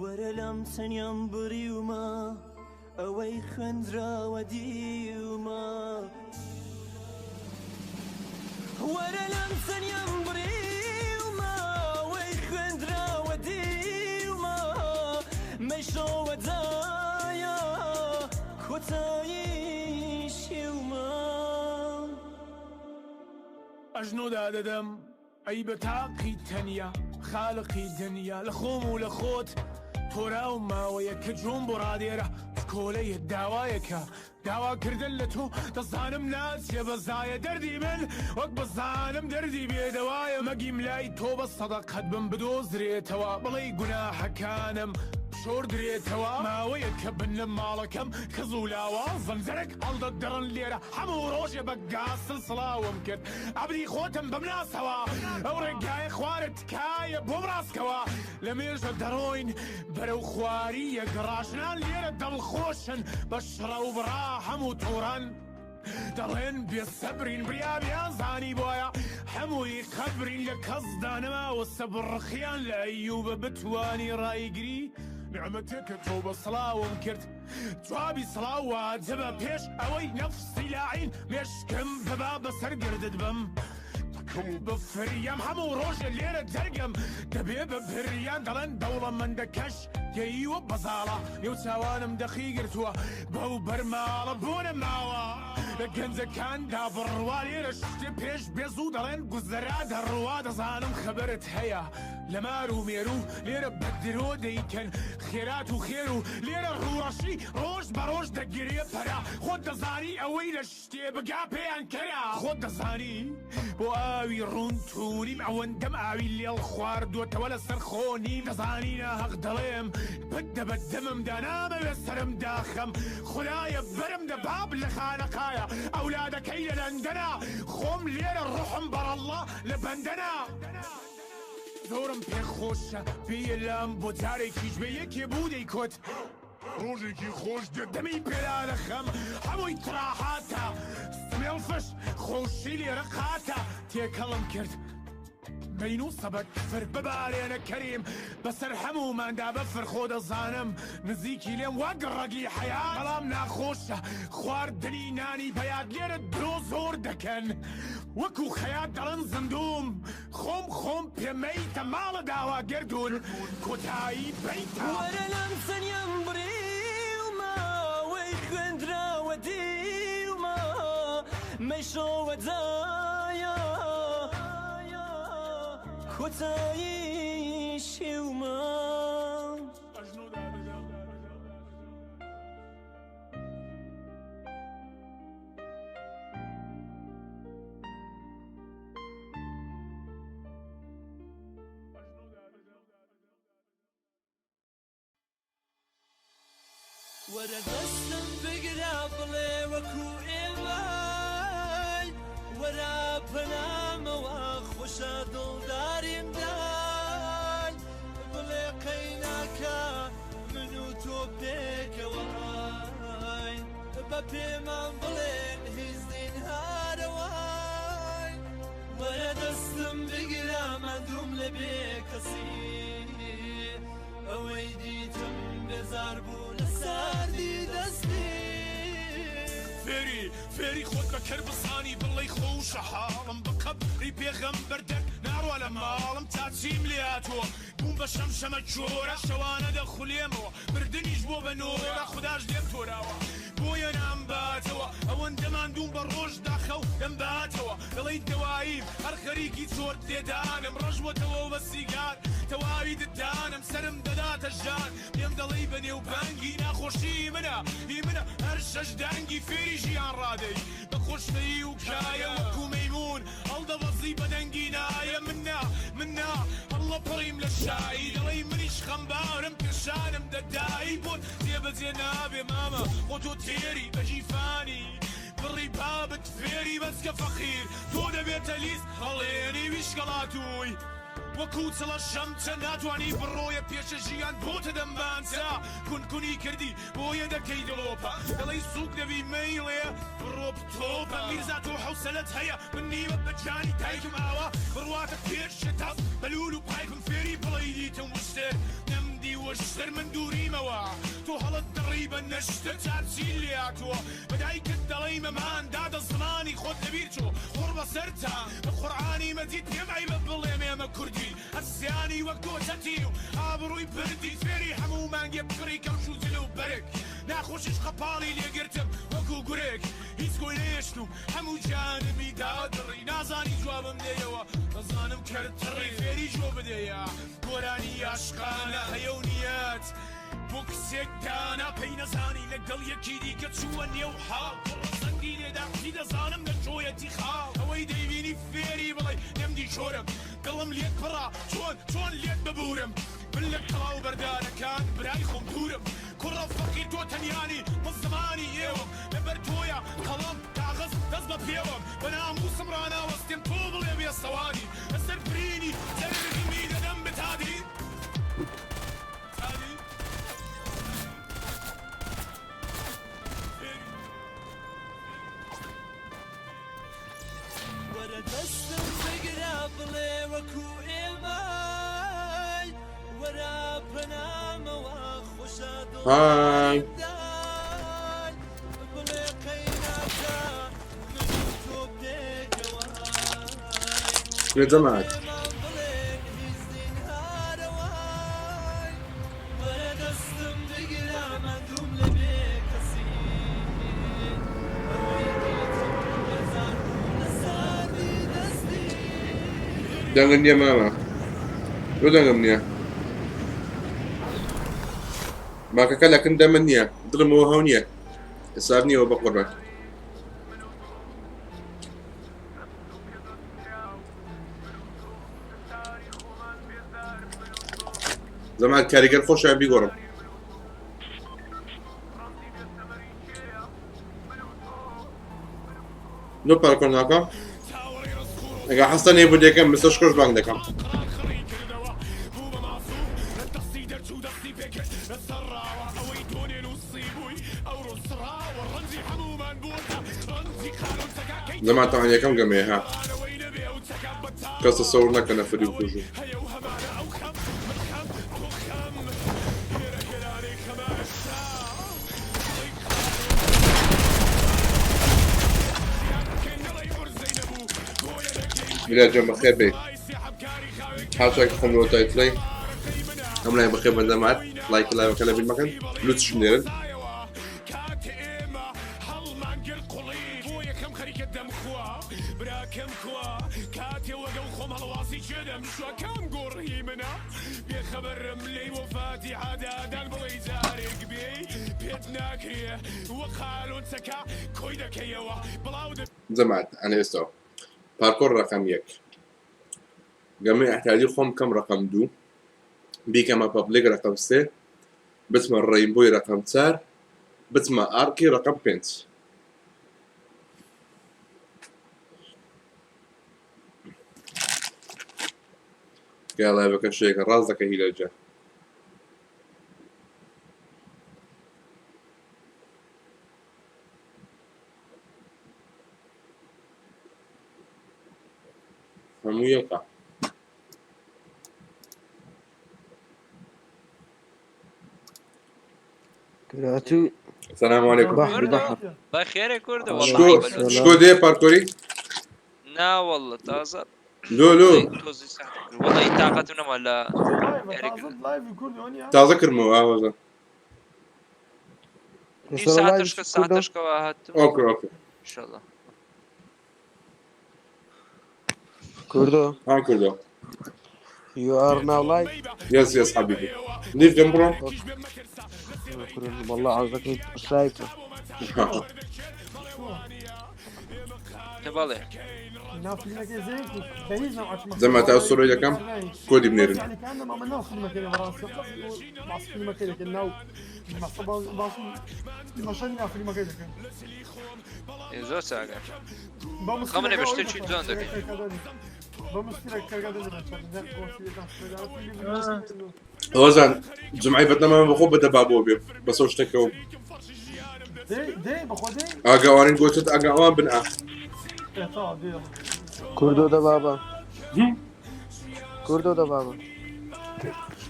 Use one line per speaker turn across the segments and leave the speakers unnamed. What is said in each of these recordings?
وەرە لام تەنیام بڕیومە ئەوەی خوێندراوە دیومە. وەرە لام تەنیام بڕیومە ئەوەی خوێندراوە دیومە مەیشۆوە دایە کۆتایی شێومە.
ئەژنۆ دادەدەم ئەی بە تاقی تەنیا خالقی دنیا لە خۆم و لە خۆت تۆراوم ماوەیە کە جۆم بۆ ڕادێرە چکۆلەیە داوایەکە داواکردن لە تۆ دەزانم ناچێ بەزایە دەردی من وەک بزانم دەردی بێدەوایە مەگیم لای تۆ بە سەدەقەت بم بدۆزرێتەوە بڵێی گوناحەکانم شۆردرێتەوە ماوەیە کە بنەماڵەکەم کز و لاوازن زەرەک هەڵدەدڕن لێرە هەموو ڕۆژێ بە گاسن سڵاوم کرد عەبدی خۆتم بمناسەوە ئەو ڕێگایە خوارە تکایە بۆم ڕاستکەوە لە مێژە دەڕۆین بەرەو خوارییە گەڕاژنان لێرە دڵخۆشن بە شڕە و بڕا هەموو توڕەن دەڵێن بێ سەبرین بریا بیان زانیبوایە هەمووی قەبرین لە کەسدا نەماوە سەبر ڕقیان لە ئەیوبە بتوانی ڕایگری نیعمەتێکە تۆ بە سڵاوم کرد جوابی سڵاو واجبە پێش ئەوەی نەفسی لاعین مێشکم ببا بەسەر گردت بم بفریام هەموو ڕۆژێ لێرە دەرگەم دەبێ بە بریان دەڵێن دەوڵەمەندەکەش گەیوە بەزاڵە نێو چاوانم دەخی گرتووە بەو بەرماڵە بۆ نەماوە لە گەنجەکاندا بڕوا لێرە شتێ پێش بێزوو دەڵێن گوزەرا دەڕوا دەزانم خەبەرت هەیە لە مار و مێرو لێرە بە درۆ دەیکەن خێرات و خێر و لێرە ڕووڕەشی ڕۆژ بە ڕۆژ دەگرێ پەرە خۆت دەزانی ئەوەی لە شتێ بگا پێیان کەرە خۆت دەزانی بۆ ئاوی ڕوون توونیم ئەوەندەم ئاوی لێڵ خواردووەتەوە لەسەر خۆ نیم دەزانی ناهەق دەڵێم بدە بە دەممدا نامەوێ سەرم داخەم خودایە بەرم دە باب لە خانەقایە ئەولادەکەی لە لەندەنە خۆم لێرە ڕۆحم بەڕەڵڵا لە بەندەنە. زۆرم پێ خۆشە بێیە لام بۆ جارێکیش بێ یەکێ بوو دەیکوت. ڕۆژێکی خۆش دێت دەمی پێدا دەخەم هەمووی تراحاتە سمێڵ فش خۆشی لێرە قاتە تێکەڵم کرد بین و سەبەک کفر ببارێنە کەریم بەسەر هەمووماندا بەفر خۆ دەزانم نزیکی لێم وەک ڕەگی حەیا بەڵام ناخۆشە خواردنی نانی بەیاد لێرە درۆ زۆر دەکەن وەکو خەیات دەڵێن زیندووم خۆم خۆم پێ مەیتە ماڵە داوا گەردوون کۆتایی بەیتە.
وەرە لام سەریان بڕیومە وەی خوێندراوە دیومە مەیشۆوە دایە کۆتایی شێومە. وەرە دەستم بگرە بڵێ وەکو ئێمەی وەرە پەنامەوە خۆشە دڵداریم دای بڵێ قەیناکە من و تۆ پێکەوەین بە پێمان بڵێن هیچ زینهارەوەین وەرە دەستم بگرە ماندووم لە بێکەسی ئەوەی دیتم بێزار بوو لە ساردی دەستی.
فێری فێری خۆت بە کەر بزانی بڵێی خۆشە حاڵم بە قەبری پێغەمبەر دەر ناڕوا لە ماڵم تا چیم لێ هاتووە بووم بە شەمشەمە کۆرە شەوانە دەخولێمەوە مردنیش بۆ بە نۆرە خوداش لێم تۆراوە بۆیە نامباتەوە ئەوەندە ماندووم بە ڕۆژ داخەو دەمباتەوە دەڵێی دەواییم هەر خەریکی چۆرت لێدانم ڕەش بۆتەوە بە سیگار تەواوی ددانم سەرم دەداتە ژان پێم دەڵێی بە نێوبانگی ناخۆشی منە هی منە هەر شەش دانگی فێری ژیان ڕادەی بە خۆشتەیی و کایە وەکو مەیموون هەڵدەبەزی بە دەنگی نایە من نا من نا هەڵەپەڕیم لە شایی دەڵێی منیش خەمبارم پێشانم دەدایی بۆت جێبەجێ نابێ مامە خۆ تۆ تێری بە ژیفانی بڕی بابت فێری بەچکە فەقیر تۆ دەبێتە لیست هەڵێنی ویشکەڵاتووی وەکو چڵە شەمچە ناتوانی بڕۆیە پێشە ژیان بۆتە دەمانچە کون کونی کردی بۆیە دەکەی دڵۆپە دەڵێی سوک دەبی مەیڵێ بڕۆ بتۆپە میرزا تۆ حەوسەلەت هەیە من نیمە بە گیانی دایکم ئاوا بڕواتە پێش تاس بەلول و پایپم فێری بڵێی دیتم وشتر نەمدی وشتر من. بە نەشتە چارچی لێهاتووە بە دایکت دەڵێی مەمان دادە زمانی خۆت لەبیر چۆ قوڕ بەسەرتا بە قورعانی مەجید پێم عەیبە بڵێم ئێمە کوردین هەرسیانی وەک تۆ چەتی و ئابڕووی بردی فێری هەموو مانگێ بکڕی کەوش و جل و بەرگ ناخۆشیش قەپاڵی لێگرتم وەکو گورگ هیچ گۆی نەیەشتوم هەموو جانمی دادڕی نازانی جوابم دەیەوە دەزانم کەرت تڕی فێری جۆ بدەیە گۆرانی عاشقانە هەیە و نیەت بۆ کچێک دانا پێی نەزانی لەگەڵ یەکی دیکە چووە نێو حاڵ کوڕە زەنگی لێدا کوتی دەزانم لە تۆیەتی خاڵ ئەوەی دەیبینی فێری بڵێ نەمدی چۆرم دڵم لێت پڕە چۆن چۆن لێت ببورم من لە کڵاو بەردارەکان برای خۆم دوورم کوڕە فەقیر تۆ تەنیانی من زمانی ئێوەم لەبەر تۆیە قەڵەم کاغەز دەست بە پێوەم بە ناموسم ڕاناوەستێم تۆ بڵێ بێ سەوادی لەسەر برینی جەرگمی دەدەم بتادی تادی فێری.
وەرە دەستم بگرە بڵێ وەکو ئێمەی وەرە پەنامەوە خۆشە
های
دڵدای بڵێ قەیناکە من و تۆ پێکەوەی
يا جماعة
پێمان بڵێن هیچ زینهارەوەی وەرە دەستم بگرە ماندووم لە بێکەسی ئەوەی دیتم بێزار بووم لە ساردی دەستی.
دەنگم نییە مامە لۆ دەنگم نییە ماکەکە لەکن دەمە نییە دڵمەوە هەو نییە حساب نییەوە بە قوربان زەمان کاریگەر خۆشیان بیگۆڕم لۆ پارکۆر ناکەم ئەگە حەسەن هەیە بۆ دەکەم مستەر شکۆش بانگ دەکەم. زەمان تەعان یەکەم گەمەیە ها کەس تەسەور نەکە نەفری بکوژن. میلاد جان بەخێر بێی حاچاک خۆم لەوە تایتڵی ئەم لای بەخێر بن دەمات لایک لایەکە لە بیر مەکەن لوتشم نێرن. جەماعەت ئەنە ئێستاوە پارکۆر ڕەقەم یەک گەمەی ئەحتاجی خۆم بکەم ڕەقەم دوو بیکەمە پەبلیک ڕەقەم سێ بچمە ڕەینبۆی ڕەقەم چار بچمە ئارکی ڕەقەم پێنج. گاڵاوەکە شێکە ڕاست دەکە هیلەجە. هەموو یەکە.
قرأت
سلام علیکم.
بحر بحر.
بخير كرد والله
شكو
عيب الوز.
شكو دي پارکۆری؟
نا والله تازه
لۆ لۆ
توزي ساعتك والله طاقتنا ولا
تازە کردمەوە ئاوازە.
دي
يسأل
ساعة
الله
تشكى ساعة
كله.
تشكى هاتو
ئۆکێ ئۆکێ
ان شاء الله
كوردو
ها کردەوە.
You are now live.
یەس یەس حەبیبی. لیف دەم بڕۆ.
والله عاوزك شايفه.
تبالي
زەمات ئەو سۆرۆی دەکەم کۆدی بنێرن.
يعني كأنما عملناه فيلم كده براسي باص فيلم كده كأنه باص مشينا فيلم كده
زۆر چاکە خەمنێ بە شتێکی جوان دەکەین.
ئەوەزان جمعی بەتەما بەخۆ بەدە بابۆ بێ بەسەو شتێکەوە
دي بخو دي
ئاگاوانین گوتت ئاگاوان بن ئا
طبعا دي
كوردو ده بابا. كوردو ده بابا.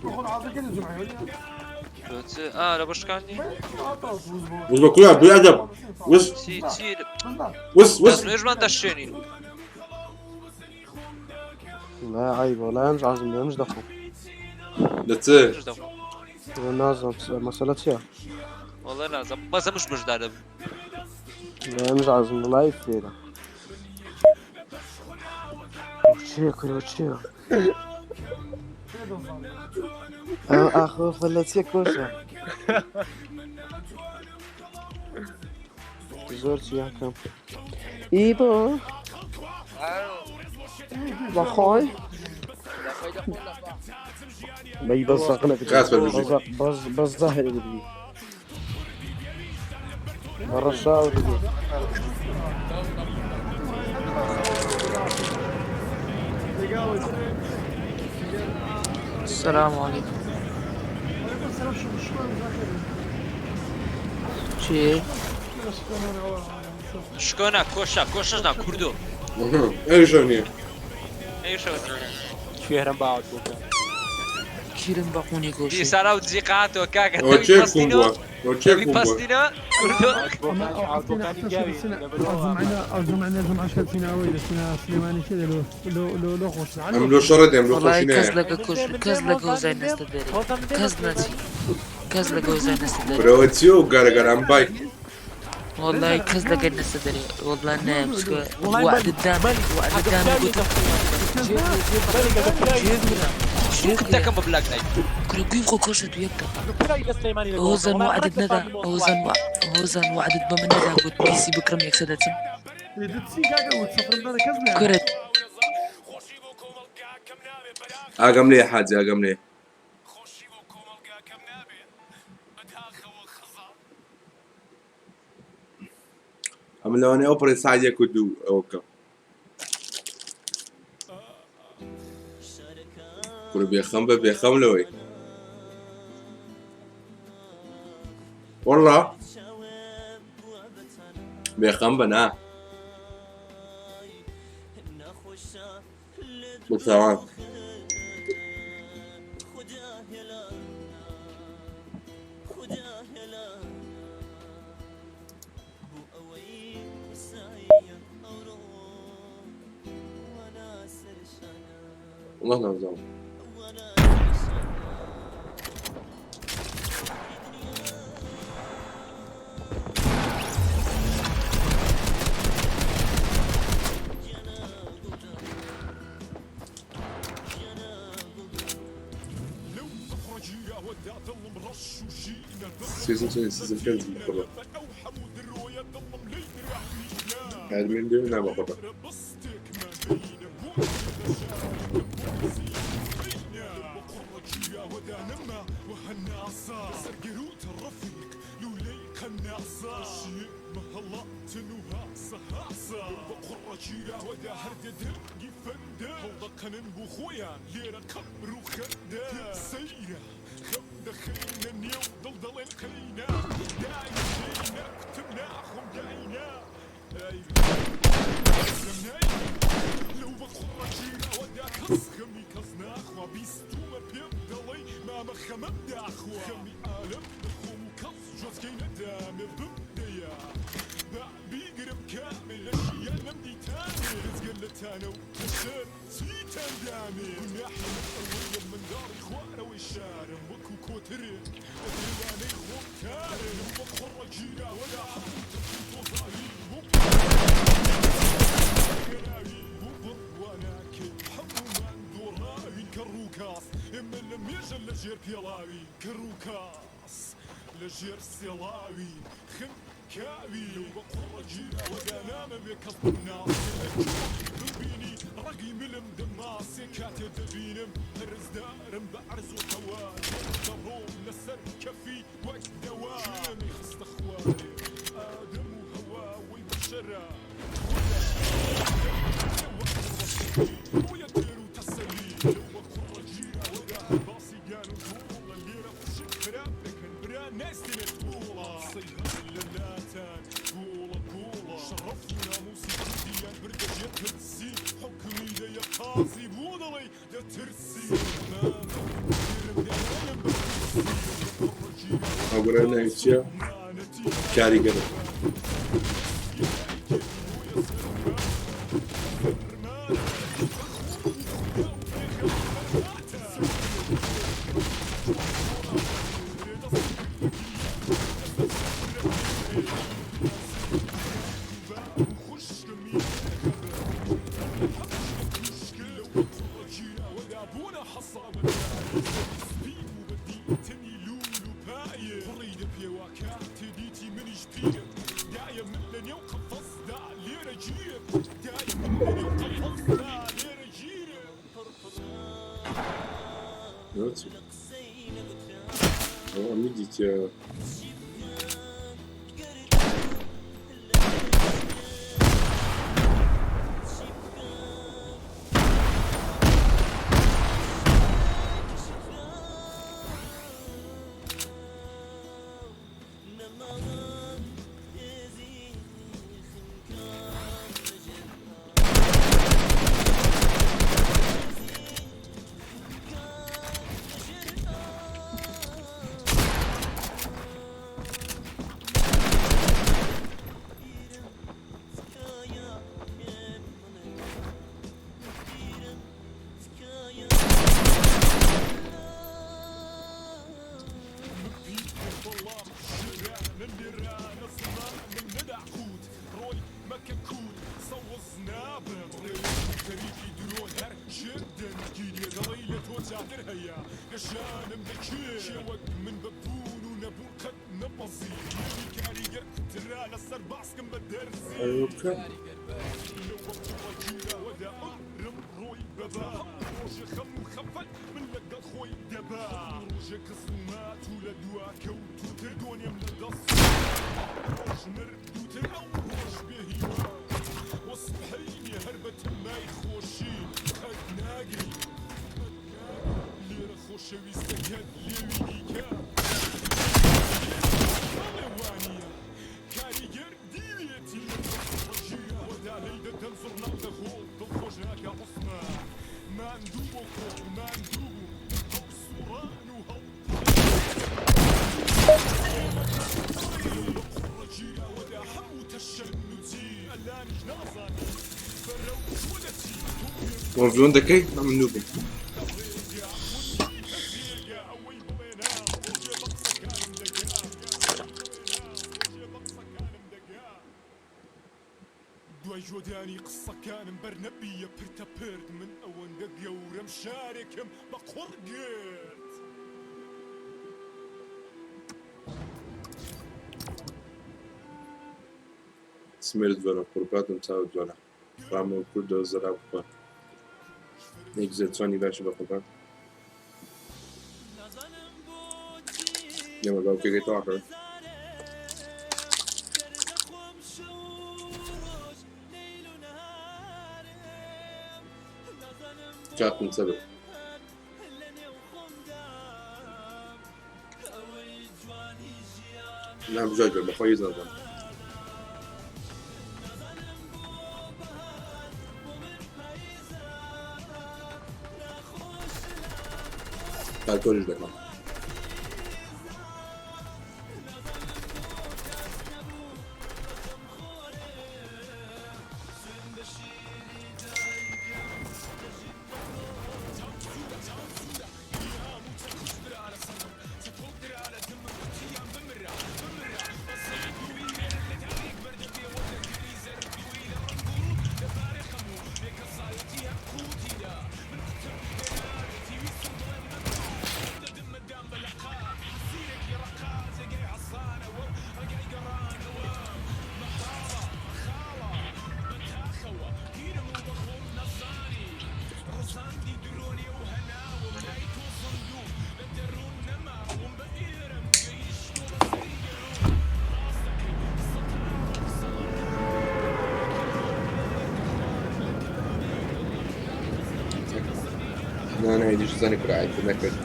بخو عاوز كده الجمعة.
تۆ چ ئا لە بۆ شکاندی
وز بە کویا بێ ئەدەب وز
چی چی
وز وز
دەستنوێژمان دەشێنین
لا عيب والله مش عازم مش دخل
لە چ
نوێژ دەخۆم
نازم مسألة شيء
والله نازم بەس ئەمش بەشدار دەبم
لا مش عازم لايف ليلة وشي كل وشي اخو فلتي كوشة زۆر چیاکەم ئیبۆ بەخۆی بەی بەس زەقلە
خاص بەربژی.
بەس بەس ظاهر دەبی بەڕەشاو دەبی
السلام عليكم. چی؟
شکۆ نا کۆشا کۆشەش نا کوردۆ
ئەویشەو نییە
ئەیشەوە
کوێرم باوت بۆ بکە.
کیرم بە قوونی گۆشی
دیسانە و جیقاتەوە کاکە
ئەوە
تەوی
چێ کوم
پەستینەوە
بووە ئەوە چێ
تەوی
کوم بووە
پەستینەوە کوردۆ
ئاوت بۆکانی گاوی
معنا جمعة شلتنا ويلة سليماني كذا لو لو لو لو خوش
ئەم لۆ شەڕە دێم لۆ
وەڵای
خۆشی
کەس
نایە
لەگە کۆش کەس لە گۆزای نەستە دەرێ کەس نەچی کەس لە گۆزای نەستە دەرێ
برەوە چییە و گەرەگەر ئەم بای
والله کەس لەگەر نەستە دەرێ والله نایم چکە وعد الدام وعد الدام گوتم
دەکەم بە بلاک نایت
کورە گوێم خۆ کۆشە تو یەک دقە هۆزان وعدت نەدا هۆزان هۆزان وعدت بە من نەدا گوت پیسی بکڕم یەکسەر دەچم
دتسي كاكا وتسافر انا كزنا
کورە
ئاگەم لێ حاجی ئاگەم لێ ئەم لەوانەیە ئەو پڕی سعات یەک و دوو ئەوە بکەم کوڕ بێخەم بە بێخەم لەوەی والله بێخەم بە نا بتوان والله نازم سيزون سيزون سيزون پێنج بخۆڕە ئەدمین دوێ نابخۆڕە ناوگەڕێ ناوی چییە؟ کاریگەرە. چی؟ ئەوە ئەمی دیتیە. ئەوە بکە. ڕڤیۆن دەکەی؟ من نوبم.
دوای جۆدانی قسەکانم بەرنەبیە پرتە پرد من ئەوەندە گەورەم شارێکم بە قوڕ گرت.
سمێرت جوانە قورباتم چاوت جوانە ڕامە و کوردە زەرا بخوا یەک زێ چۆنی باشی بە قوربان ئێمە باوکەکەی تەواو کرد. کاتم سەبر. نعم بجاجر بەخۆی زانم. پارکۆریش دەکەم. نا نا ئیدیش زانی کورە عیب نەکرد.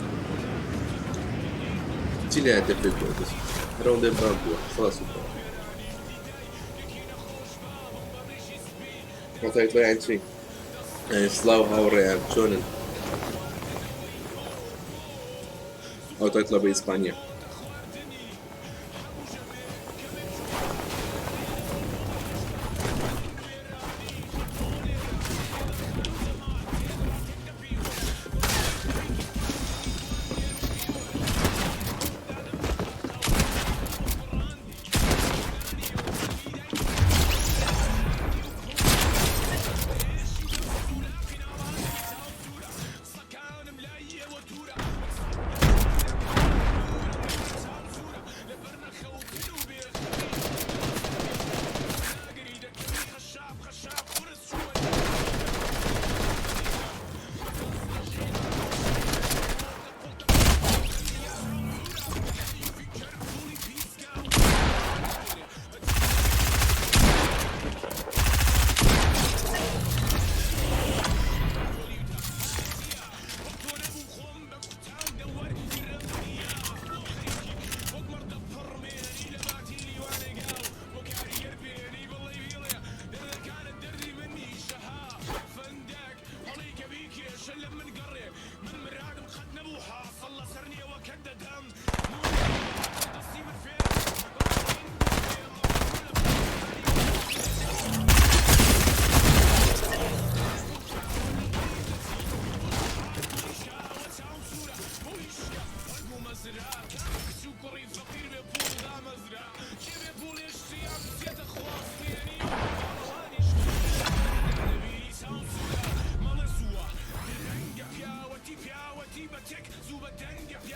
چی لە دەپێت بۆ دەست هەرەوەندە باو بووە خلاص بووە. واتای تۆ یان چی؟ سڵاو هاوڕێیان چۆنن؟ ئەو تایتڵە بە ئیسپانیا.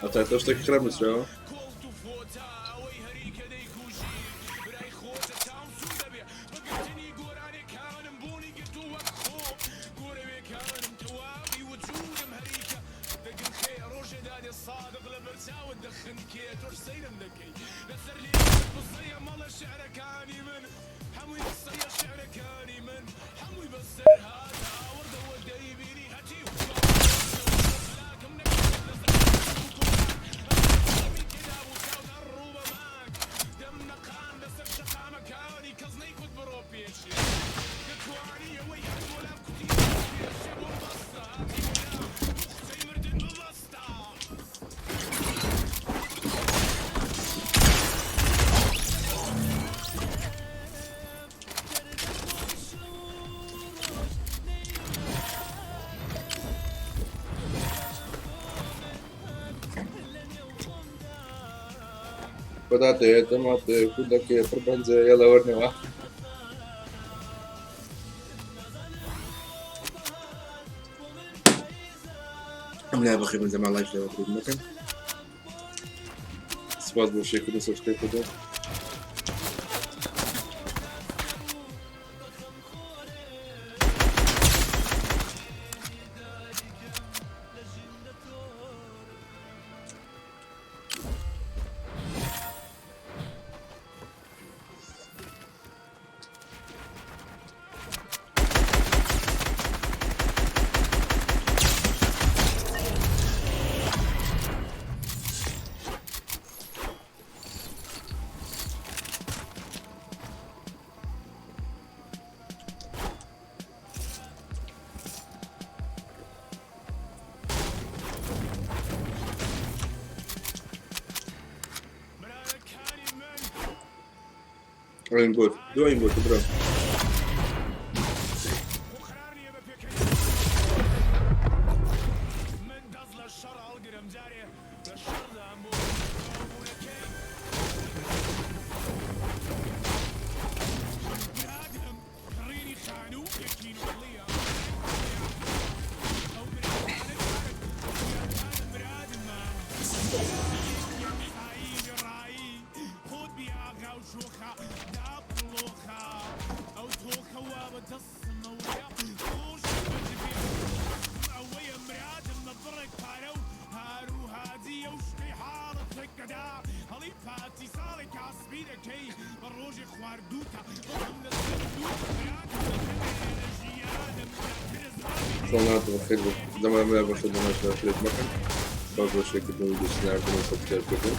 ئەتا تۆ شتێکی خراپ نووسراوە؟ پەتاتەیە تەماتەیە کوردەکەیە پڕ بەنجەیە یەڵە وەرنەوە. ئەم لا بەخێر بن زەمان لایک لەوە بکەن مەکەن. سپاس بۆ شێکردن سبسکرایب کردن. ئەین بۆت دوو ئەین بۆت برا. سڵاو بەخێر بن زەمان ئەم لا بەخێر بن سبسکرایب مەکەن. سپاس بۆ شێرکردن و دووستناردن و سبسکرایب کردن.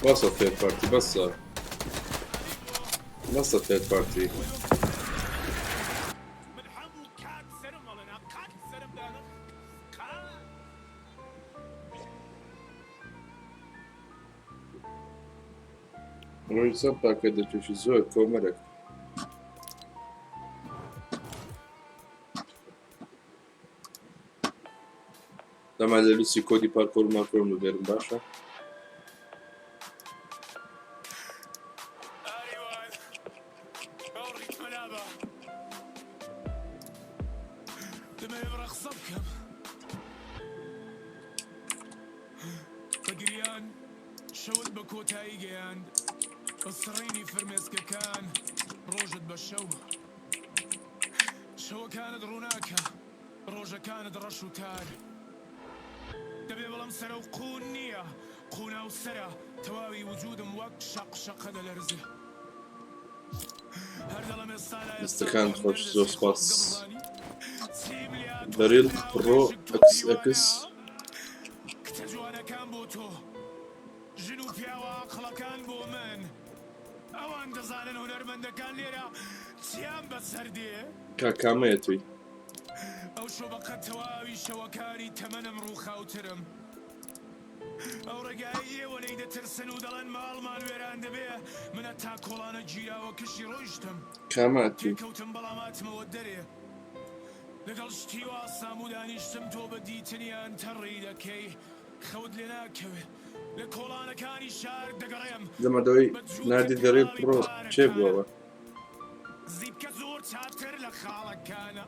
بەسە تێد پارتی بەسە بەسە تێد پارتی. ڕۆژی چەند پاکەت دەکێشی زۆر کۆمەرێک دەما لە لوسی کۆدی پارکۆر ماکۆرم ببێرم باشە
شەوت بە کۆتایی گەیاند بە سڕینی فرمێسکەکان ڕۆژت بە شەو شەوەکانت ڕووناکە ڕۆژەکانت ڕەش و تار دەبێ بڵێم سەرە و قوون نییە قونا و سەرە تەواوی وجودم وەک شەق شەقە دەلەرزێ هەر دەڵێم ئێستا لا ئێستا
دەستەکان
ڕۆحم
خۆش زۆر
دەردەچێ
سپاس
خۆزگە بزانی چیم لێ هاتووە
دەریل
خراو
پڕۆ
مێشک تۆ
ئەکس
دیوانە
ئەکس
کچە جوانەکان بۆ تۆ ژن و پیاوە ئاقڵەکان بۆ من ئەوان دەزانن هونەرمەندەکان لێرە چیان بەسەر دێ.
کاک کامەیە توی؟
ئەو شۆ بەقەد تەواوی شەوەکانی تەمەنم ڕووخاوترم. ئەو ڕێگایەی ئێوە لێی دەترسن و دەڵێن ماڵمان وێران دەبێ، من هەتا کۆڵانە گیراوەکەشی ڕۆیشتم.
کامە ئەتوی؟
تێکەوتم بەڵام هاتمەوە دەرێ. لەگەڵ شتی وا سام و دانیشتم تۆ بە دیتنیان تەڕی دەکەی. خەوت لێ ناکەوێ. لە کۆڵانەکانی شار دەگەڕێم.
دەمەدەوەی
بە جووتە
ناردی دەریل
پێڵاوی
پڕۆ چێ
پارەکانم.
بووەوە؟
زیپکە زۆر چاکتر لە خاڵەکانە.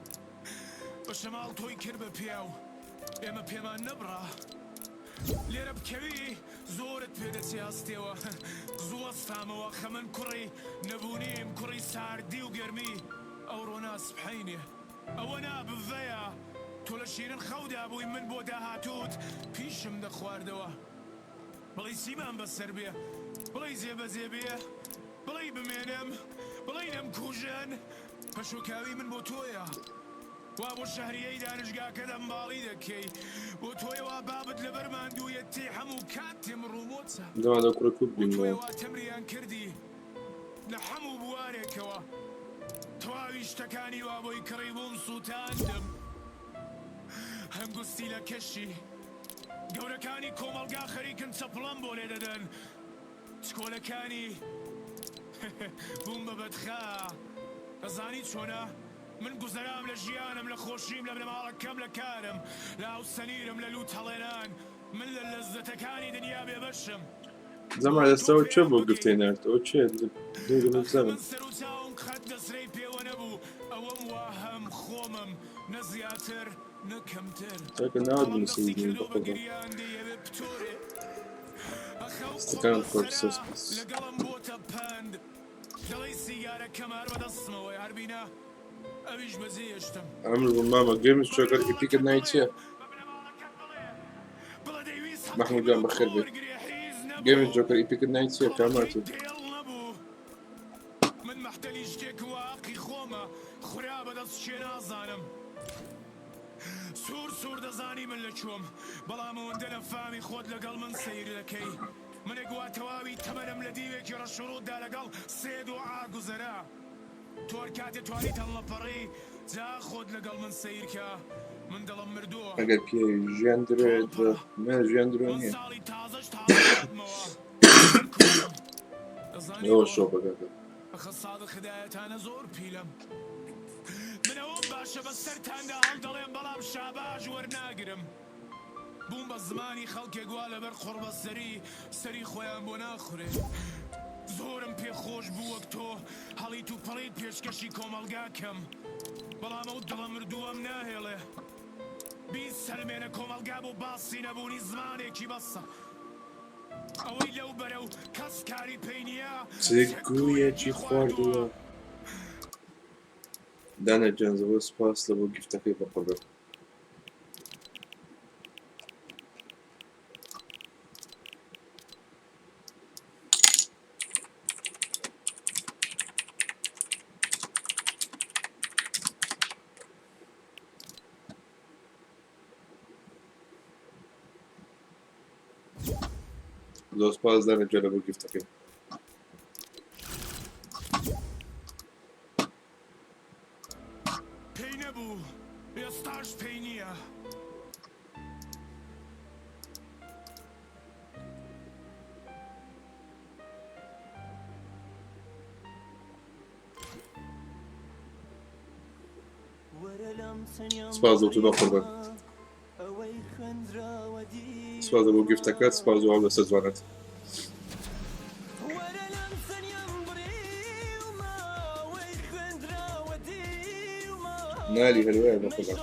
بە شەماڵ تۆی کرد بە پیاو. ئێمە پێمان نەبڕا. لێرە بکەوی زۆرت پێ دەچێ هەستێوە. زوو هەستامەوە خەمن کوڕی نەبوونیم کوڕی ساردی و گەرمی ئەوڕۆ نا سبحەینێ. ئەوە نا بڤەیە. تۆ لە شیرن خەودا بووی من بۆ داهاتووت پیشم دەخواردەوە. بڵێی چیمان بەسەر بێ؟ بڵێی جێبەجێ بێ؟ بڵێی بمێنم؟ بڵێی نەمکوژن؟ پەشۆکاوی من بۆ تۆیە وا بۆ شەهریەی دانشگاکە دەمباڵی دەکەی، بۆ تۆیە وا بابت لەبەر ماندوویەتی هەموو کاتێ مڕومۆچە،
دەما لەو کوڕە کوو
بۆ تۆیە
ببینمەوە؟
وا تەمریان کردی لە هەموو بوارێکەوە، تەواوی شتەکانی وا بۆی کڕیبووم سووتاندم، هەنگوستیلەکەشی. گەورەکانی کۆمەڵگا خەریکن چەپڵەم بۆ لێدەدەن، چکۆلەکانی بووم بە بەدخا. دەزانی چۆنە؟ من گوزەرام لە ژیانم، لە خۆشیم، لە بنەماڵەکەم، لە کارم، لە هاوسەنیرم، لە لووت هەڵێنان. من لە لەززەتەکانی دنیا بێبەشم.
زەما
بۆ تۆ
دەستەوە چێ
پێیان
بۆ
بگەی.
گفتەی نارد ئەوە چێ دەنگم
ئەخە
بزانم
من سەر و چاوم قەت دەسرەی پێوە نەبوو، ئەوەم وا هەم خۆمم، نە زیاتر نە کەمتر.
کاکە ناوت
دڵم
بنووسم
دەستی
ببینم
کردووە بە
بەخۆتان
گریان دەیەوێ بتۆرێ. ئەخە ئەو
دەستەکانت خۆش
قوڕبەسەرە
زۆر سپاس.
لەگەڵم بۆتە پەند. دەڵێی سیگارەکەم هەر بەدەستمەوەیە هەربینە ئەویش بەجێ هێشتم.
ئەمر بوو مامە گەیمز
بە
چۆکەر ئیپیکت
بنەماڵەکەت
ناوی
بڵێ،
چییە؟
بە بنەماڵەکەت بڵێ، بڵێ دەیویست حەقی
مەحموود
من
گیان
و تۆ
بەخێر بێی.
وەرگرێ حیز
گەیمز
نەبوو.
جۆکەر ئیپیکت ناوی چییە
خەڵکی
کاماتو؟
دێڵ نەبوو. من مەحتەلی شتێکم وا هەقی خۆمە خورا بەدەست کێ نازانم. سوور سوور دەزانی من لە کوێم بەڵام ئەوەندە نەفامی خۆت لەگەڵ من سەیر دەکەی منێک وا تەواوی تەمەنم لە دیوێکی ڕەشوڕووتدا لەگەڵ سێ دوعا گوزەرا تۆ هەر کاتێ توانیت هەڵنەپەڕی جا خۆت لەگەڵ من سەیر کە من دڵم مردووە
ئەگەر پیاوی ژیان درۆیە درۆ
هەڵپەڕە
من ژیان درۆ
من
نییە
ساڵی تازەش تازە هاتمەوە هەر کۆنم دەزانی
ئەوە
بۆ
شۆپەکەکە
ئەخە سادق هدایەتانە زۆر پیلەم من ئەوەم باشە بە سەرتاندا هەڵدەڵێم بەڵام شاباش وەرناگرم بووم بە زمانی خەڵکێک وا لەبەر قوڕبەسەری سەری خۆیان بۆ ناخورێ زۆرم پێ خۆش بوو وەک تۆ هەڵیت و پەڵیت پێشکەشی کۆمەڵگا کەم بەڵام ئەو دڵە مردووەم ناهێڵێ بیسەلمێنە کۆمەڵگا بۆ باسی نەبوونی زمانێکی بەسە ئەوەی لەو بەرە و کەس کاری پێی نییە
چ
چ
گوویەکی
گوویەکی
خواردووە
خواردووە.
دانا گیان زۆر سوپاس لە بۆ گیفتەکەی بەقوڕبێت. زۆر سوپاس دانا گیان لە بۆ گیفتەکەی.
پێی نەبوو ئێستاش پێی نییە.
سپاس بۆ تو بەقوربان. سپاس بۆ گفتەکەت، سپاس بۆ هەڵوێستە جوانت. نالی هەروایە بەقوربان.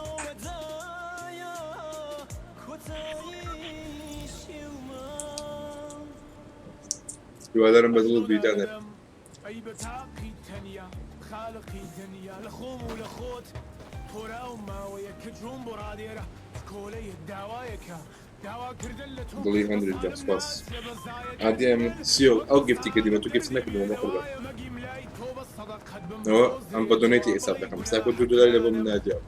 هیوادارم بەدڵت بی دانەر. دڵی هەندرد جان سپاس. عادی ئەم سیۆ ئەو گفتی کردیمە تو گفت نەکردمە بەقوربان. ئەوە ئەم بە دۆنێتی حساب دەکەم ساکۆ 2 دلاری لە بۆ من نادیاوە.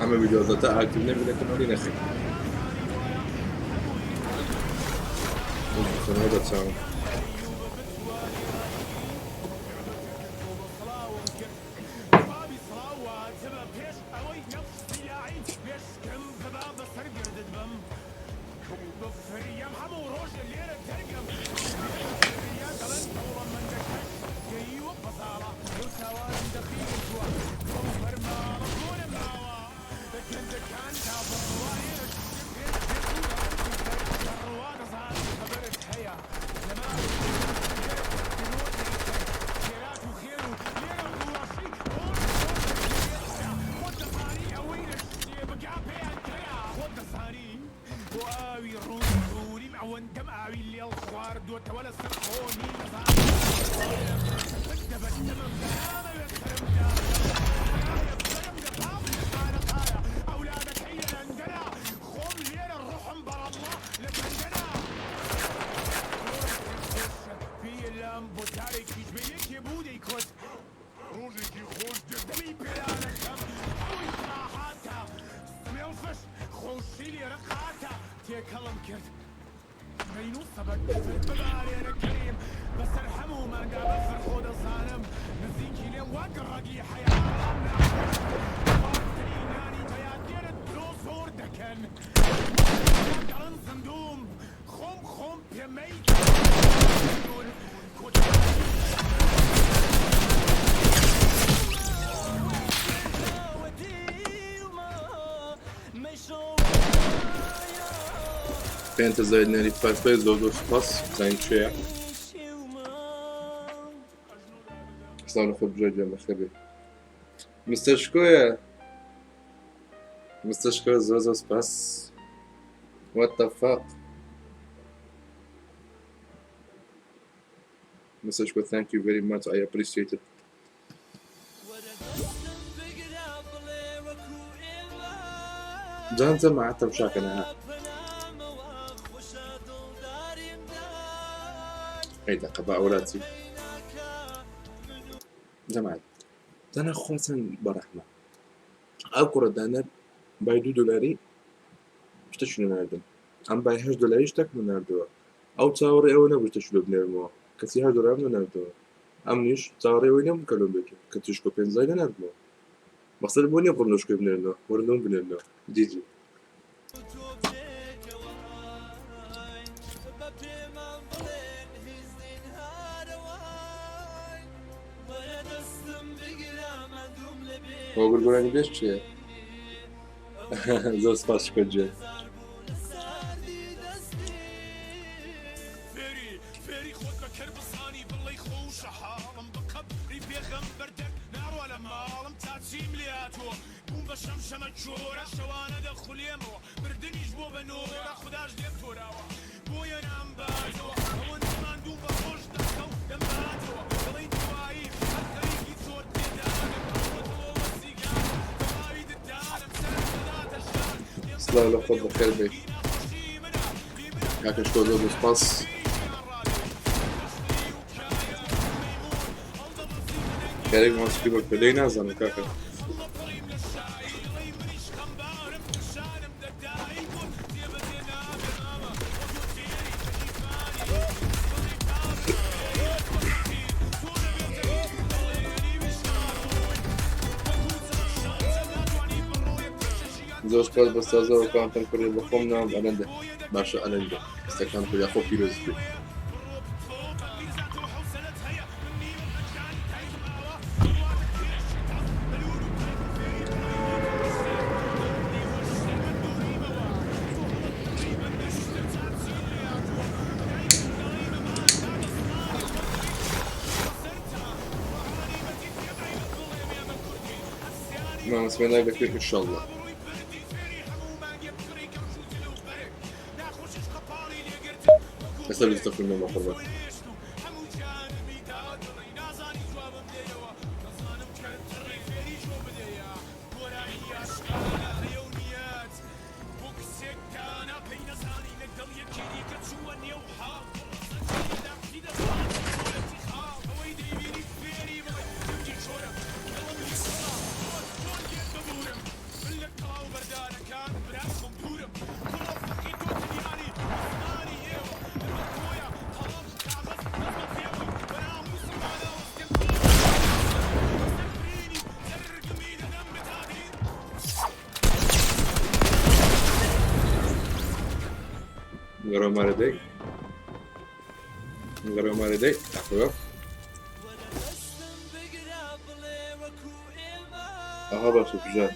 ئەمە ڤیدیۆزەتە ئاکتیڤ نەبی لە کەناڵی نەخێر. دەچاوم. پێنتە زاید نەری فایفای زۆر زۆر سوپاس بزانین کوێیە. سڵاو لە خۆت بژێ گیان بەخێر بێی. مستەر شکۆیە مستەر شکۆ زۆر زۆر سوپاس. What the fuck? Mr. Shko, thank you very much. I appreciate it. جان جەماعەت تەمشاکەنە ها. ئەی دەقە با ئەولاتی جەماعەت دانا خواچەند بەڕەحمە ئەو کوڕە دانەر بای 2 دلاری شتێکی ناردم ئەم بای 8 دلاری شتێکم ناردەوە ئەو چاوەڕێ ئەوە نەبوو شتێکی لۆ بنێرمەوە کەچی 8 دلارم نەناردەوە ئەمنیش چاوەڕێ ئەوەی نەبووم کە لۆم بێت کە تیشکۆ پێنجای نەناردمەوە مەقسەد بۆ نییە بڕۆم لۆشکۆی بنێرنەوە وەرن لۆم بنێرنەوە جیجی. هۆگر گۆرانی بێژ کێیە؟ زۆر سپاس شکۆ گیان. سڵاو لە خۆت بەخێر بێی کاکە شکۆ زۆر سپاس. کارێک ماسکی بە پێدەی نازانم کاکە. زۆر سپاس بە سازەوە کامتان کوڕی بە خۆم ناوم ئەلەندە باشە ئەلەندە قسەکان کوڕی خۆ پیرۆز بێ. مامۆستا لایڤ دەکرێت ئینشاڵڵا. لەسەر دەستە خوێندنەوە بەقوربان. گەڕێ مارە دەی گەڕێ مارە دەی تاقیەوە ئەها باشە بژار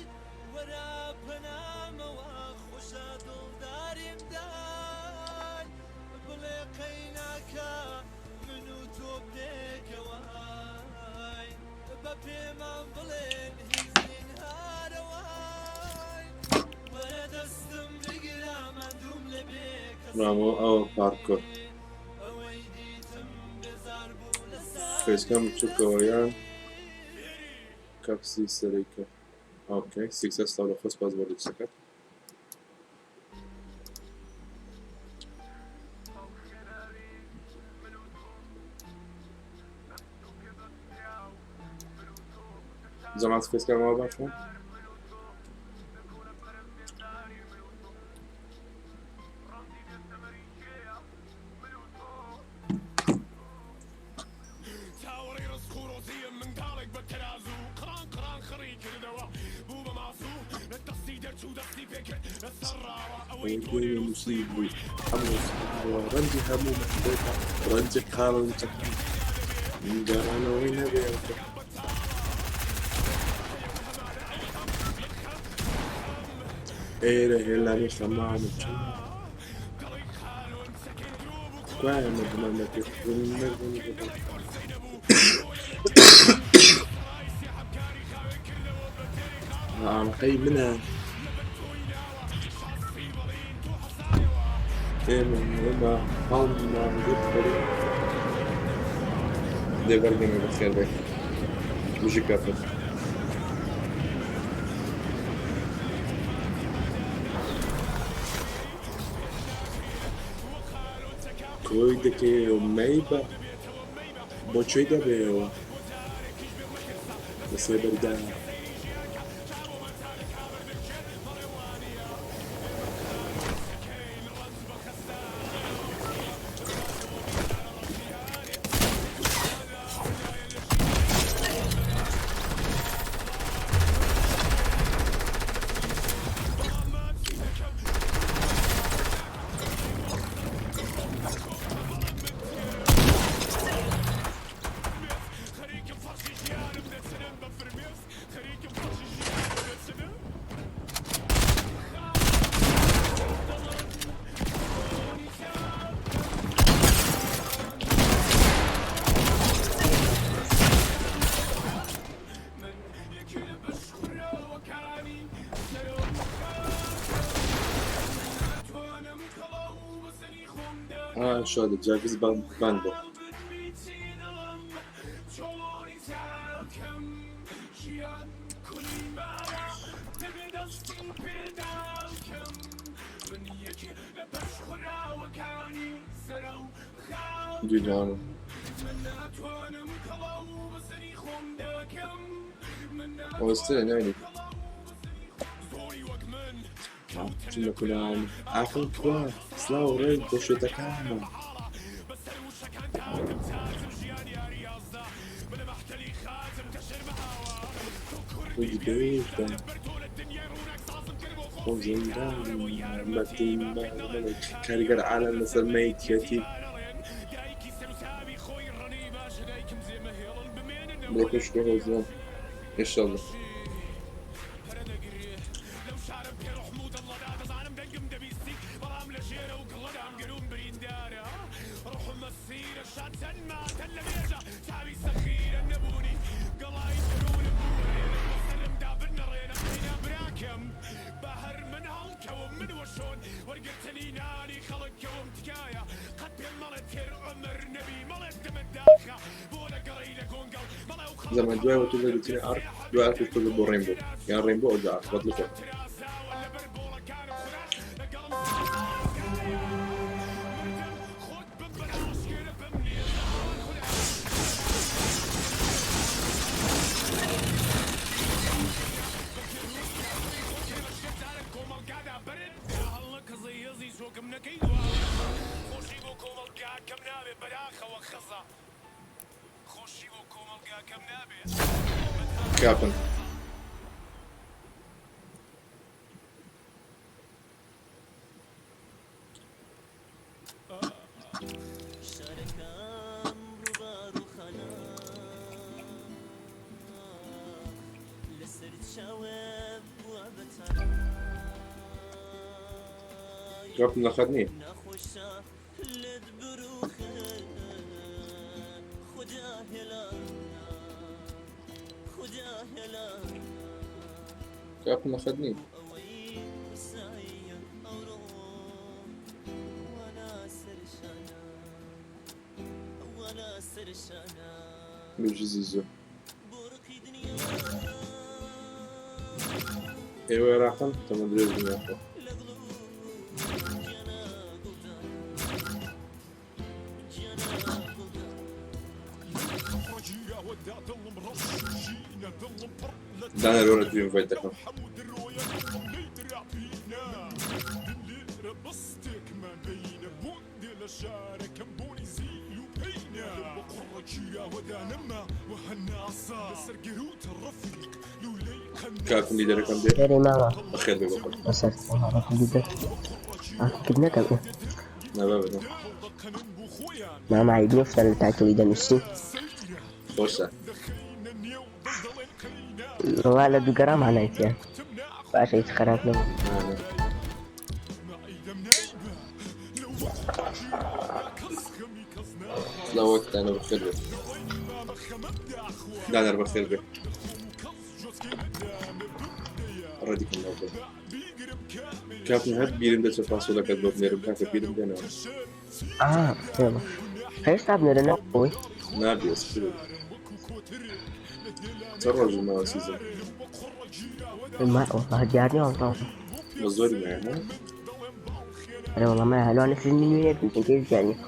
مامۆ ئەوە پارکۆر فێسکەم بچووکەوە یان کەپسی سەرەکە ئۆکەی سیکسەر سڵاو لە خۆ سپاس بۆ لوکسەکەت. جەماعەت فێسکەم وا باشە؟ ڕەنجی هەموو ڕەنجی قاڵنجەکان گەڕانەوەی نەبێ. ئێرە هێلانی خەمانە چۆن خوایە مردمان دەکرد مردن ئاڵقەی منە ئێمە ئێمە هەڵمان گرت دێ بەرگەمە بەخێر بێت بژی کافر. کۆی دەکەیەوە مەیبە بۆ کوێی دەبەیەوە لە سێبەردا. شادە جاگز بان بۆ دیدانم ئەوەستێ ناینی چون لە کولان ئاخر کوا سلاو ڕێز بۆ شێتەکانمان. وی بێژدە. خۆم زیندانی کاریگەر عالەم لەسەر مەیتیەتی بۆ پشت هۆزیان ئینشاءاللە. زەمان دوای وە تۆزە دەچینە ئارک، دوای ئارکیش تۆزە بۆ ڕێنبۆ، یان ڕێنبۆ ئەوجا ئارک، بەدڵی خۆت. کاپن. کاپن لە خەت نییە. کاپن لە خەت نییە. بژی زیزۆ. ئێوە عێراقن تەمەن درێژ بن یاخوا. دانەر وەرە دوو ئینڤایت دەکەم. کاکم لیدەرەکەم دێ.
ئەرێ مامە.
بەخێر بێ بەخۆت.
بەسەر دیدەر ئاکرد نەکەم ئێ.
نا بابە نا.
مامە عەیب نیە فتان لە تایتڵی دەنووسی.
خۆشە.
وەڵا لە دووگەڕا مانای چیە؟ باشە هیچ خراپ نەبوو.
نا نا. سڵاو وەک دانە بەخێر بێ. دانەر بەخێر بێ. ڕەدی کەم ناوخۆ. کاکم هەر بیرم دەچێت پاسۆلەکەت بۆ بنێرم کاکە بیرم دێنەوە.
ئا ئێوە. هێشتا بنێرە نە خۆی.
نابێ سپرێ. چەند ڕۆژ ماوە سیزن؟
ما وەڵا دیار نییە وەڵا.
بە زۆری مایە ها؟
ئەرێ وەڵا مایە هەلوانە فیلمی نوێیەک بوو چونکە هیچ دیار نییە.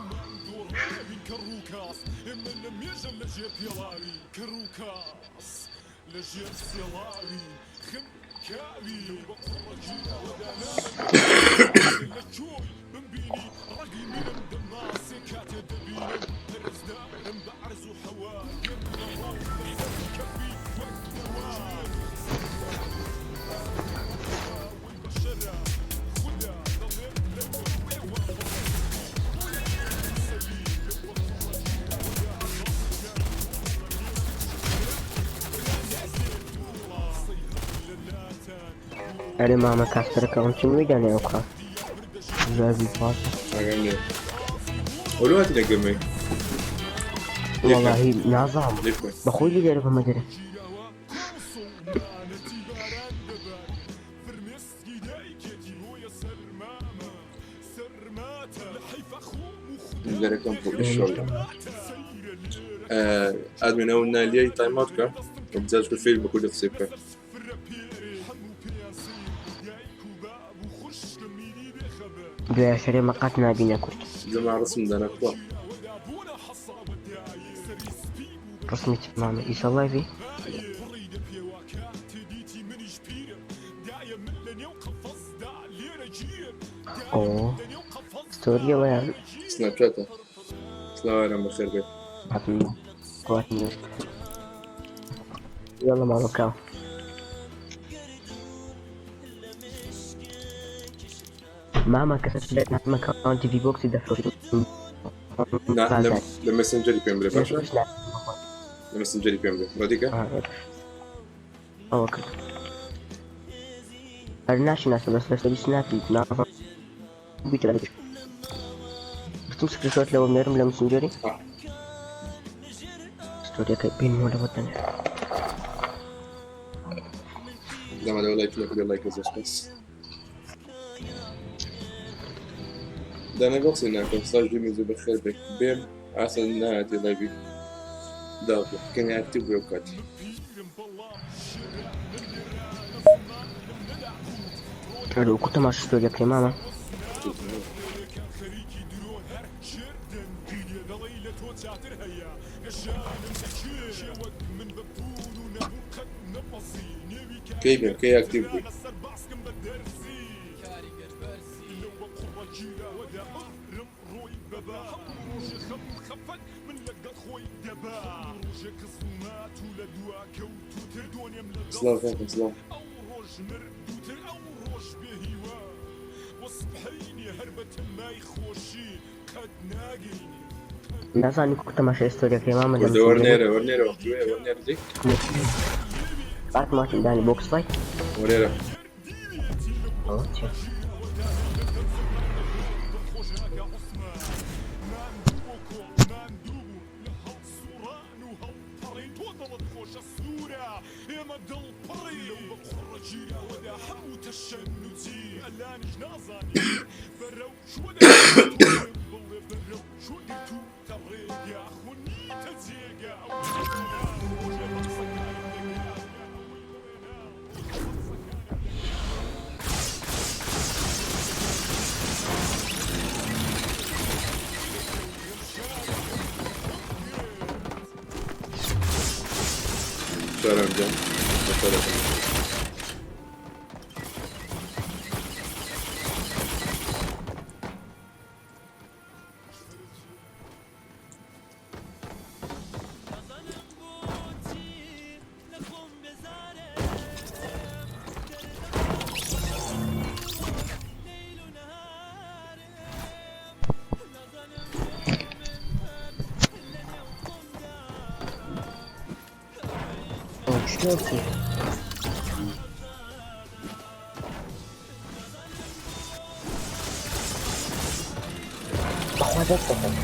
ئەرێ مامە کاستەرەکە ئەم چی نوێی دانێ ئەو کا زازی باشە.
ئاگام لێ. ئەولو هاتی لەگەمەی.
وەڵاهی نازانم بەخۆی لێ دەرە بەمە دەرێ.
دەرەکەم بۆ ئینشاڵڵا. ئادمێن ئەو نالیای تایم ئاوت بکە بجاج کە فێری بە کوردی قسەی بکە.
دوای شەرێ مەقات نابینە کورد.
جەما ڕسم دانا کوا؟
ڕسمی چ مامە ئیسە لایڤی؟ ئۆ ستۆریە وەیان
سناپچاتە. سڵاو ئارام بەخێر بێ.
هاتم قواتم يلا مامە کاو. مامە کەس لە ئەکاونتی ڤی بۆکسی دەفرۆشی
نا لە مێسنجەری پێم بڵێ باشە لە مێسنجەری پێم بڵێ ڕەدیکە
ئەوە کرد هەر ناشناسە بەس لەسەری سناپی نازانم بیتە بچم screenshot لەوە بنێرم لە مسنجەری ستۆریەکە بینمەوە لەوە دەنێ
دەما لەوە لایک نەکردێ لایک زۆر سپاس دانا بۆ قسەی ناکەم سڵاو جێمی زۆر بەخێر بێ بێم ئاسان نایەتی لایڤی داخۆ کەمی active بووە ئەو کاتی
ئەرێ وەکو تەماشا ستۆریەکەی مامە
کەی بێم کەی active بووی سڵاو کاکم سڵاو.
نازانی کو تەماشای ستۆریەکەی مامە لە
کوردە وەرنێرە
مسنجەری
وەرنێرە وەختی وەیە وەرنێرە دی
بات ماچم دانی بۆکس فایت
وەرێرە
ئەوە چیە؟
شارم گیان بەخێربێن.
چۆکی بەخوا دەست دەکەم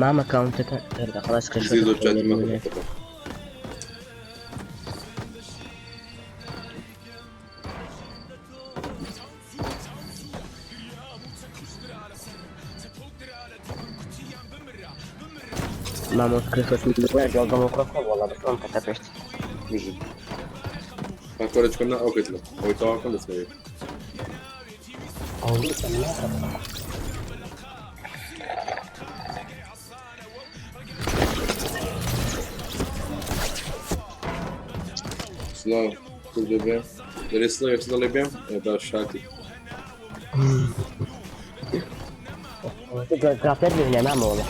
مامە کاونتەکە خلاص
زی زۆر چاتی مەکە
مامۆ screenshot وەڵا بەس ئەم کەتە پێشت
بژی پاکۆرە چکم نا ئەو کەتلە ئەوەی تەواوکەم دەستمە یەک سڵاو کوردە بێم دەرێ سڵاو یەکسەر دەڵێ بێم باش هاتی
گرافێر بهێنە مامە وەڵا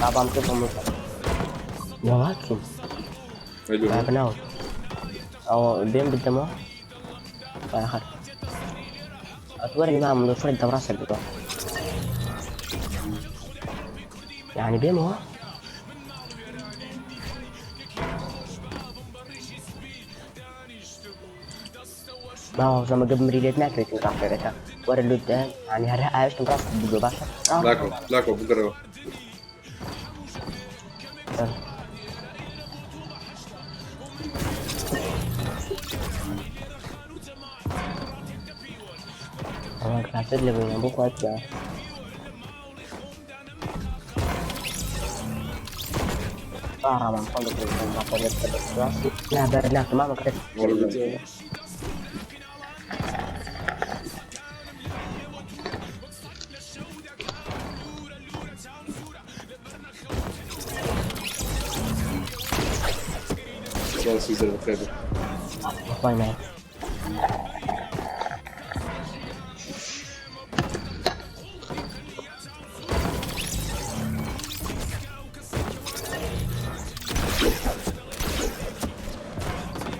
بابام کرد بەم وەڵا چوم بناو ئەوە بێم بدەمەوە آخر أتوري معهم لو فرد براسك بقى يعني بيم هو ما هو زما قبل مريلات ناكلت نقع ورا اللود يعني هل عايش براسك بقى باشا
لاكو لاكو بقرا
ئەوە کاتر لە بینە بۆ خوات بە لا بر لا ما مكتب
سڵاو سیزەر بەخێر بێ.
خوای نایت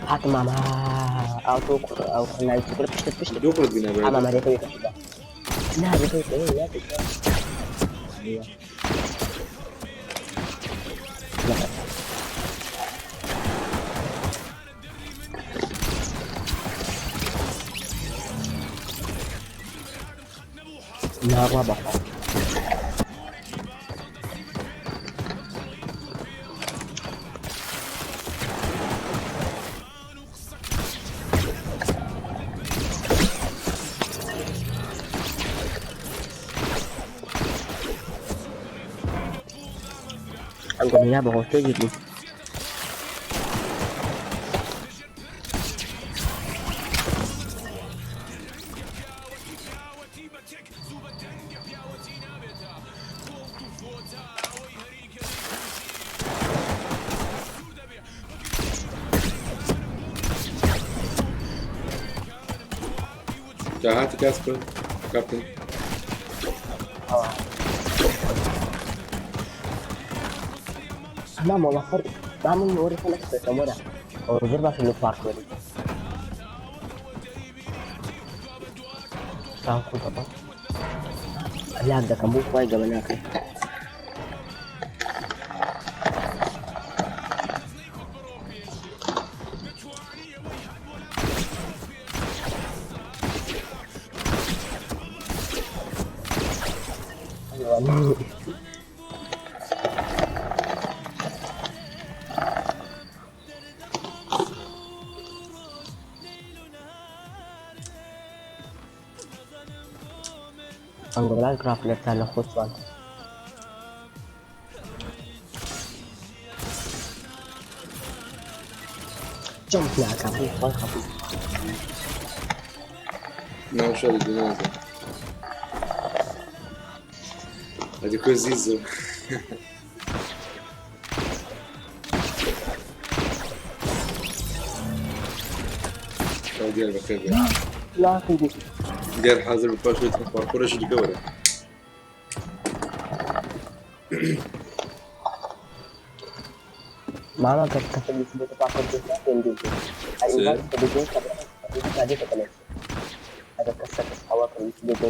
هاتم ماما ئەو تۆ ئەو ناوی چ کوڕە پشتت پشتت
دوو کوڕت بینا
ئا ماما دێتەوە یەکەم نا دێتەوە یەکەم یا دێتەوە. نا ڕوا بەخوا. ئەم گەمینا بەخۆ تێگیر بوو.
داهاتی کاسپر کاپتن.
ماما والله فرق بعمل وري خلك تمورة أو زر باش اللي بارك وري كان كنت طبعا لا ده كان بوك وايد قبل ئەنگۆڵان گرافلێتان لە خۆتوان. جەمپ ناکەم خۆی خەفی.
ناو شادی دنازە هەدی کۆ زیزم. دیار بەخێر بێ.
لا خیلی.
دیار حاضر بە پاش بێت پارکۆرەشی دیکە وەرە.
ماما کە کەسە پاکۆر پێم دوو ئەی کە بێ کە دێتە کەلێت ئەگەر کەسە کەس ئەوە کە بێ.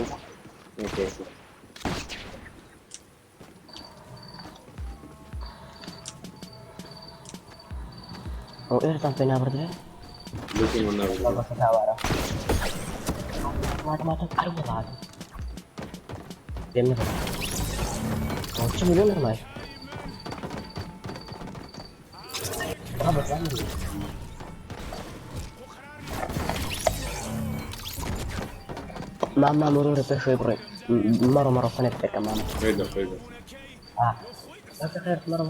ئۆکەی.
ئەو ئێرتان پێ نابردرێ؟
لۆکەی من نابردرێ.
بەسەتاوارە ماتە ماتە ئەر وڵات پێم نەبڕ. ئەو چ ملیۆن نەمای بابا زانی. ماما مرور پێشوەی بڕێ مەڕۆ مەڕۆ فەنێک دەکەم ماما.
خێر خێر.
آه خير مرة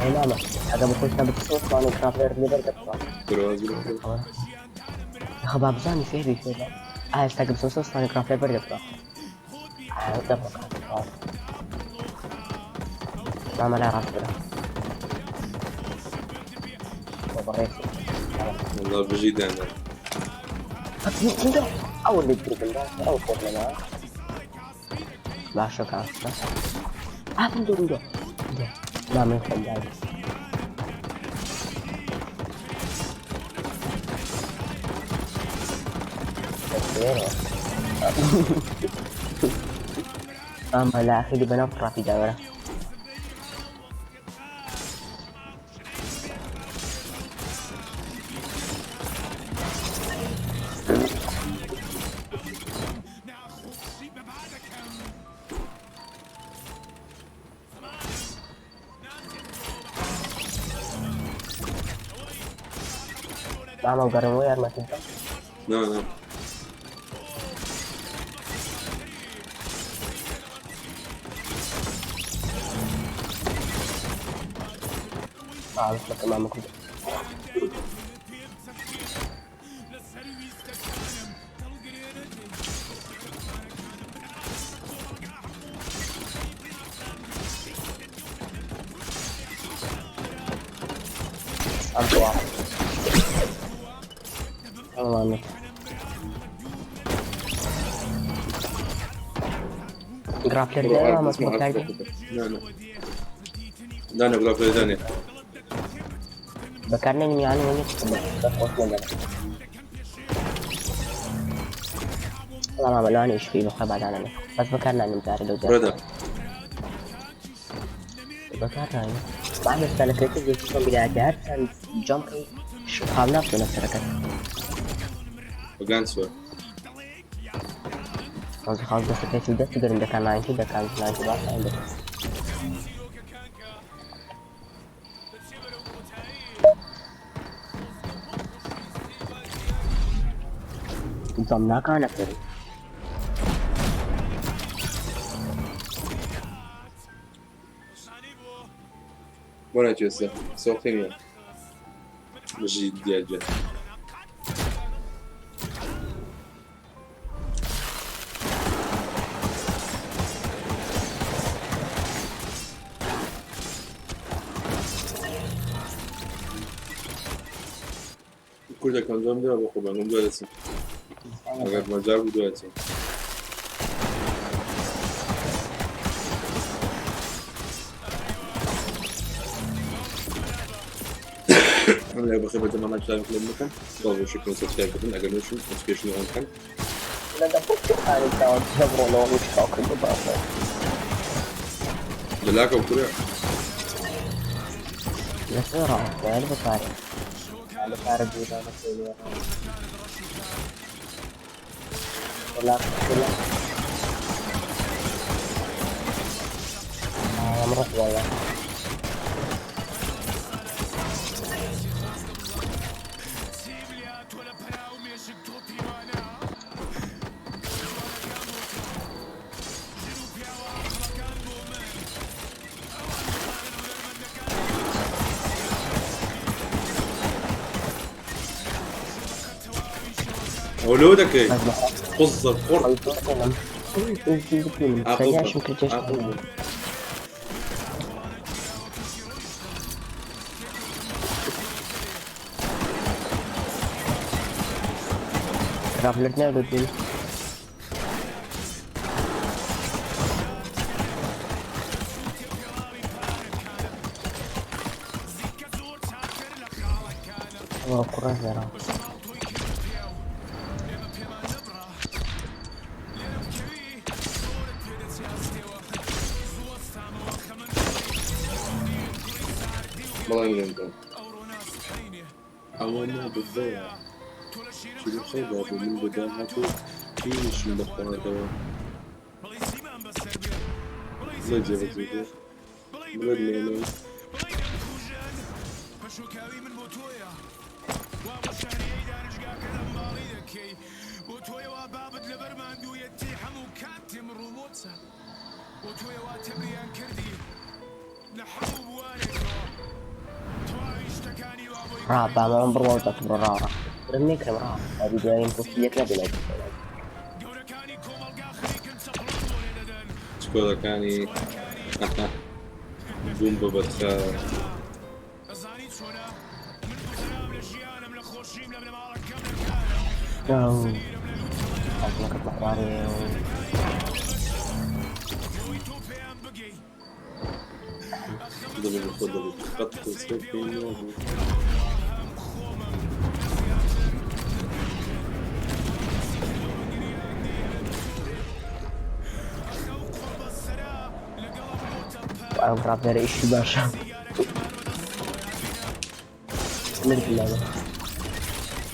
اي ماما هذا بخش بتصوت وانا كرافلر اللي برد
دروازی بخۆ.
خباب زاني فيري فيري آه استقب صوص وانا كرافلر برد آه ماما لا راس بلا
والله بژی دانا.
أول اللي تدري أول لنا باشا كان آه بندو بندو لا ما يخون داي أما لا أخي بنفرة في دورة. ماما وقرمو يا ما تنسى.
نا نا.
آه بس لك ماما كنت أنت واحد الله عنك جرافلر ده ما اسمه تاعي.
نا نا. دانێ گرافلەر دانێ.
بەکارنێنم یانی وەنیە بەس خۆش نەدەم. وەڵا مامە لەوانە ئیش بکەی بەخوای با دانەنێ بەس بەکار نانیم جارێ لەو جارە.
ڕێدا.
بەکار نانیم. با ئێستا لە کرێتە زێکی چۆن بیرایەتی هەر چەند جەم کەی خاو ناچنە سەرەکەت.
بەگان سوە.
ڕۆژی خاڵ دەست پێچ و دەست گەرم دەکان نانکی دەکان نانکی باش ئەم دەکەن. جەم ناکانە فێری.
بۆ ناچێسە سۆقی نییە بژی دیاجە. کوردەکان جام دا بۆ خۆبان دوای دەچم ئەگەر مەجال بوو دوای دەچم. لە بەخێر بەدەما لایک لێم بکەن بەڵێ شکرن subscribe بکەن ئەگەر نوشن notification on بکەن. لەلاکە کورە.
لەسەر ڕاست بەکارێ لە پارە دوورە لە پێ وەڵا وەڵا ئەمڕۆ وەڵا.
ئەوە لەوە دەکەی قوزە قوڕ.
ڕافلت نەبێت. ئەوە کوڕە زەرا.
بەڵام لێم ئەوە نا بڤەیە چیرۆخەی بابوو من بە داهاتوو هینیشم دەخواردەوە. بڵێ جێبەجێ بێ بڵێ لێنەی.
ڕا با من بڕوا دەکەم ڕا ڕا برم نێکرم ڕا ئەبی دوایین پۆستی یەک نەبێ لای
چکۆلەکانی بووم بە بەدخە. دەبێ بە خۆ دەبێ قەت خۆسرە پێی نابوو.
ئەم ڕابدەرە ئیشی باشە. مرد لەوە.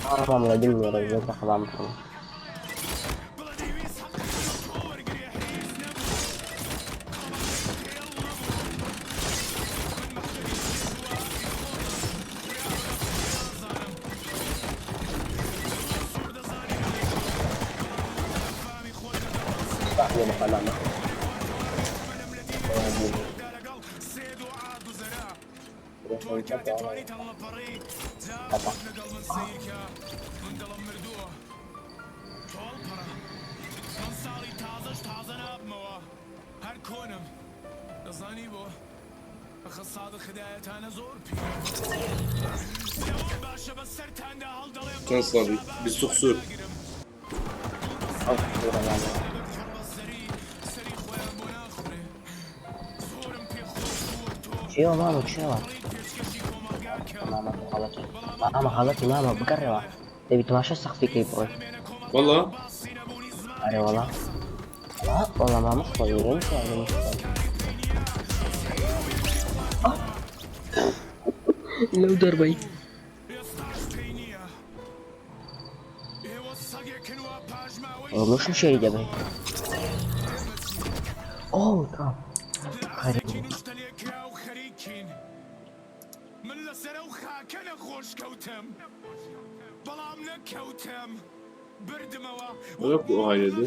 ئارام لە دڵ وێرە زۆر بەخەڵام بکەم. بەخەڵامە.
چەند ساڵی بیست و قسوور.
ئەو قسوورە. چێوە مامە چێوە مامە غەڵەتی مامە غەڵەتی مامە بگەڕێوە دەبی تەماشا سەقفی کەی بڕۆی
والله
ئەرێ وەڵا وەڵا مامە خۆی
لەو دەربەی
ئەوە شمشێری دەبەی ئۆ تا خەریک
من لەسەر ئەو خاکە نەخۆش کەوتم بەڵام نەکەوتم بردمەوە
وەکو ئەوهای لێ دێ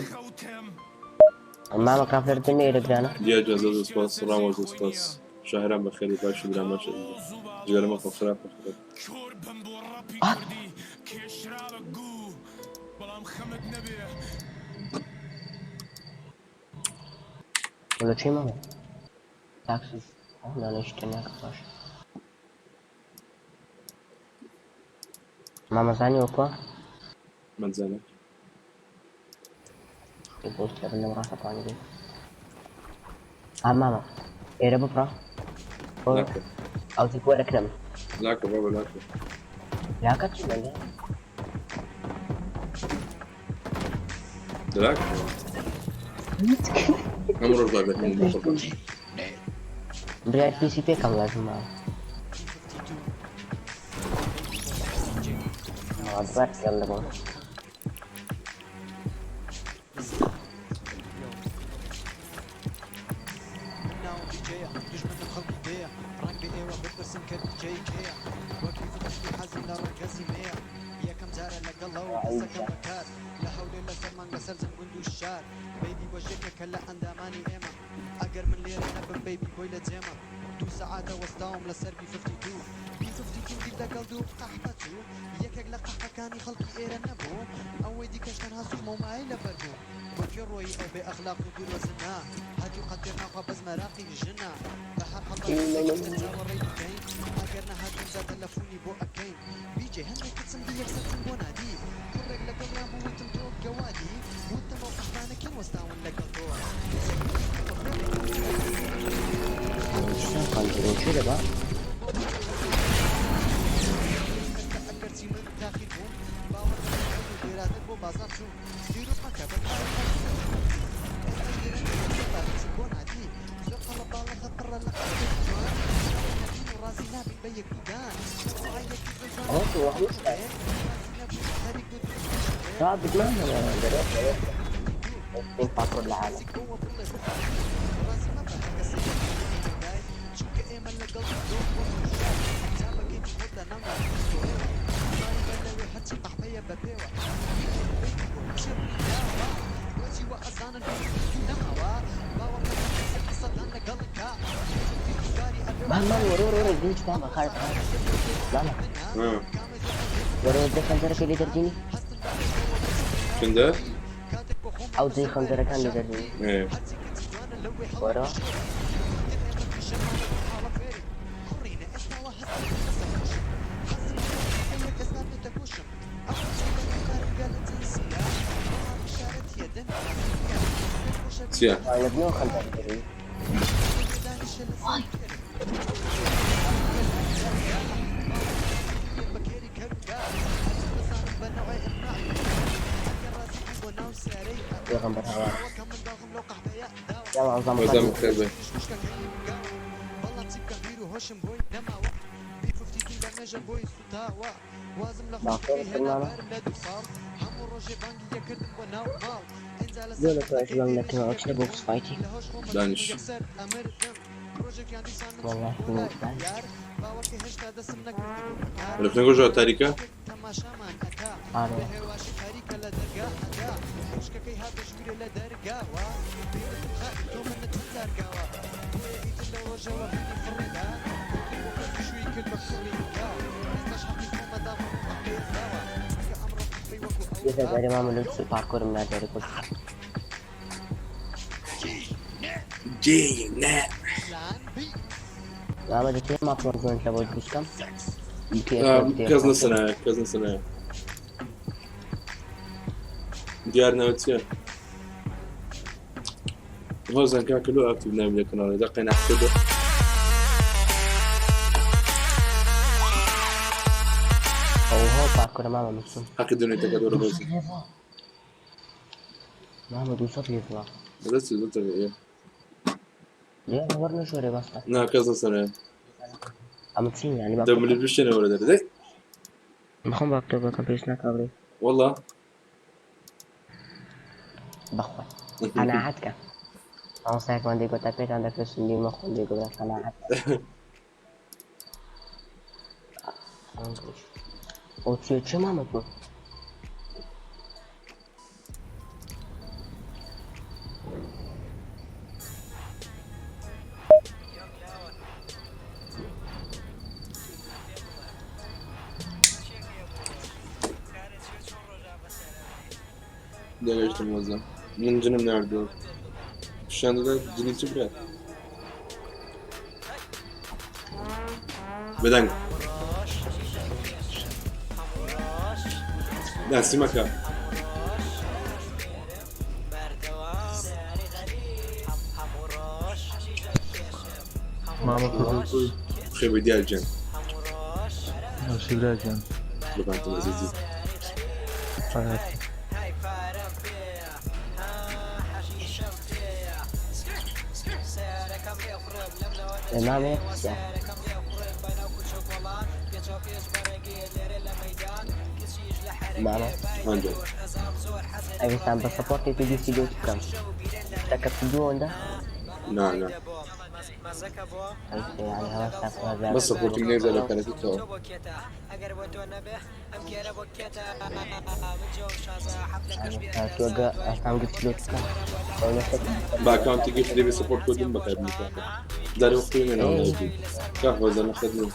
مامە کافرتن ئێرە گرانە
دیا جان زۆر زۆر سپاس ڕامۆ زۆر سپاس شاهران بەخێری باشی برام باشە جگەرە مەخۆ خراپە خراپە
ولا چی مامە تاکسی ئەو نانێشتە ناکە باش مامە زانی وەکوە
مەنزانە
بۆ لە بنەم ڕاستەپانی بێت ئا مامە ئێرە ببڕە
لاکە
ئەو تیک وەرەکنەم
لاکە بابە لاکە
لاکە چی مەندە
لاکە ئەم ڕۆژ لا دەکەم بۆ قوربان
برای پیسی پێکەم لازم ماوە دوار لەگەڵ لەبۆ خەنجەرۆ دەبا رابط ما پاسۆر لە عالم ماما وەرە وەرە وەرە گوچ ماما خارج ماما وەرە وەرە خەنجەرەکەی لێ دەردینی
چندە
ئەو جێی خەنجەرەکان لێ دەردینی وەرە
چییە
لەبنەوە خەنجەر دەردینی پێغەمبەر هەوا یا عەزام
وەزام بخێر بێ
زۆر لە تۆش بەم دەکەمەوە ئەچنە بۆکس فایتی
دانیش
والله
رفنە گۆژەوە تاریکە
ئارۆ یەکە جارێ مامە لەو پارکۆرم ناداری کورد مامە دەتەوێت ماپڵۆن جۆینت لە بۆ دروست کەم
کەس نەسەنایە کەس نەسەنایە دیار ناوە چییە هۆزان کاکە لۆ ئاکتیv ناوی لە کەناڵی دەقەی ناحکردە.
پارکۆرە مامە من چووم.
حەقی دۆنێتەکە دۆرە بەزن.
مامە 200 لێڤڵە.
بەدەستی زۆر ئێ.
لێ وەرنە ژۆرێ بەستە.
نا کەس لەسەرە.
ئەمە چین یانی با
دە ملی بشتێنە وەرە دەرێ. دەی.
بەخۆم با کتێبەکەم پێویست ناکا بڵێ.
وەڵا.
بەخوا. قەناعەت کە. مامۆستایەکمان دەیگوت تا پێتان دەکرێت سندی مەخۆن دەیگوت برا قەناعەت کە. ئەو چیە چێ مامە تۆ؟
دەگەشتم وەزە. من جنم ناردووە. پیشان دەدا جنی چ برا؟ بەدەنگ. ناسی مەکە.
مامە کوردی
خێ بە دیار گیان.
باشی برا گیان.
قوربانتم ئەزیزی.
حەیاتی.
مامە یەک پرسیار. مامە
هەندێک.
ئەگەرتان بە سەپۆرتێکی گشتی لۆ بکەم شتەکە دووەندە؟
نا نا.
يعني هەوەستا
بەس سەپۆرتیم نێزە لە کارەتی تەواو.
تۆگە ئەستان گشتی لۆ بکەم
بە ئەکاونتی گشتی دەبێ سەپۆرت کۆدم بەکاربێنی کاکە. جارێ وەختی نێنەوە ناردی. کاک هۆزە نەخێت من.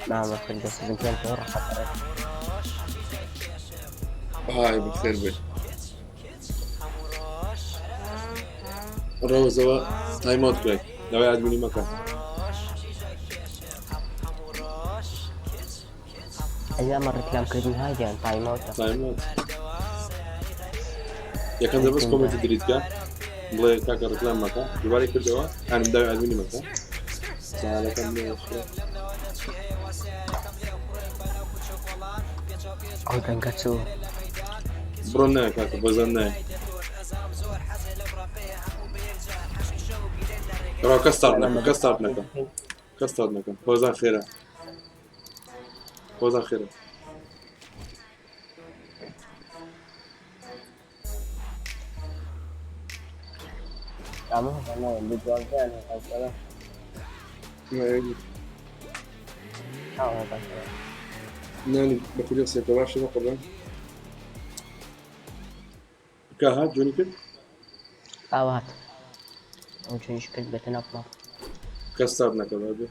مامە کرد دەستم پێم تۆ ڕەحەت
های بەخێر بێت. ڕەوزەوە تایم ئاوت کرای. داوای ئادمینی مەکە.
ئەمە ڕیکلامکردن هاگیان تایم ئاوتە.
تایم ئاوت. یەکەم دە بەس کۆمێنتی دریت کە بڵێ کاکە ڕیکلام مەکە. دووبارەی کردەوە ئەنم داوای ئادمینی مەکە. ساڵەکەم نێ.
ئەو دەنگە چوو.
بڕۆ نایە کاکە بەزان نایە. ڕۆ کەس ستارت نەکە کەس ستارت نەکە کەس ستارت نەکە. هۆزان خێرا. هۆزان خێرا.
ئەمە دوازدەیان هەڵسەڵە.
نانی بە کوردی قسەی باشە بە قوربان. کە هات جوانی کرد؟
ئاوا هات. ئەو جوانیش کرد بێتە ناو ماڵ.
کەس ستارت نەکە بابێ.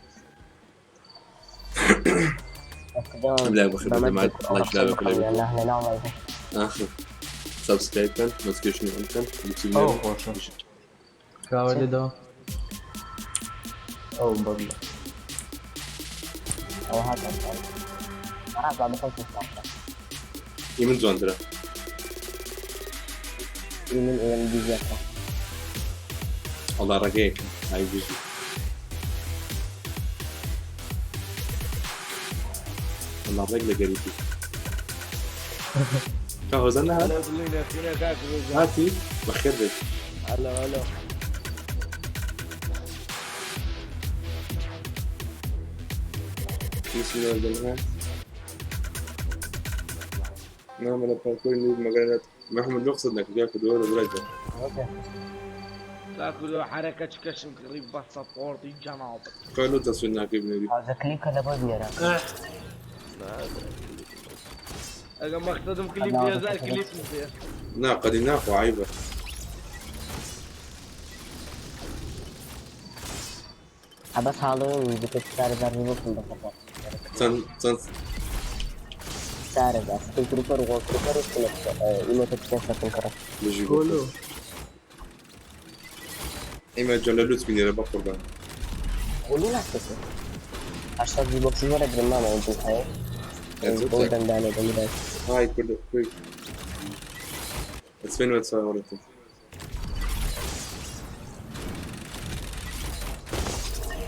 لا بخير بدمعت لايك لا بخير.
لە ناو ماڵ.
سبسكرايب کەن نۆتیفیکەشنی ئۆن کەن.
ئەو خۆشە. کاوە لێدەوە. ئەو بەڵێ.
ئەو هات. ڕاست با بخۆم ستارت.
ئی من جوانترە.
ئی من ئێم دیزیاترە.
وەڵا ڕێگەیەکم. ئای بژی. وەڵا ڕێک لە گەریتی. کا هۆزان نەهات؟ هاتی؟ بەخێر بێت.
هەلۆ هەلۆ.
نعم أنا باركور نوب مقالات محمد نقصد لك جاك دور برجع.
تاكلوا حركة كشم قريب باسبورتي جنابك.
قالوا تصوير ناكي بنادي.
هذا كليك هذا بودني راه.
انا ما اخذتهم كليب يا زال كليب.
نا قديم ناقو عيبة.
بس هالوين ذكر سارة ريبوك من بسبورت.
تن تن
سارة بس كل كروبر وغو كروبر وكل إيموتة كيف تنكره.
بجيبو. إما جون لوت بني ربا قربان.
قولوا لا تسكت. 800 ڤی بۆکسی وەرەگرم مامە ئەو دوو هەیە بۆ دەنگدانێ دەمیرای.
های کوردە کوی ئەچێنەوە چاوەڕێتم.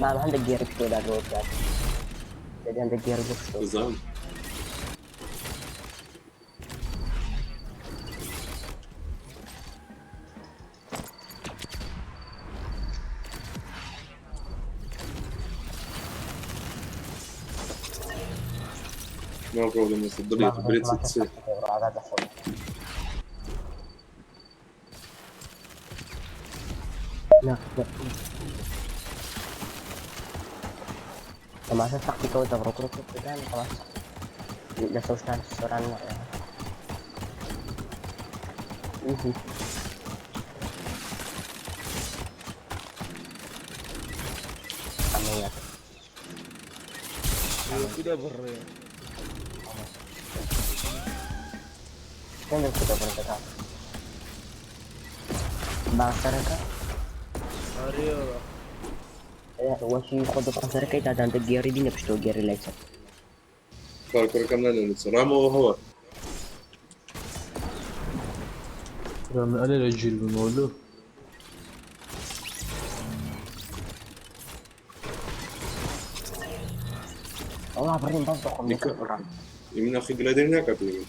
مامە هەندێک گێڕی پشتەوە داگەوە بکات. دەبێ هەندێک گێڕی بۆ پشتەوە.
بزانم. No problem, Mr.
مامە
بريت
تەماشا
ست
سەقفەکەی بڕۆ ئاگات لە خۆت. نا نا. تەماشا سەقفی دەبڕۆ کوڕ کوڕ کوڕ تەماشا لە سەوشتان سۆران وایە. ئەمە یەک.
كده بڕێ
چەندە کوتە بڕ دەکات؟ بانسەرەکە؟
ئەرێوە
وەچی خۆ دە بانسەرەکەی دادان دە گێڕی بینە پشتەوە گێڕی لای چەپ.
پارکۆرەکەم نانێنێت ڕامەوە هەوە.
من ئەلێ لە گیر بوومەوە لۆ.
وەڵا بڕیم بەس بەخۆم
من ئەخی گلادێر ناکات من.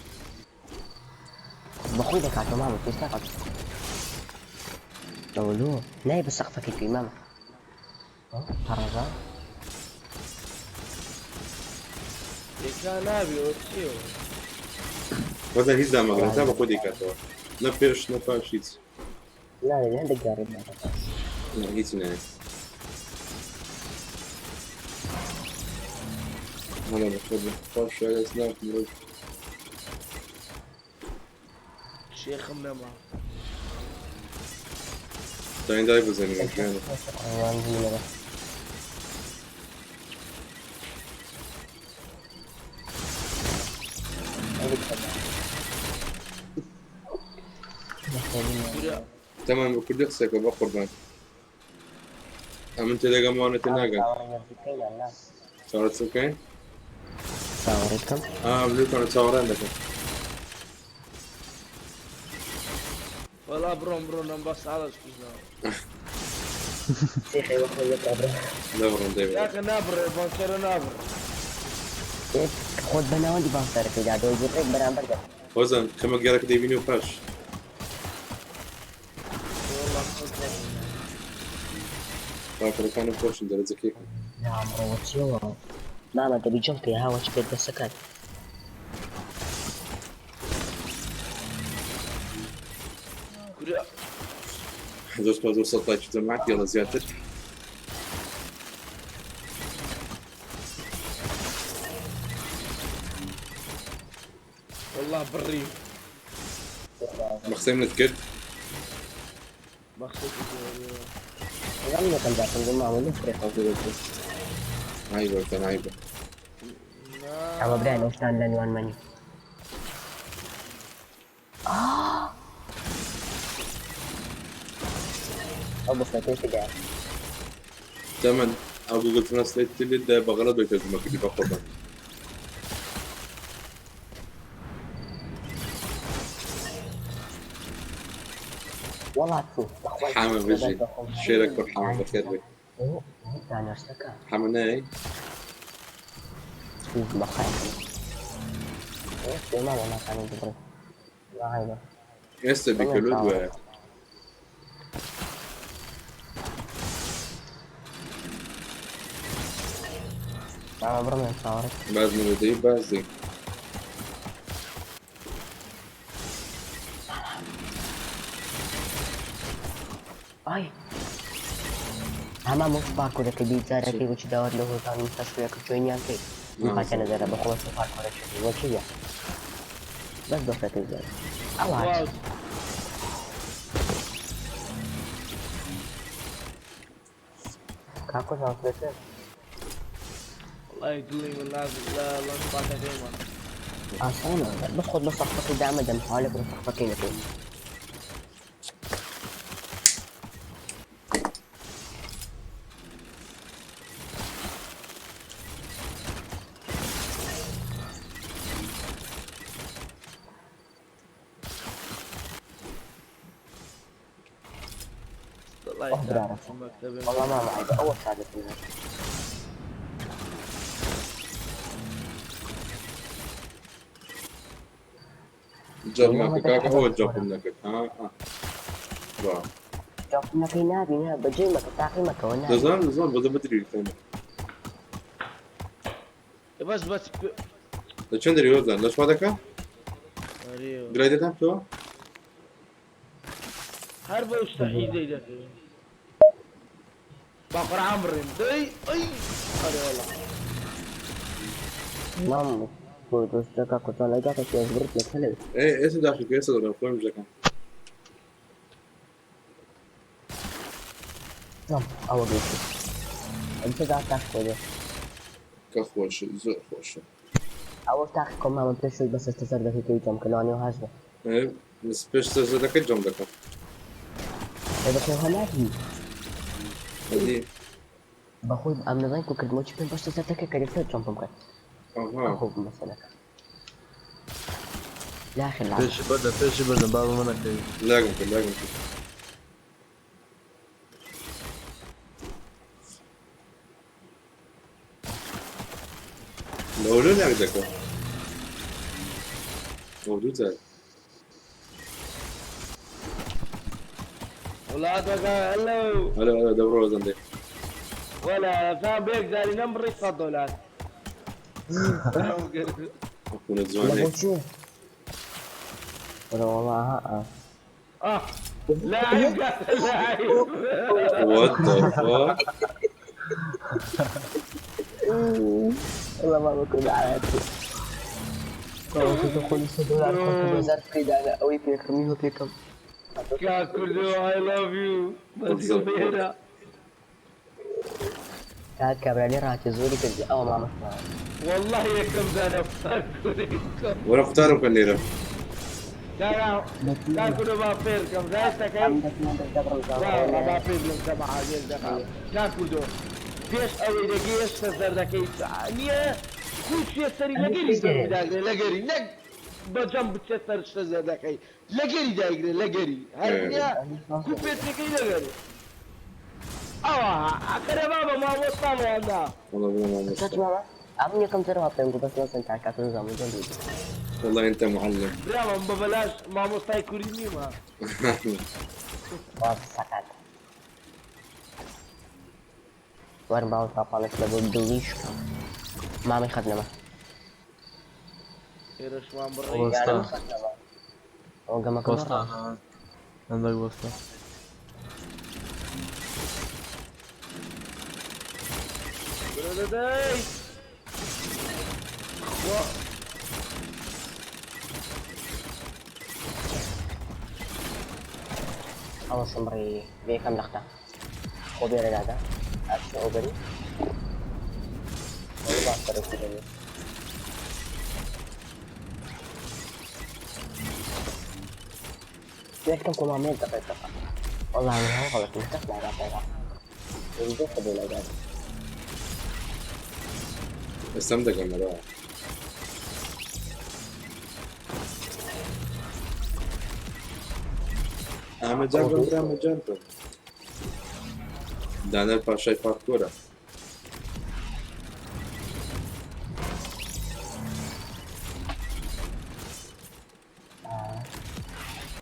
بەخۆی دەکاتەوە مامە پێش ناکات. ئەوە لۆ نای بە سەقفەکەی پێی مامە. پەڕەزا
یەکا نابێ ئەوە چییە؟
وەزە هیچ دامەگرن تا بە خۆی دەیکاتەوە نە پێش نە پاش هیچ.
نا هەندێک گێڕی بناتە پاش.
نا هیچ نایە. هەڵە بەخۆ بێ. پاش شایەت ناکەم ڕۆژ.
شێخم نەما.
داین دای بزنین ژیانە.
ڕوان بینەوە.
تەمان بە کوردی قسەکە بە قوربان. ئەمن تێدەگەم وانە تێناگەن. چاوەڕێ چ بکەین؟
چاوەڕێ بکەم؟
ئا بلوتان چاوەڕێیان دەکەم.
وەڵا بڕۆم بڕۆم نەم بەس ئاڵەش کوژنەوە.
شێخی وەخۆ یەکا بڕۆ.
نەبڕم دەی بڕۆ.
کاکە نابڕێ بانسەرە نابڕێ.
خۆت بە ناوەندی بانسەرەکەی دادەوە ڕێک بەرامبەر دەکەی.
هۆزان کەمە گێڕەکە دەیبینی و پاش.
وەڵا خۆت بەس.
پاکەکانم خۆشن دەرەجەکەیکم.
نا بڕۆ چیەوە مامە دەبی جەمپێ ها وەچ پێت دەسەکات.
کورە
زۆر سوپاس بۆ 100 لایکی جەماعەت یاڵا زیاتر.
وەڵا بڕیم.
بە قسەی منت کرد؟
بە قسەی کرد.
لەم یەکەم جار کردم مامە لۆ فرێ خەڵکی دەچوو.
عیبە وتەن عیبە.
ئەوە برای نەوشتان لە نوان مەنی. ئەو بفرەکەی تێدایە.
تەمەن ئەو گوگل ترانسلەیت لێت دایە بە غەڵەت بۆی تەرجومە کردی بە قوربان.
وەڵا چوو بەخوای
حامە بژی
بەخۆم.
شێرە کوڕ حامە بەخێر بێ.
دانەرسەکە.
حامە نایەی؟
بەخوای مامە ناتوانم ببڕم. عیبە.
ئێستا بیکە لۆ دوایە.
مامە بڕم چاوەڕێ.
باز من دەی باز دەی.
ئای هەمان مۆش پارکۆرەکە بیجارەکەی وەچی داوات لە هۆزان مستەشفەکە جۆینیان کەی. خاکە نەزەرە بەخۆ پارکۆرەکە وەچیە. بەس بەفرەکەی زیاد. ئەوە
واو
کاکۆ چاوەڕێ.
وەڵای دڵی من لازم لە لەنج پاکەکەیمان.
ئاسانە بەس خۆت بە سەقفەکەی دامەدەم حاڵێک بە سەقفەکەی نەکەی.
الله
ئۆه برارە
يسامحكم مكتب
والله ما معي ئەوە سادەتم
جەب
والله
ماکە
ما
کاکە
دەکات
ئەوە جەپم نەکرد ها ها. وا.
جاپنەکەی نابینە بەجێ مەکە تاقی مەکەوە نابی
دەزانم دەزانم بەزە بدری خێنە
بس بس
لە چەند دەری هۆزان لە شوا دەکا
أريو.
گرای دەدەم تۆ
هەر بەو شتە حیزەی دەکەین با قورعان بڕین دەی ئەی ئەرێ وەڵا
مام بۆ دۆستەکە کوتان لەگەڵ پێش برد لە
ئێ ئێستا داخل کە ئێستا دەڵێم خۆم دەکەم
جەم ئەوە گەیشت ئەمسە دا تاقی کۆ
کە خۆشە زۆر خۆشە
ئەوە تاقی کۆ مامە پێش بەسەر تەسەر دەکەی جەم کە لەوانەیە هاش بێ
ئێ، بەس پێش سەر دەکەی جەم دەکەم
ئێ بەخۆ هەنابی
ئەدی
بەخۆی ئەم نەزانین کو کردمەوە چی پێم بەش تەسەر دەکەی کە لەسەر جەمپم کرد
ئەها
ئەخۆ مەسەلەکە لاخر العب
پێشی بەردە پێشی بەردە با بە منەکەی
لاگم کرد لاگم کرد لەوە لاگ دەکەم ئەو دوو جار
وڵاتەکە هەلو
هەلو هەلو دەبڕۆ هۆزان دێ
ولا فاهم بێک جاری نەمبڕی 100 دۆلار
ئەخونە
لە
جوانێک
بۆ چی ولا والله ها ها
اه لاعب لاعب
What the fuck
والله ما بكون عادي كنت خۆی 100 دۆلار خۆ بەزار پێدانە ئەوەی پێکڕمی هۆ پێکەم
كاكوردو I love you بس بينا
کات کابرا لێ ڕاتی زۆری کردی ئەوە مامەستا
والله يا كم دانا
وەرە قوتارم کەن لێرە
كاكوردو ما فير كم دايستك
ئەم دەستمان دەبڕم
والله ما فير لهم جماعة ديال دقة كاكوردو پێش ئەوەی دەگەی هێشتا زەردەکەی نییە کوچێ سەری لەگەری زەردی داگرێ لەگەری نەک بەجەم بچێ سەر شتە زەردەکەی لەگەری دایگرێ لەگەری هەر نییە کو پێچەکەی لەگەری ئەوە ئەکەرە بابە مامۆستاڵیاندا
والله بڵێ مامۆستا
مامە ئەم یەکەم جار وا پێم گوت بەس نازانم تا کات نازانم جۆن بوو.
والله انت معلم
برامان بە بەلاش مامۆستای کوردی نیمە
وا سەقەت وەرم باوە تا پاڵش لە بۆ دڵیش بکەم مامی خەت نەما
ئێرەشمان بڕی
وەستا
یانم خەت نەما ئەوە گەمەکە
وەستا
بڕا.
هەندێک وەستا
برو دەدەی
ئەوە شمڕی بێکەم لەختە خۆ بێرە دادا ئەچنە ئەوبەری ئەوە باش سەرۆکی دەبێ. بێکەم کۆ مامێت دەقێت دەقە والله أنا هو غلط متفق على طيران يريدون قبول أولاد
ئێستام دەگەمەرەوە ئامە جان بم برامە جان بم دانەر پاشای پارکۆرە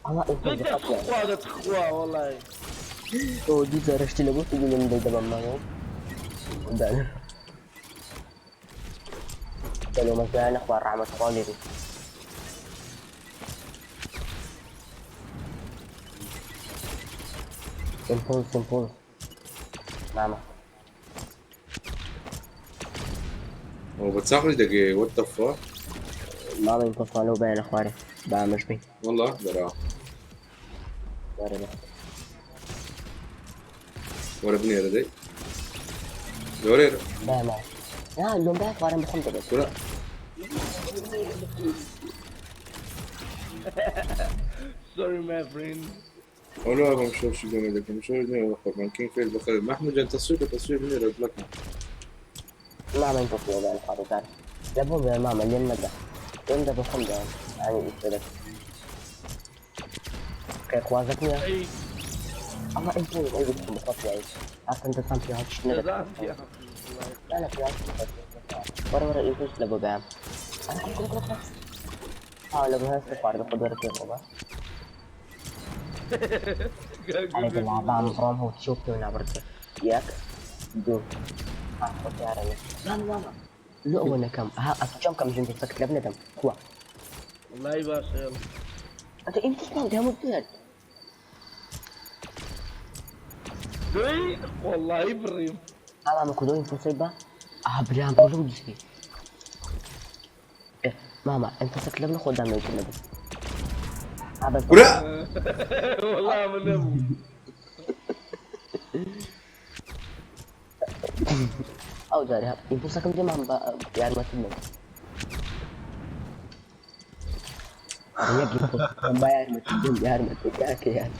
الله أنت
دەتخوا دەتخوا وەڵی
ئەوە دوو جارشتی لە بۆ تگی من دەیدەبەم مامە دانە لو مثلا اخوان رحمة خوالي امبولس امبولس ماما
ئەوە بە چاقلی دەگەی what the fuck
ماما امبولس لو بين اخواني بقى مش بي
والله دەرا وەرە بنێرە دەی لەوەرێرە
بقى ما لا اليوم بقى اخواني بخم دبت
کورە
Sorry my friend
ئەو لەوە بەم شۆشی گەمە دەکەم شۆ نێوە خۆمان کین فێر بەخەر مەحمود جان تەسویر بە تەسویر بنێرە بلەکە
ماما امبولس لو بين اخواني قال لابو بين ماما اليوم مدى اليوم ده بخم ده يعني يستلك كيف وازك
ئەی
ئەمە ئەی بۆ ئەی بخۆم بخۆ پیاوی ئەسن دەسان پیاوە شت نەدەکەم
دەزان پیا
لا لا پیاوە وەرە وەرە ئیتر لە بۆ بەیان ئەرە کورە کورە کورە ئا لە بۆ هەست خواردە خۆ دەرە پێ بۆ ئەرێ دڵا بام بڕۆم هۆ چۆ پێ نابڕێ یەک دوو خۆ دیارە مامە مامە لۆ ئەوە نەکەم ها ئەچم کەم ژن سەکت لە بنەدەم کووە
والله باشە يلا
ئەتە ئیمتیحان هەموو پێ
دوی والله بڕیم
مامە کودۆ ئینفۆسەی بە ئا برام بۆ لەو دیسکی مامە ئینفۆسەک لە بنە خۆدام نەوتن نەبوو ئا بەس
کورە
والله من نەبوو
ئەو جارێ ئیمپولسەکەم دێمان بە یارمەتی بم یەک ئیمپولس بە یارمەتی بم یارمەتی کاکە یان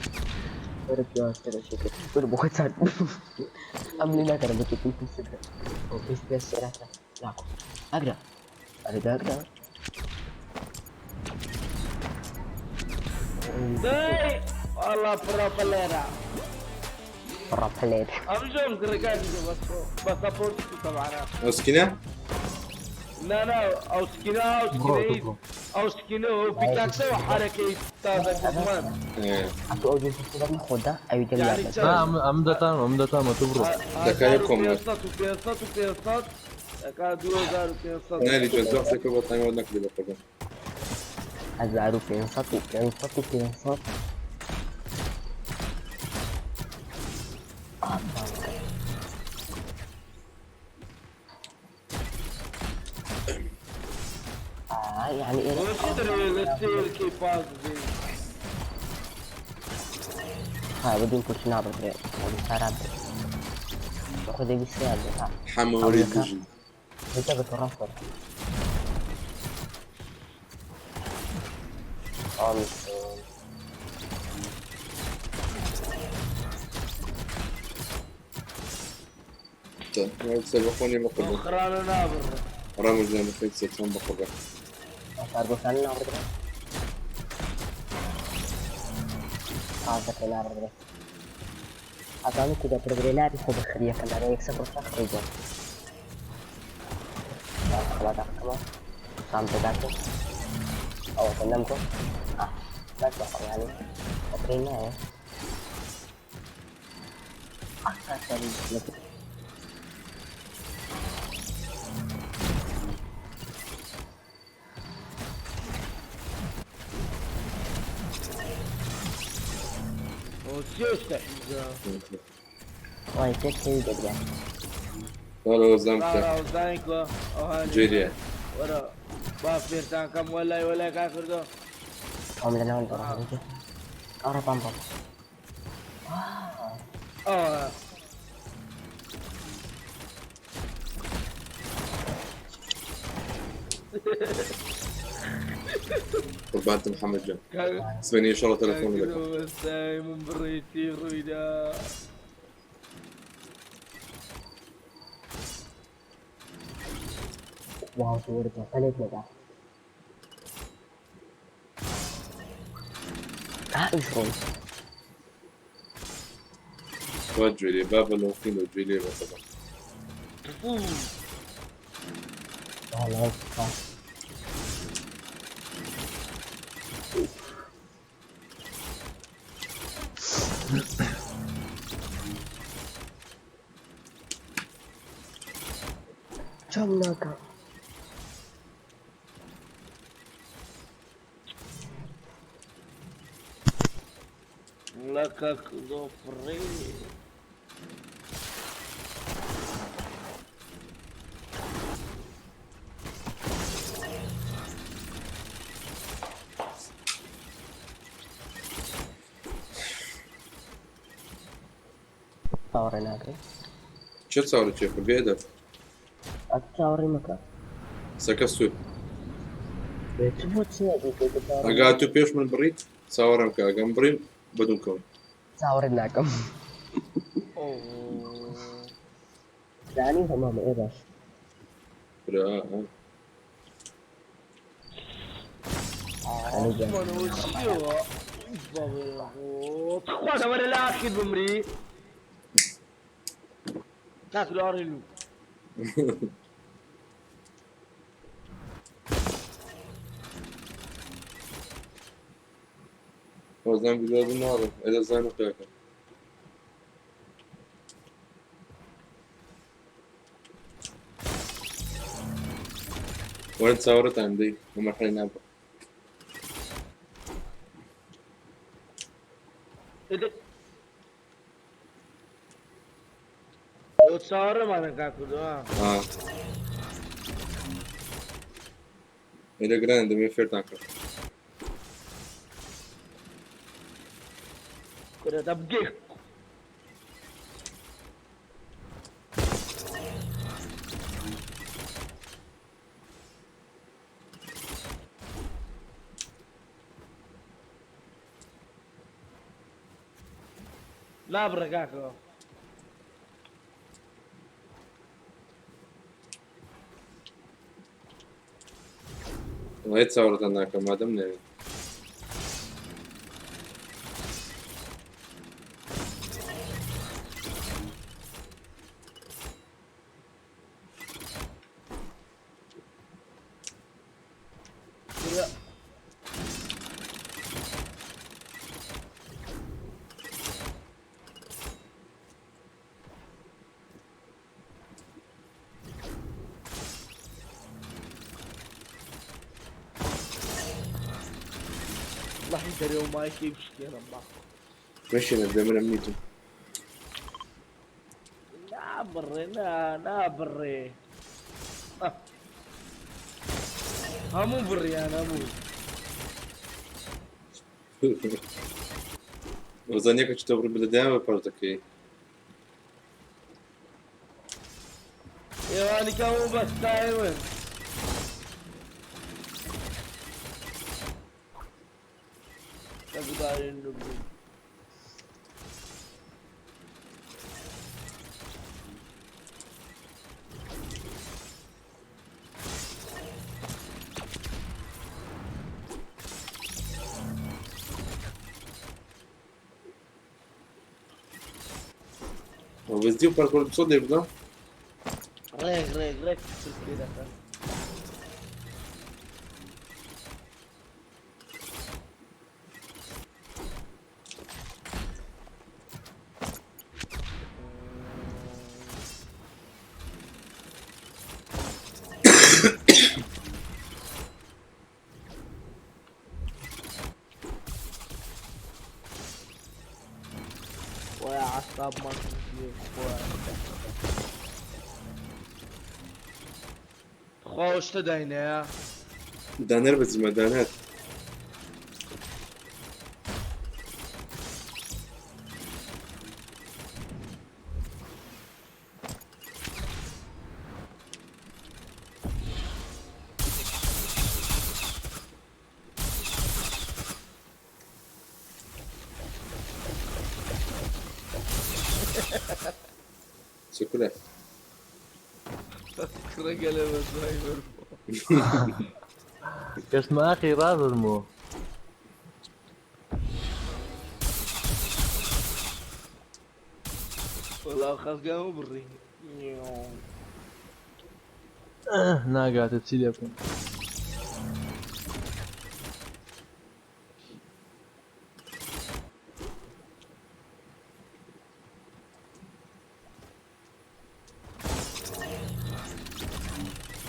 وەرە پیاوەستە شکر وەرە بۆ خۆت سارد ئەم لێ ناکەرم بە تۆ ئیمپولس بدە ئەو پێش پێش سێراتە ناکۆ ئەگرە ئەرێ داگرە
دەی والله بروبلێرا
ڕاپلێت
ئەم جۆم گڕگانی بەس بە سەپۆرت طبعا
ئەو سکینە
لا لا ئەو سکینە ئەو
بڕۆ
سکینەی
بڕۆ
ئەو سکینە و پیکاکسە و حرەکەی تازە گوزمان
ئێ،
ئەتۆ ئەو جنسە خۆدا ئەوی دەم
يعني
یارمەتی
نا ئەم ئەم دەتان ئەم دەتان تۆ بڕۆ
دەکارێ کۆمەڵ
1500 و 500 و 500 دەکا 2500
نالی جەزا قسەکە بۆ تایمەوە نەکردی بە قوربان
1500 و 500 و 500 آه يعني إيه
وش دري لە سێرکەی پاس بێ
ها بدون كل شيء نابر سارات خذ بيسياد ها
حەمە وەری دژی
انت بترفض
سەربەخۆنی بە قوربان
خرانە نابڕ
ڕامۆ جان بخیت سەرچۆن بە قوربان
أرجو نابر قصدك نابر أظن كده برجلي خب خرية كمان يكسب رصاص خريجة خلاص كمان سام تداكو أو تنمكو آه بس بقى يعني أوكي أكثر
سێ شتە
واي كيف سيد يعني
وەرەوە زەم بکە
زانکۆ ئەوها
جێریە
وەرە با فێرتان کەم وەلای وەلای کا کردۆ
أو من الأول برا أرى بام بام
ئەوە
قوربانتە محەممەد جان سبەینێ شەڕە تەلەفۆن دەکەم
من بڕیتی ڕوویدا
واو صورته خليت نجاح ها ايش روي
وا گوێ بابە لۆقین و گوێ لێ بە قوربان
والله كم ناقة
لك ضفري
چاوەڕێ ناکەی
چه چاوەڕێ چێ بێ ئەدەب
چاوەڕێ مەکە
سەکە سوور
چ بۆ چیە
ئەگا تو پێش من بڕیت چاوەڕێم کە ئەگەم بڕیم بەدوم کەون
چاوەڕێ ناکەم دانی هەمامە ئێ باش
برا
خانوو
منو چیەوە تخوا دەوەرە لە ئاخیر بمری کاک لو.
هۆزان ڤیدیۆ ناڵم ئێ دەزانم کاکە. وەرن چاوەڕێتان دەی بە مەرحەلەی نابڕ.
چاوەڕێمانە کاک کوردۆ ها.
ئێرە گرانە دەمێ فێرتان کرد.
کورە دەبگەی نابڕە کاکەوە.
وڵی چاوەڕێتان ناکەم مادەم نەوێت.
کورە والله دەرێ و مایکی بشکێنم با.
مشينا دەمرم ئەمنیتم.
نابڕێ نا نابڕێ هەموو بڕیان هەموو.
هۆزان یەکە چتە بڕ لە دایان بە پاش دەکەی.
ئێوانی کە هەموو بەستایون. تەگودارین نوبین.
بەس دیو پارکۆر چۆن لێ بدە؟
ڕێک ڕێک ڕێک پێ دەکەن. ويا عصاب ما خوا شتە داینەیە.
دانەر بەزیمە دانەر. چ کورە؟
کوڕە گەلە بە دوای بەربوو.
کەسمە ئاخی ڕازرمەوە.
وەڵا خەڵکە هەموو بڕی.
ناگاتە چی لێ بکەم؟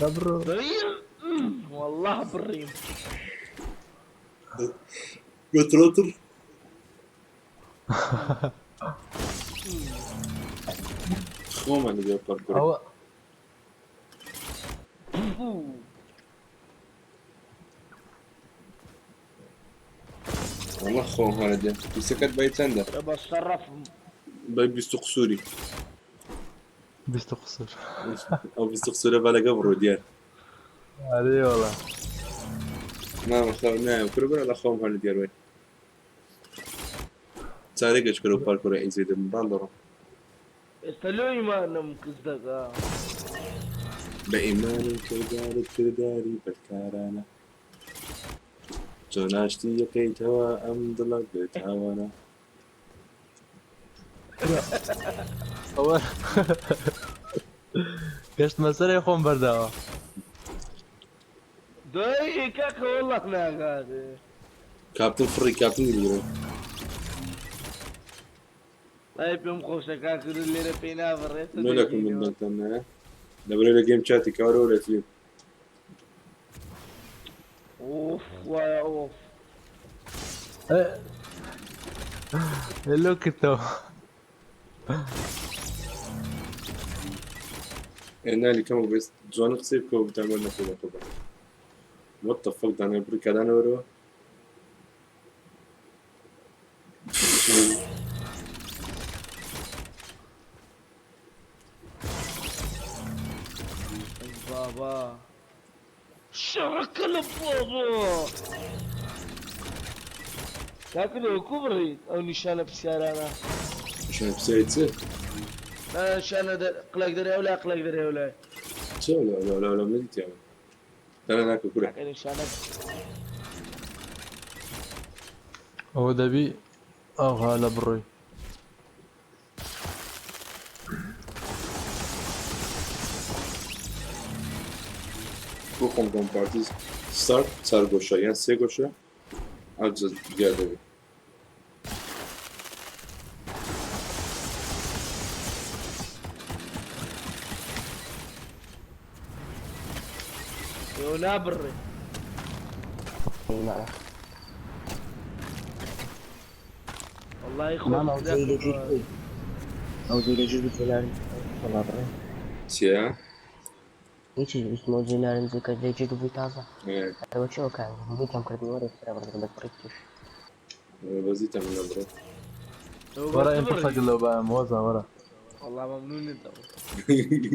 صبر.
بريم والله بريم.
قطرطر. خۆمان لە پارکۆر.
ئەوە
والله خۆم هەرە دێ. بیستەکەت بای چەندە؟
بە شەڕەفم.
بای 20 قسووری.
20 قسوور.
ئەو 20 قسوورە با لەگە بڕۆ دیار.
ئەرێ وەڵا.
نامەخەو نایە کورە بەرە لە خۆم هەر دیار وای. چارێکە چکەرە و پارکۆرە ئیزێ دەبم باڵ دەڕۆم.
ئێستا لۆ ئیمانم کز دەکا.
بە ئیمانی کرداری کرداری بەدکارانە. چۆن ئاشتی یەکەیتەوە ئەم دڵە بێتاوانە.
ئەوە گەشتمە سەرێ خۆم بەرداوە.
دای کاکە والله ناگاتێ.
کاپتن فڕی کاپتنی بگرە.
وای پێم خۆشە کاکە لێرە پێی نابڕێت.
نۆ لەکم من دەنگتان نایە لەبەرێ لە گەیم چاتی کارەوە لە تیم.
ئۆف وایە ئۆف.
لۆ کردەوە.
نالی کەمە بێت جوانە قسەی بکەوە بتانگۆ نەکەوە بە What the fuck دانێ بڕی کادانە وەرەوە.
بابا شەڕەکە لە بابا کاکە لە کو بڕیت ئەو نیشانە پرسیارانە؟
نیشانە پرسیاری چ؟
نیشانە قلەک دەرێ ئەو لای قلەک دەرێ ئەو لای.
چ ئەو لای ئەو لای ئەو لای نەدیتیانە. دانا ناکە کورە.
کاکە نیشانە
ئەوە دەبی ئاوها لە بڕۆی.
بۆ خۆم گۆم پارتی ستارت چار گۆشە یان سێ گۆشە ئەوجە دیار دەبێت.
ئێوە نابڕێ. والله خۆ
مامە ئەو جێی لەگیر بووی ئەو جێی لەگیر بوو جێ نارنج وەڵا بڕێ
چییە؟
هیچی ویستم ئەو جێ نارنجەکە لەگیر بووی تازە ئەوە چی ئەو کار بووی کەم کردی وەرە سەرە بڕێ بەس بڕی توش
بەزیتە من بڕێ
وەرە ئێم پسەکە لەو بایم وەزا وەرە.
والله ممنون انت.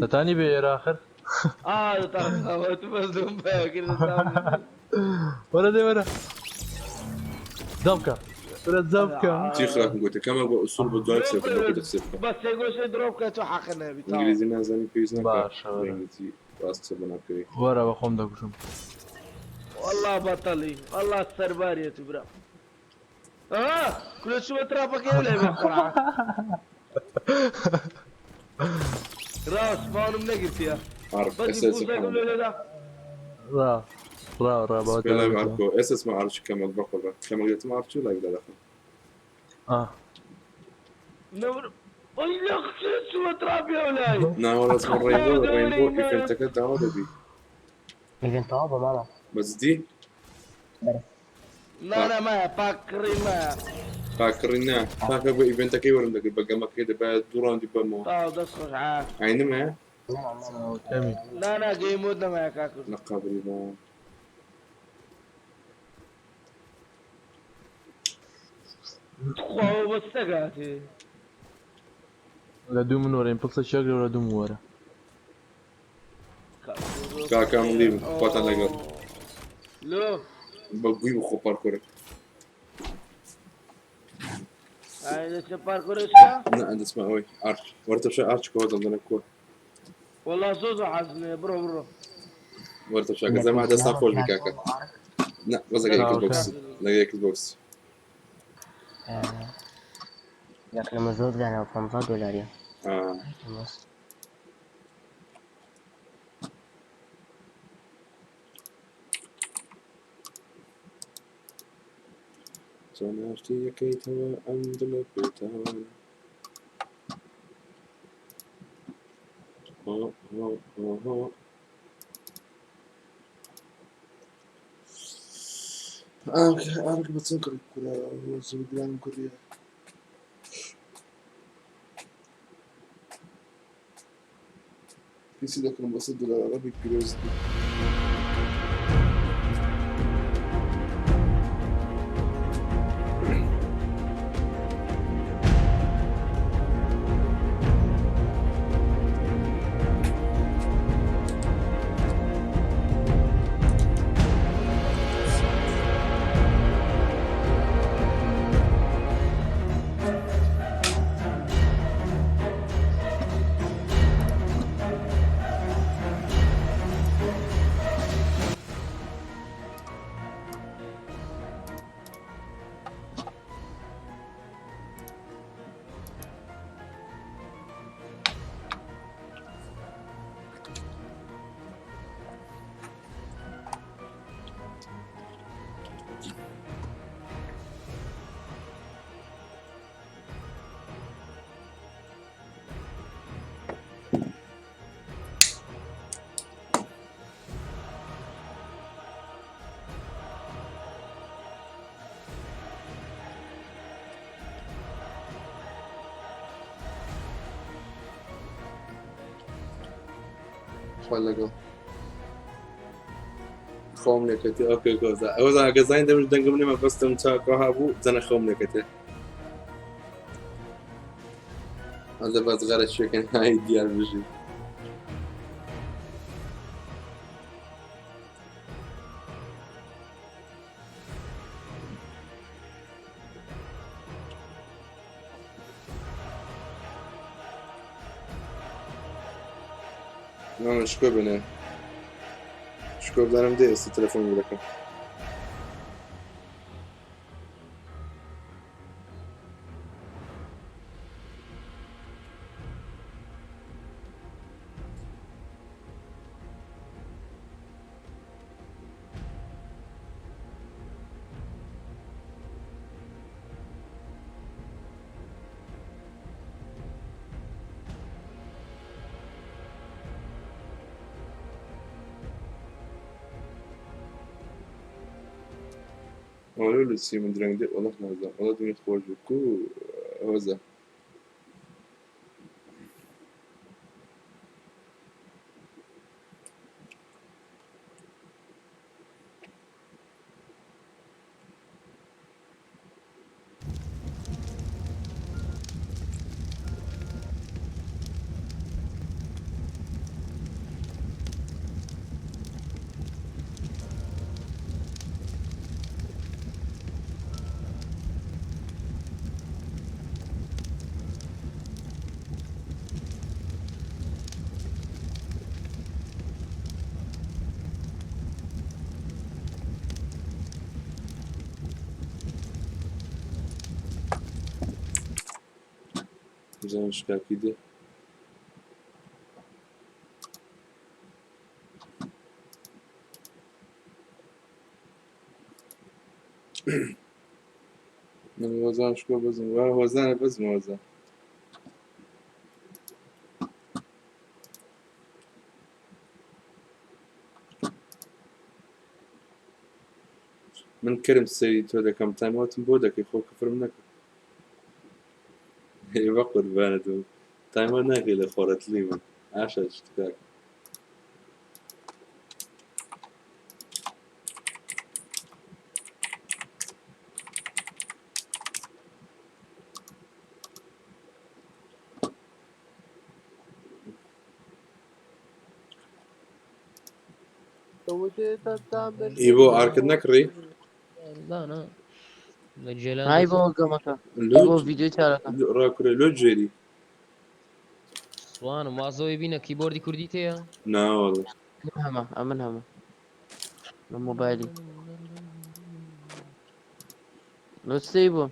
دەتانی بێ ئێرە آخر؟
اه تو مظلوم بقى
وەرە دێ وەرە. زەبکە. وەرە زەبکە.
چی خراپم گوتە کەمە بە ئوسول بە دوای قسە بکە بە کوردی قسە بکە.
بس سێگۆشە درۆ بکە تۆ حەقە نەبی تەواو.
ئینگلیزی نازانی پێویست ناکا
باشە
بە
وەرە.
ئینگلیزی ڕاست قسە بۆ ناکەوی.
وەرە بە خۆم دەکوژم.
والله بەتەڵی والله سەرباریەتی برا. اه کولە چووە تراپەکەی لای بە قورعان. ڕاست باونم نەگرتیە.
عارف
بەس
ئێستا
پوزێکم لێ لێدا.
ڕا ڕا ڕا بەوە
سپێ لای
دەکوژم.
ئارکۆ ئێستا اسمە ئارچ کەمەک بەقڕ کەمەک دێتم ئارچ و لای دەدەخم.
ئاه
نەبر ئەی لە کولە چووە تراپی ئەو لای.
ناوەڵا اسمە ڕەینبۆ ڕەینبۆ ئیڤنتەکە داوا دەبی.
ئیڤنت تەواو بە مامە.
بە جدی؟
نا نا مایە پاککڕی مایە.
پاکڕی نا پاکە بۆ ئیڤنتەکەی وەرم دەکرد بە گەمەکەی دەبایە دوو ڕاوندی بەمەوە.
تەواو دەست خۆش عا.
عینم هەیە؟
کەمی.
نا نا گەیم مۆد نەمایە کاکە.
لە قەبری با.
تخوا ئەوە بەس نەگاتێ.
لە دوو من وەرە ئیمپڵسە شێک لە دوو من وەرە.
کاکە من لیم خواتان لەگەڵ.
لۆ
بە گوی بخۆ پارکۆرە.
ئای دەچێ پارکۆرەشکا؟
نا دەچمە ئەوەی ئارچ وەرتە شە ئارچ کەوە دەڵدەنە کووە.
والله زۆر زۆر حەزم لێیە بڕۆ بڕۆ.
وەرتە شاکە زەما دەستان خۆش بی کاکە. نا بەس لەگەڵ ئێکس بۆکس لەگەڵ ئێکس بۆکس.
لەکەمە زۆر داناوە 15 دۆلاریە.
آه. چۆن ئاشتی یەکەیتەوە ئەم دڵە بێتاوانە. ها ها ها ها. ئارک بە چەند کڕی کورە زۆر گرانم کردیە. پیسی دەکەم بە 100 دلار عەرەبی پیرۆز بی. خوا لەگەڵ. خۆم لێکەتێ ئۆکەی گۆزا ئەوە ئەگە زین دەمش دەنگم نێمە بەستم چاکۆ هەبوو زەنە خۆم لێکەتێ ئەدە بەس غەرە شوێکەن های دیار بژی. مامە شکۆ بنێ شکۆ بزانم دێ ئێستا تەلەفۆن بۆ دەکەم. وەڵا لوسی من درەنگ دێ وەڵا نازانم وەڵا دنیت خۆش بوو کو هۆزە. بزانم شکاکی دێ. من هۆزان شکۆ بەزم وا هۆزانە بەزم هۆزان. من کرم سەیری تۆ دەکەم تایمەوتم بۆ دەکەی خۆ کفرم نەکە. ئێ بە قوربانت بم تایمەوت ناکەی لە خۆڕەتلی من ئاشا شتکاک. ئی بۆ ئارکت نەکڕی؟
لا نا لە جێلان
هاي
دەزم.
بۆ گەمەکە
لۆ
بۆ ڤیدیۆی چارەکە
ڕاکورێ لۆ جێری
سوانم وازەوەی بینە کیبۆردی کوردی تێیە
ناوەڵە
من هەمە ئەمن هەمە لە مۆبایلی لۆ سێی بۆ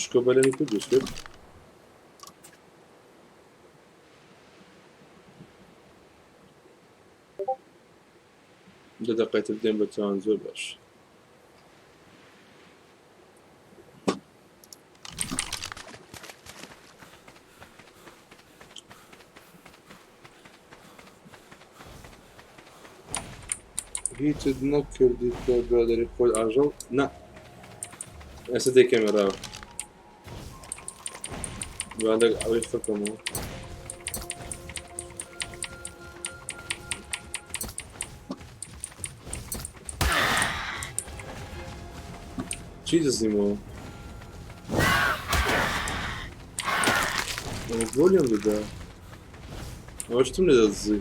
شکۆ بەلەمی کو دروست کرد؟ دە دەقەی تر دێن بە چاوان زۆر باش. هیچت نەکردی کە برادەری خۆت ئاژەڵ نا ئێستا دەیکەمە ڕاوە باندەک ئەوەی خەکەمەوە. چی دزیمەوە؟ ئەوە بۆ لێم دەدا؟ ئەوە شتم لێ دەدزی.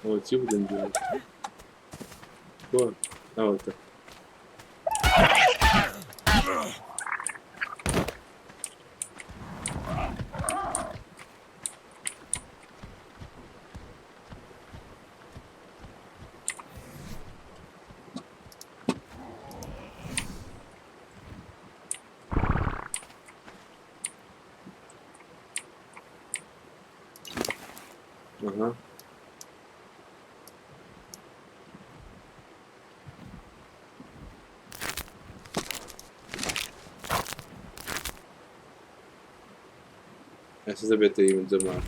ئەوە چی بوو دەنگی بۆ ئەوەتە ئەها ئێستا دەبێتە ئی من جەماعەت.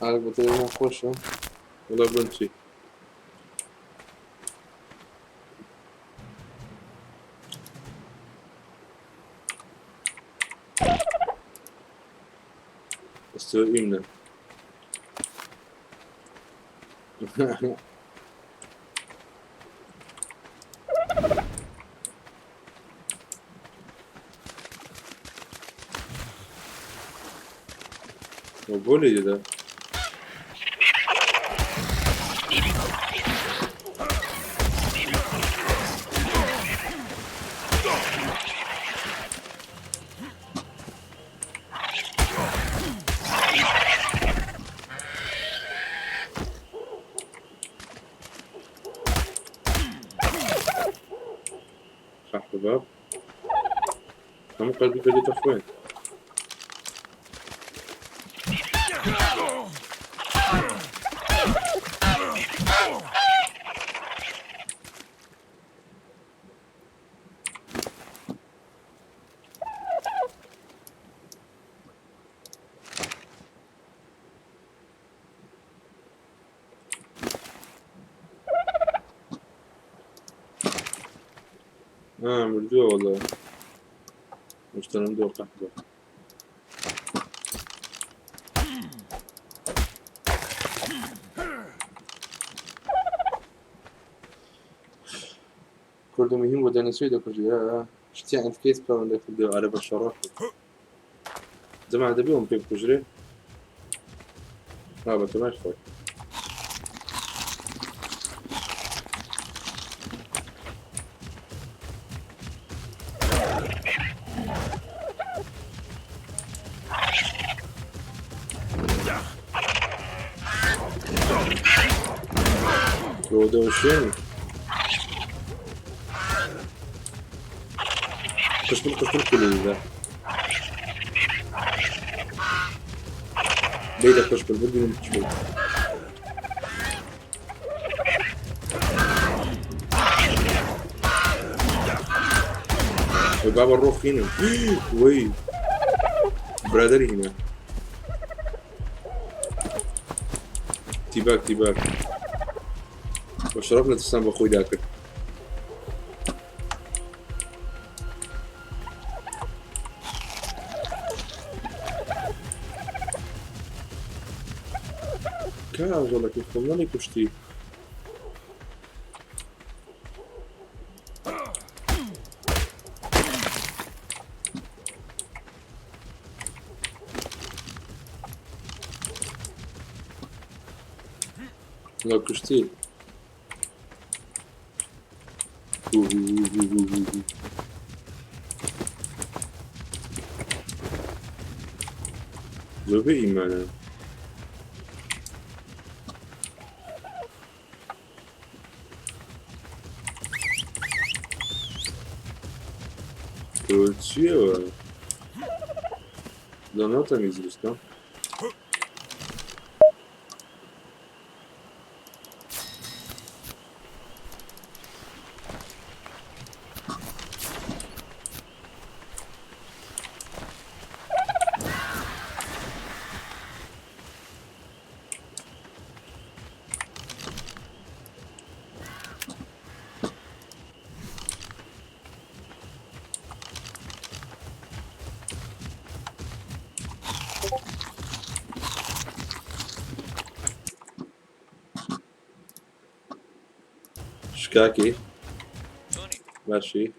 ئارک بە تەلەفۆن خۆشە وەڵا بڵێم چی ئەستۆ ئیمنە بۆ لێ دەدا باب هەموو قەلبی کردێتە خوێن. آه مردووە وەڵا مشتەنم دۆ قەحبە. کوردە مهم بۆ دەنەچوی دەکوژی شتی عند کەیس پەوەندە کردو ئەرە بە شەڕەف جەماعە دەبێ ئەوم پێ بکوژرێ ها بە تەماش خۆی بۆ دەوشێنی قشبل قشبل كل بيدا قشبل بدي من قشبل بابا الروخ هنا وي برادري هنا تيباك تيباك وشرفنا تسلم بأخوي داكر کاژەڵەکەی خۆم نەڵێ کوشتی. لە کوشتی. زۆر بێ ئیمانە. تۆ چییەوە؟ Давно там известно. شکاکی باشی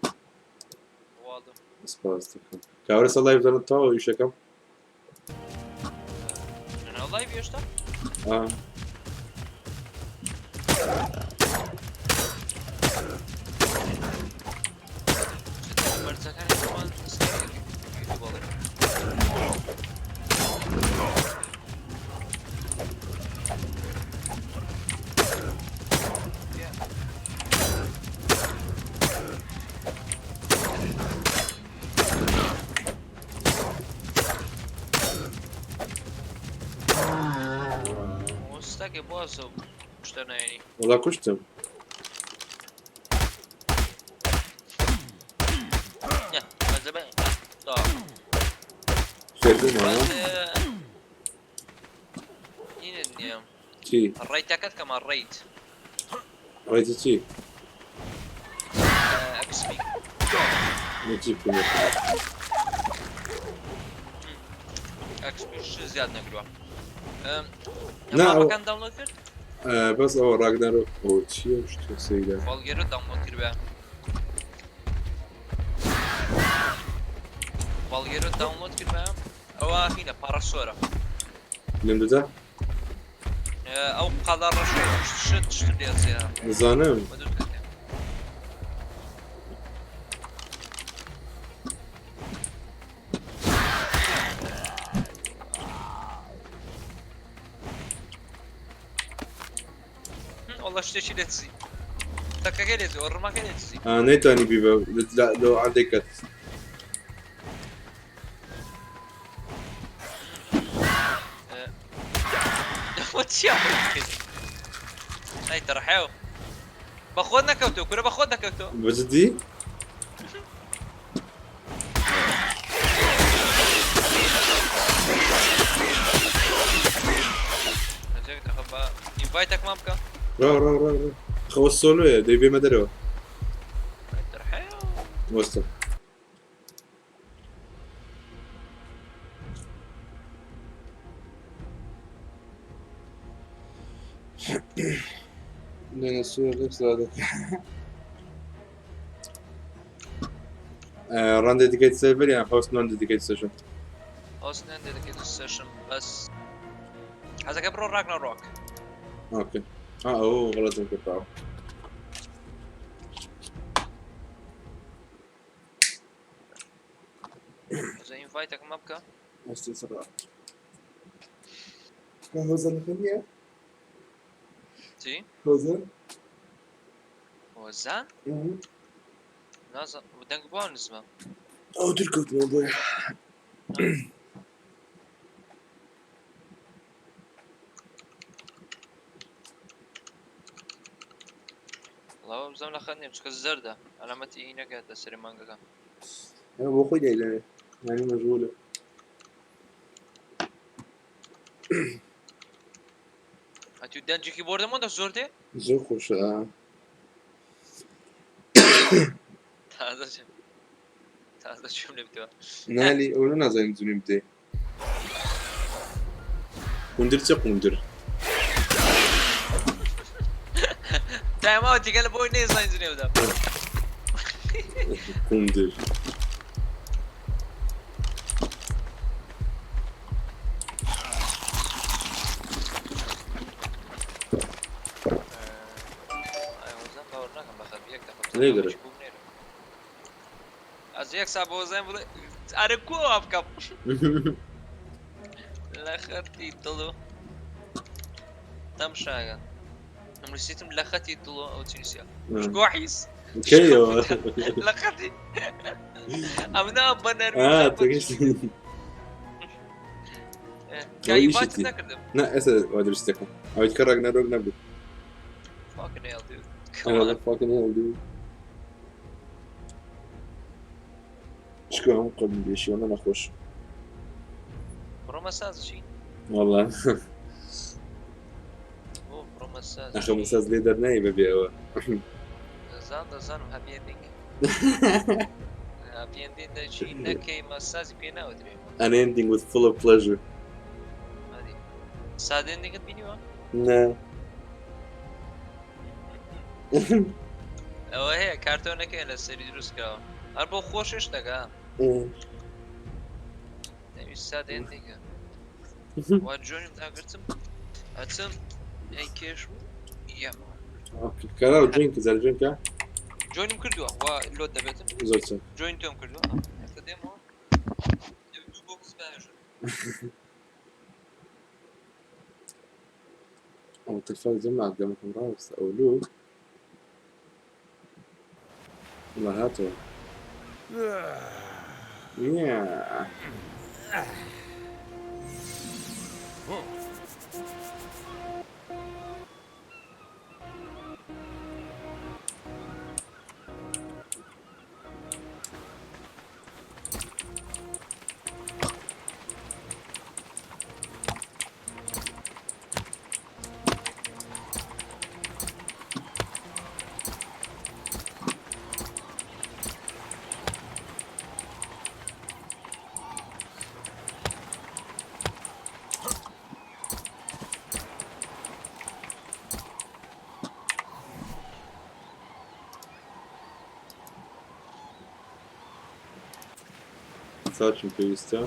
سپاس دەکەم کاورە سە لایڤ دەنە تەواو ئیشەکەم آه. وەڵا کوشتم. فێربوومە چی؟
ڕەیتەکەت کەمە ڕەیت.
ڕەیتی چی؟
ئەکسپی.
چی بکەم؟
ئەکسپیش زیاد نەکردووە.
نا ئەو
ماپەکان داونلۆد کرد؟
بەس ئەوە ڕاگنەرۆک ئەوە چییە ئەو شتە سەیرە؟
فۆڵگێرت داونلۆد کرد بە فۆڵگێرت داونلۆد کرد بە ئەوە هینە پەڕەسۆرە.
لێم دەدا؟
ئەو قەڵا ڕەشەی شت شت لێ
دەزانم.
والله شتێکی لێ دزی تەکەکەی لێ دزی ڕمەکەی لێ دزی
نەیتوانی بیبە لەو عەردەی کەت.
چیا ئەی تەڕحێو بەخۆت نەکەوتۆ کورە بەخۆت نەکەوتۆ
بەجدی؟
ئینڤایتەکمان بکە.
ڕا ڕا ڕا ڕا خەوە سۆلۆیە دەی بێمە دەرەوە. وەستە. لأن الصورة نفس هذا run dedicated server یان host non dedicated session.
Host non dedicated session بەس حەزەکە بڕۆ ڕاگنەڕۆک.
ئۆکەی ئەو غەڵەتم کرد تەواو.
ئینڤایتەکەمە بکە.
ئەستی سڕا. هۆزەن نییە؟
چی؟
هۆزەن؟
هۆزان؟ نازانم دەنگ بۆ نزمە.
ئەو دوورکەوتمەوە بۆیە.
وەڵا بزانم لە خەت نیم چونکە زەردە عەلامەتی ئی نەکاتە سەری مانگەکە.
بۆ خۆی دایلەوێ یانی مەشغولە.
ئەتوو دەنجێکی بۆردەمۆ دە زۆر دێ؟
زۆر خۆشە.
تازە تازە چوم لێ بتەوە.
نالی ئەو نازانین جونیم بدەی. قوندر چە قوندر؟
تایماوە تیگە لە بۆی نەیزانین جنێ بدەم.
قوندر. لێگەرە.
ئەز یەک سا بۆ زین بڵێ ئەرە کو ئەوە بکەم لە خەتی دڵ و تەمشاگە نووسیتم لە خەتی دڵ و ئەو چی نووسیە شکۆحیس
کەیەوە
لە خەتی ئەمنا بە نەرمی نەکردم
نا ئێستا وا دروست دەکەم ئەوەی کە ڕاگنەرۆک نەبوو.
Fucking hell, dude. Come on.
Fucking hell, dude. شکۆ هەموو قەدم بێشی ئەمە نەخۆش.
بڕۆ مەساز چی؟
والله
بۆ بڕۆ مەساز
ئەخە مەساز لێ دەرنایە بەبێ ئەوە.
دەزان دەزانم هەپی ئێندینگ. هەپی ئێندینگ دەچی نەکەی مەسازی پێ ناوترێ.
An ending with full of pleasure.
ساد ئێندینگت بینیوە؟
نا.
ئەوە هەیە کارتۆنەکەی لە سەری دروست کراوە هەر بۆ خۆشش دەگا ئەویستا دێن دیکە وا جۆنیم داگرتم ئەچم ئەی کێش و یەمەوە
کەرا جوین کزار جوین کە
جۆنیم کردووە وا لۆت دەبێتم
زۆر چاک
جۆین تۆم کردووە ئێستا دێمەوە دوو بۆکس باژم
ئەو تلفاز جەمع قدامكم راس او لو والله هاتوا يا ساچم پێویستە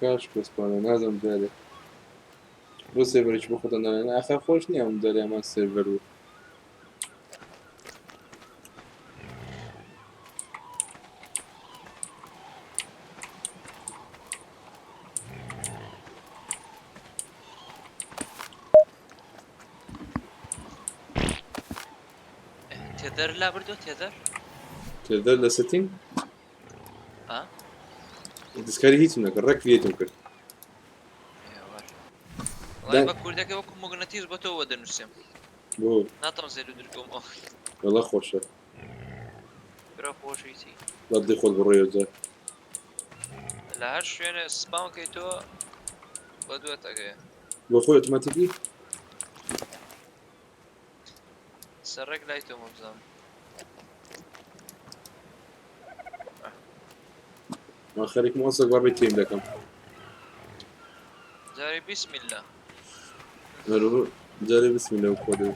چاش کەسپانە نازم جارێ بۆ سێرڤەرێکی بۆ خۆتان دانێن ئاخر خۆش نییە ئەم جارێ ئەمان سێرڤەر بوو
تێدەر لا بردووە تێدەر
تێدەر لە سێتینگ
ئا
دەستکاری هیچم نەکرد ڕێک کریەتم کرد
وەڵای بە کوردەکە وەکو موگنەتیس بۆ تۆ وە دەنووسم
بۆ
ناتەم زێر و درکەومەوە
وەڵا خۆشە
برا خۆشی چی
بەدڵی خۆت بڕۆیەوە جا
لە هەر شوێنێ سپاون کەی تۆ بە دووەت ئەگەیە
بۆ خۆی ئۆتۆماتیکی
سەرێک لای تۆ مەبزانم
من خەریکم ئەوسەک وا بێ تێم دەکەم
جارێ بسم الله
جارێ بسم الله خۆ دەبێ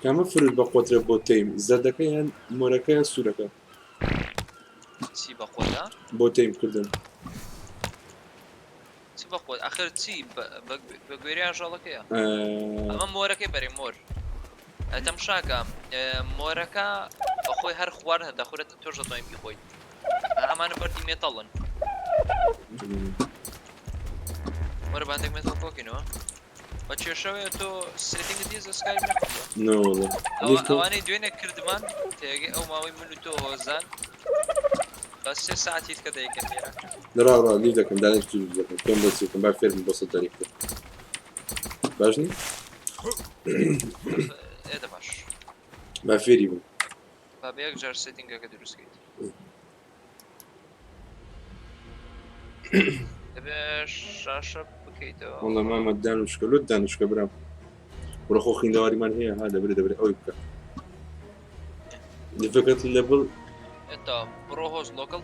کامە فروت بە قۆترە بۆ تەیم زەردەکە یان مۆرەکە یان سوورەکە
چی بە قۆتە
بۆ تەیم کردن
چ بە خۆت ئەخر چی بە گوێرەی ئاژەڵەکەیە ئەمە مۆرەکەی بەرێ مۆر تەمشاکە مۆرەکە بەخۆی هەر خواردن دەخورێت تۆش دەتوانین بیخۆیت ئەمانە بەردی مێتەڵن وەرە باندێک مێتەڵ کۆکەینەوە بە کێشەوەیە تۆ setting ت دیز سکای ئەوانەی دوێنێ کردمان تێگەی ئەو ماوەی من و تۆ هۆزان بە سێ ساعتی کە دەیکەن لێرە
ڕا ڕا لی دەکەم دانیش دروست دەکەم پێم بۆ چی بکەم با فێرم بۆ سەد جارێک تر باش نی
ئێدە باش
با فێری بم
با بە یەک جار setting ەکە دروست کەیت دەبێ شاشە بکەیتەوە
والله مامە دانوشکە لۆت دانوشکە برام وڕە خۆ خیندەواریمان هەیە ها دەبرێ دەبرێ ئەوی بکە دیفکەت لێڤڵ
ئێتا بڕۆ هۆز لۆکڵ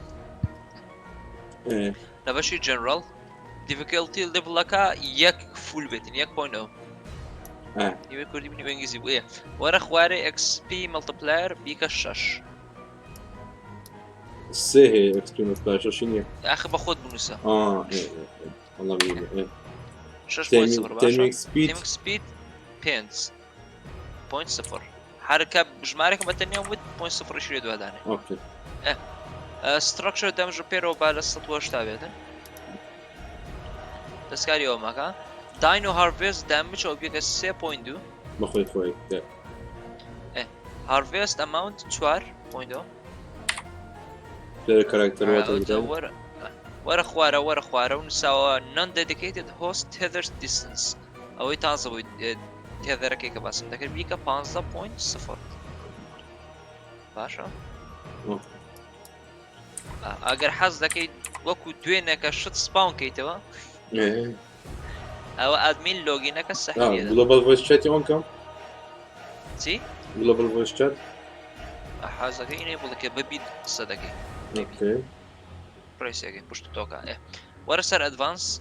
لە بەشی جەنرال دیفیکەڵتی لێڤڵەکە یەک فول بێتن یەک پۆینت ئەو نیوەی کوردی بنی ئینگلیزی بوو وەرە خوارێ ئەکسپی مەڵتپلایەر بیکە شەش
سێ هەیە ئەکسپی مەڵتپلایەر شەشی نییە
ئاخ بە خۆت بنووسە
والله بینی
شەش پۆینت سفر باشە تێمینگ سپید پێنج پۆینت سفر. هەرکە ژمارەکە بە تەنیا وت point سفڕیش لێ دوادانێ.
okay.
structure damage repair ەوە با لە 180 بێتن. دەستکاری ئەوە مەکە. dino harvest damage ئەو بێکە 3.2.
بەخۆی خۆی.
harvest amount 4.0.
player character
وەرە وەرە خوارە وەرە خوارە و نووساوە non dedicated host tether distance ئەوەی تازە بووی tether ەکەی کە باسم دەکرد بیکە 15.0 باشە ئەگەر حەز دەکەیت وەکو دوێنێکە شت spawn کەیتەوە ئەوە admin login ەکە سەحیە
global voice chat ی on کەم
چی
global voice chat
حەزەکەی enable دەکەی بەبی قسە دەکەی
okay
پرێسەکەی پشت تۆکە وەرە سەر advanced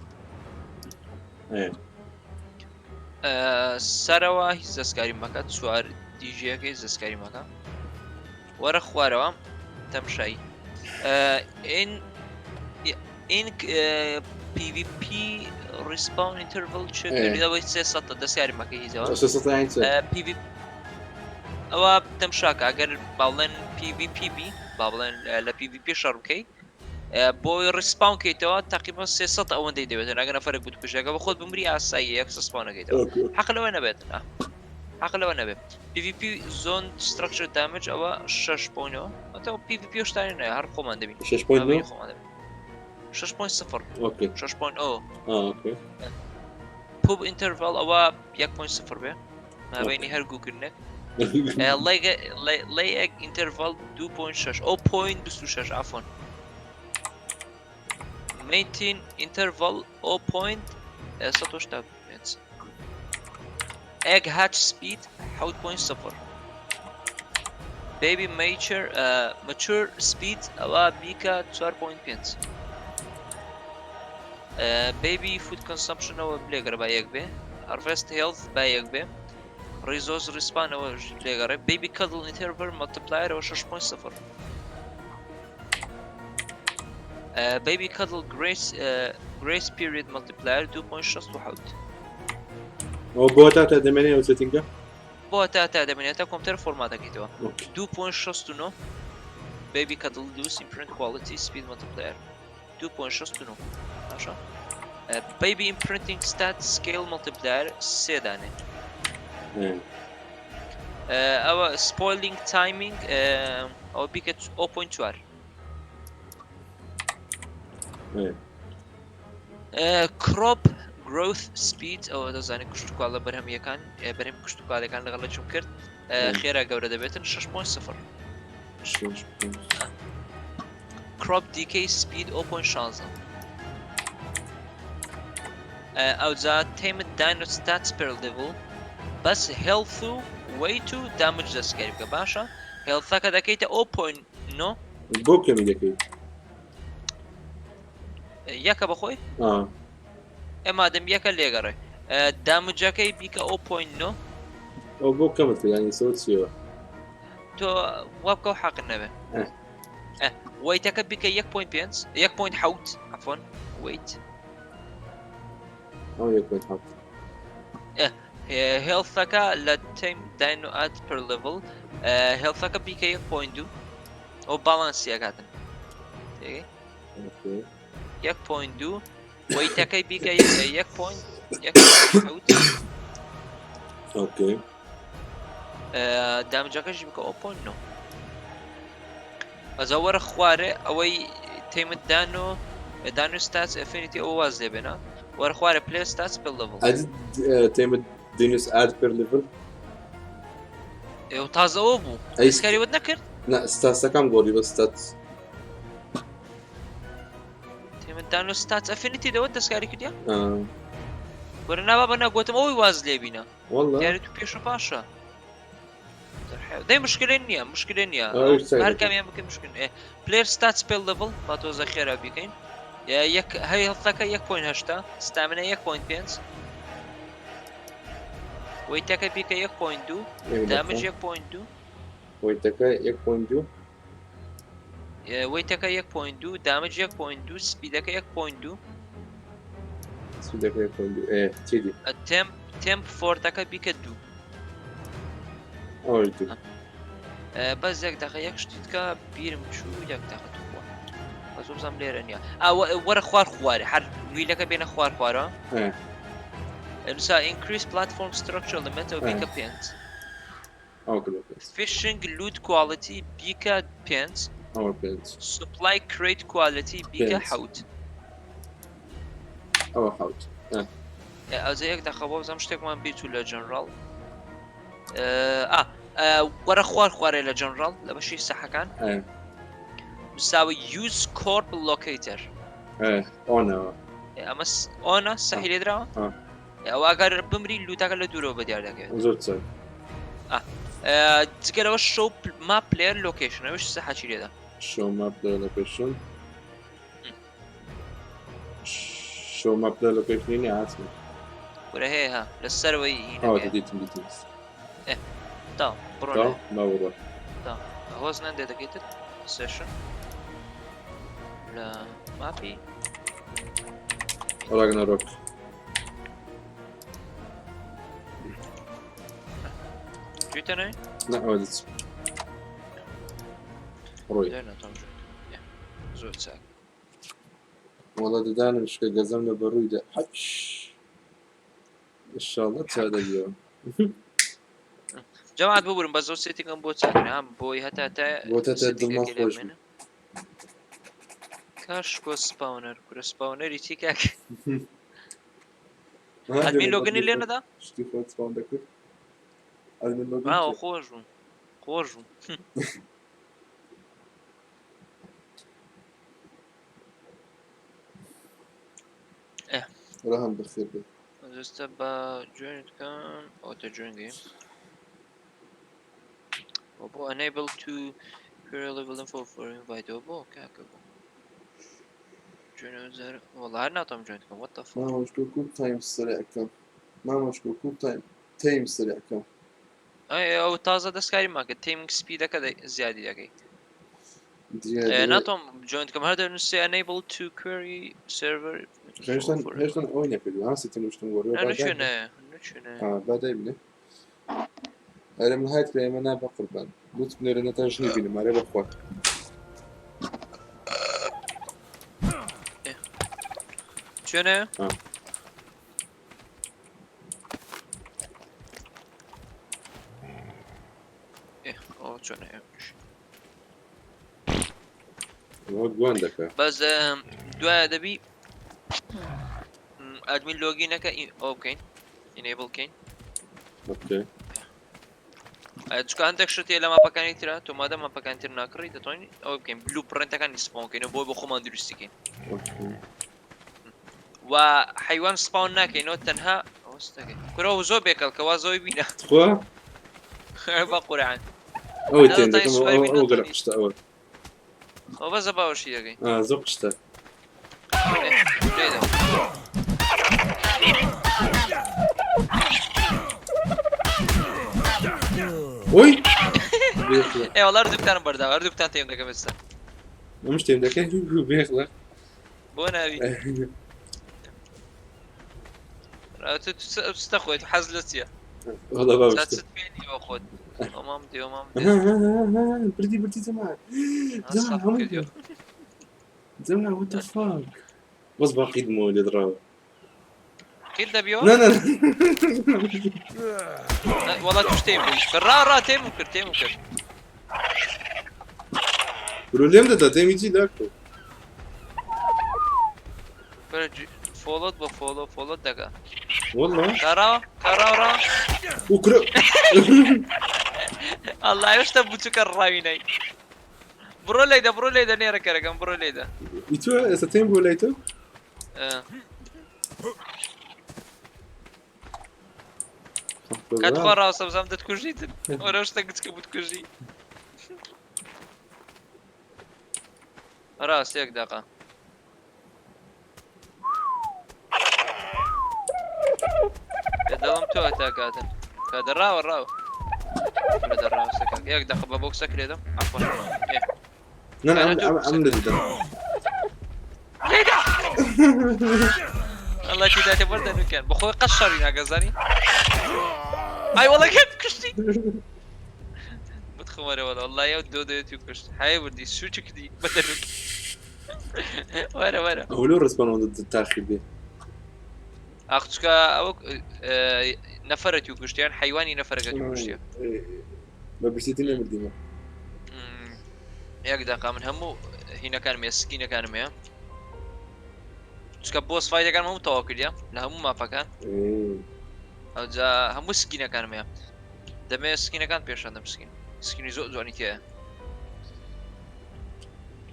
سەرەوە هیچ دەستکاری مەکە چوار دیژیەکەی دەستکاری مەکە وەرە خوارەوە تەمشایی ئین ئین PvP respawn interval چ ئەوەی سێ سەد دەستکاری مەکە هیچەوە PV ئەوە تەمشاکە ئەگەر باڵێن PvP بی با بڵێن لە PvP شەڕ بکەیت بۆی respawn کەیتەوە تقریبا 300 ئەوەندەی دەوێت ئەگەر نەفرێک بوت بژێگە بە خۆت بمری ئاسایی یەک spawn ەکەیتەوە حەق لەوە نەبێت حەق لەوە نەبێت PvP zone structure damage ئەوە 6 point ەوە PvP شتانی نایە هەر خۆمان دەبین
6 point
خۆمان دەبین 6.0
okay
6.0
okay
poop interval ئەوە 1.0 بێ مابینی هەر گوکردنێک lay egg interval 2.6 ئەو point 26 عفوا mating interval 0.185 egg hatch speed 7.0 baby mature mature speed ئەوە بیکە 4.5 baby food consumption ەوە لێگەڕ با یەک بێ harvest health با یەک بێ resource respawn ەوە لێگەڕێ baby cuddle interval multiplier ەوە 6.0 baby cuddle grace grace period multiplier 2.67.
ئەوە بۆ تا تا دەمێنێ ئەو setting ە؟
بۆ تا تا دەمێنێت تا کۆمپیوتەر format دەکەیتەوە. 2.69 baby cuddle loose imprint quality speed multiplier 2.69 باشە. baby imprinting stat scale multiplier سێ دانێ. ئەوە spoiling timing ئەوە بیکە 0.4. crop growth speed ئەوە دەزانێت کشتتوکاڵە بەرهەمیەکان بەرهەم کشتتوکالەکان لەگەڵ چوم کرد خێرا گەورە دەبێتن 6.0. crop decay speed 0.16. ئەوجا tamed dino stats per level بەس health و weight و damage دەستکاری بکە باشە. health ەکە دەکەیتە 0.9.
بۆ کەمی دەکەیت؟
یەکە بەخۆی ئێمادەم یەکە لێگەڕێ damage ەکەی بیکە 0.9.
ئەو بۆ کەمت کرد ینی سەوت چیەوە؟
تۆ وا بکە و حەق نەبێ. weight ەکە بیکە 1.5 1.7 عفوا weight.
ئەو 1.7.
health ەکە لە tamed dino add per level health ەکە بیکە 1.2 ئەو balance ی ئەکاتن. تێگەی؟ 1.2 weight ەکەی بیکە 1.1.7.
okay
damage ەکەشی بکە 0.9. ئەجا وەرە خوارێ ئەوەی tamed dino dino stats affinity ئەوە واز لێ بێنە. وەرە خوارێ player stats per level.
tamed dinos add per level
ئێوە تازە ئەوە بوو دەستکاری وت نەکرد؟
نا stats ەکەم گۆڕی بە stats.
tamed dino stats affinity دەوە دەستکاری کردیا؟ وەرە نا بابە ناگوتم ئەوەی واز لێ بینە.
والله
دیارە تو پێش و پاشە. دەی مشکلێ نییە مشکلێ نییە هەر کامیان بکەین مشکل. player stats per level با تۆزە خێرا بیکەین. یەک هەی health ەکە 1.8 stamina 1.5 weight ەکە بیکە 1.2 damage 1.2.
weight ەکە 1.2
weight ەکە 1.2 damage 1.2 speed ەکە 1.2.
speed ەکە 1.2 چیدی؟
temp temp fort ەکە بیکە 2.
ئەوەی دوو.
بەس یەک دەقە یەک شتی تکا بیرم چوو یەک دەقە توخوا بەس بزانم لێرە نییە وەرە خوار خوارێ هەر ویلەکە بێنە خوار خوارە نووسا increase platform structure limit ئەو بیکە پێنج. Fishing loot quality بیکە پێنج. Supply crate quality بیکە حەوت.
ئەوە حەوت.
ئەوجا یەک دەقە بۆ بزانم شتێکمان بیرچوو لە جەنڕاڵ. وەرە خوار خوارێ لە جەنڕاڵ لە بەشی سەحەکان. نووساوە use coord locator.
on ەوە.
ئەمە on ە سەحی لێدراوە؟ ئەوە ئەگەر بمری loot ەکە لە دوورەوە بە دیار دەکەوێت.
زۆر چاک.
جگە لەوە show map player location ئەوش سەحەکی لێدا.
show map player location. Show map player location نییە هاتمە.
کورە هەیە ها لە سەرەوەی
ئەوە دیتم دیتم.
تا بڕۆ
تا با بڕۆ.
تا هۆز نەندێ دەکەیتت session لە map ی
ڕاگنەرۆک.
جویتە نوێ؟
نا ئەوە دەچم. ڕۆی.
زۆر چاک.
وەڵا ددانم شکە گەزەم لە بەڕوویدا حەچ ئینشاڵڵا چا دەبیەوە.
جەماعەت ببورن بەس ئەو setting م بۆ چاکرا بۆی هەتا تا
بۆ تا تا دڵمان خۆش بوو.
کاشکۆ spawner کورە spawner ی چی کاک admin login ی لێ نەدا
شتی خۆت spawn دەکرد admin login
خۆش بوو خۆش بوو.
ڕەهەم بەخێر بێ.
ئێستا بە join بکەم ئەوتە join گەیم بۆ enable to query level info for invite بۆ کاکە بۆ join زار والله هەر ناتوانم join بکەم what the fuck.
مامۆشکۆ کوپ تایم سرێعکەم مامۆشکۆ کوپ تایم تەیم سرێعکەم.
ئەو تازە دەستکاری ماکە taming speed ەکە زیادی دەکەی. ناتوانم join بکەم هەر دەنووسێ enable to query server.
هێشتان ئەوەی نەکردووە ها setting شتم گۆڕیوە.
نەچوێنێ نەچوێنێ.
با دایبنێ. ئەرێ من هات لە ئێمە نا بە قوربان لوت بنێرە نەتا ژنی بینم ئەرێ بەخوا.
چوێنێ؟ ئەوە چۆنە
گوان دەکە.
بەس دوایە دەبی admin login ەکە ئەو بکەین enable بکەین.
okay.
چونکە هەندێک شت هەیە لە map ەکانی ترە تۆ مادەم map ەکانی تر ناکڕی دەتوانین ئەوە بکەین blueprint ەکانی spawn کەین و بۆی بۆ خۆمان دروستی کەین. و حیوان spawn ناکەینەوە تەنها کورە و زۆر بێکەڵکە وا زۆی بینە.
خوا؟
بە قورعان.
ئەوەی تێن دەکەم ئەوە گەلە قشتە ئەوە.
ئەو بەزە باوەشی دەکەین.
زۆر قشتە. ئۆی
ئێ وەڵا هەردووکتانم بەرداوە هەردووکتان تێم دەکەم ئێستا.
ئەمش تێم دەکەی بێخڵە.
بۆ ناوی تۆ خۆیت حەز لە چییە؟
وەڵا باوەشتە.
چت پێ نییە بە خۆت. ئەمام دێ ئەمام دێ.
بردی بردی جەماعەت. جەماعەت هەموو جەماعەت what the fuck. بەس باقی دمەوە لێ دراوە.
قیل دەبیەوە؟
نا نا
وەڵا توش تێم بوو. ڕا ڕا تێم کرد تێم کرد.
برو لێم دەدا تێمی چی داکۆ؟
فۆڵۆت بە فۆڵۆ فۆڵۆت دەکا.
والله
کاراوە کاراوە ڕا.
وکرە
ئەڵڵا هێشتا بچووکە ڕاوی نای. بڕۆ لێدە بڕۆ لێدە نێرە کەرەکەم بڕۆ لێدە.
ئیتۆ ئێستا تێم بۆ لای تۆ؟
کات خوا ڕاستە بزانم دەتکوژیتن. وەرە شتە گچکە بتکوژی. ڕاست یەک دەقە. دەڵم تۆ ئەتاکاتن. کە دەڕاوە ڕاوە. دەڕاوە سەکاک. یەک دەقە بە بۆکسە کرێدەم. عەفوەن.
نا نا ئەم لە دەدەم.
لێدا! الله تێداتێ بەردە نوکیان. بەخۆی قەت شەڕی ناگەزانی. ئای وەڵا کەت کوشتی. یاخم وەرە وەڵا وەڵڵاهی ئەو دۆدۆیە تو کوشت حەیە بردی سوچ کردی بە دەروک وەرە وەرە
ئەوە لۆ respawn ئەوەندە تاخیر دێ
ئاخ چکە ئەوە نەفەرە تو کوشتیان حیوانی نەفەرەکە تو کوشتیە
بە برسێتی نەمردیمە
یەک دەقا من هەموو هینەکانم هەیە skin ەکانم هەیە چکە boss fight ەکان هەموو تەواو کردە لە هەموو map ەکان ئەوجا هەموو skin ەکانم هەیە دەمێ skin ەکان پێشاندەم skin skin ی زۆر جوانی تایە.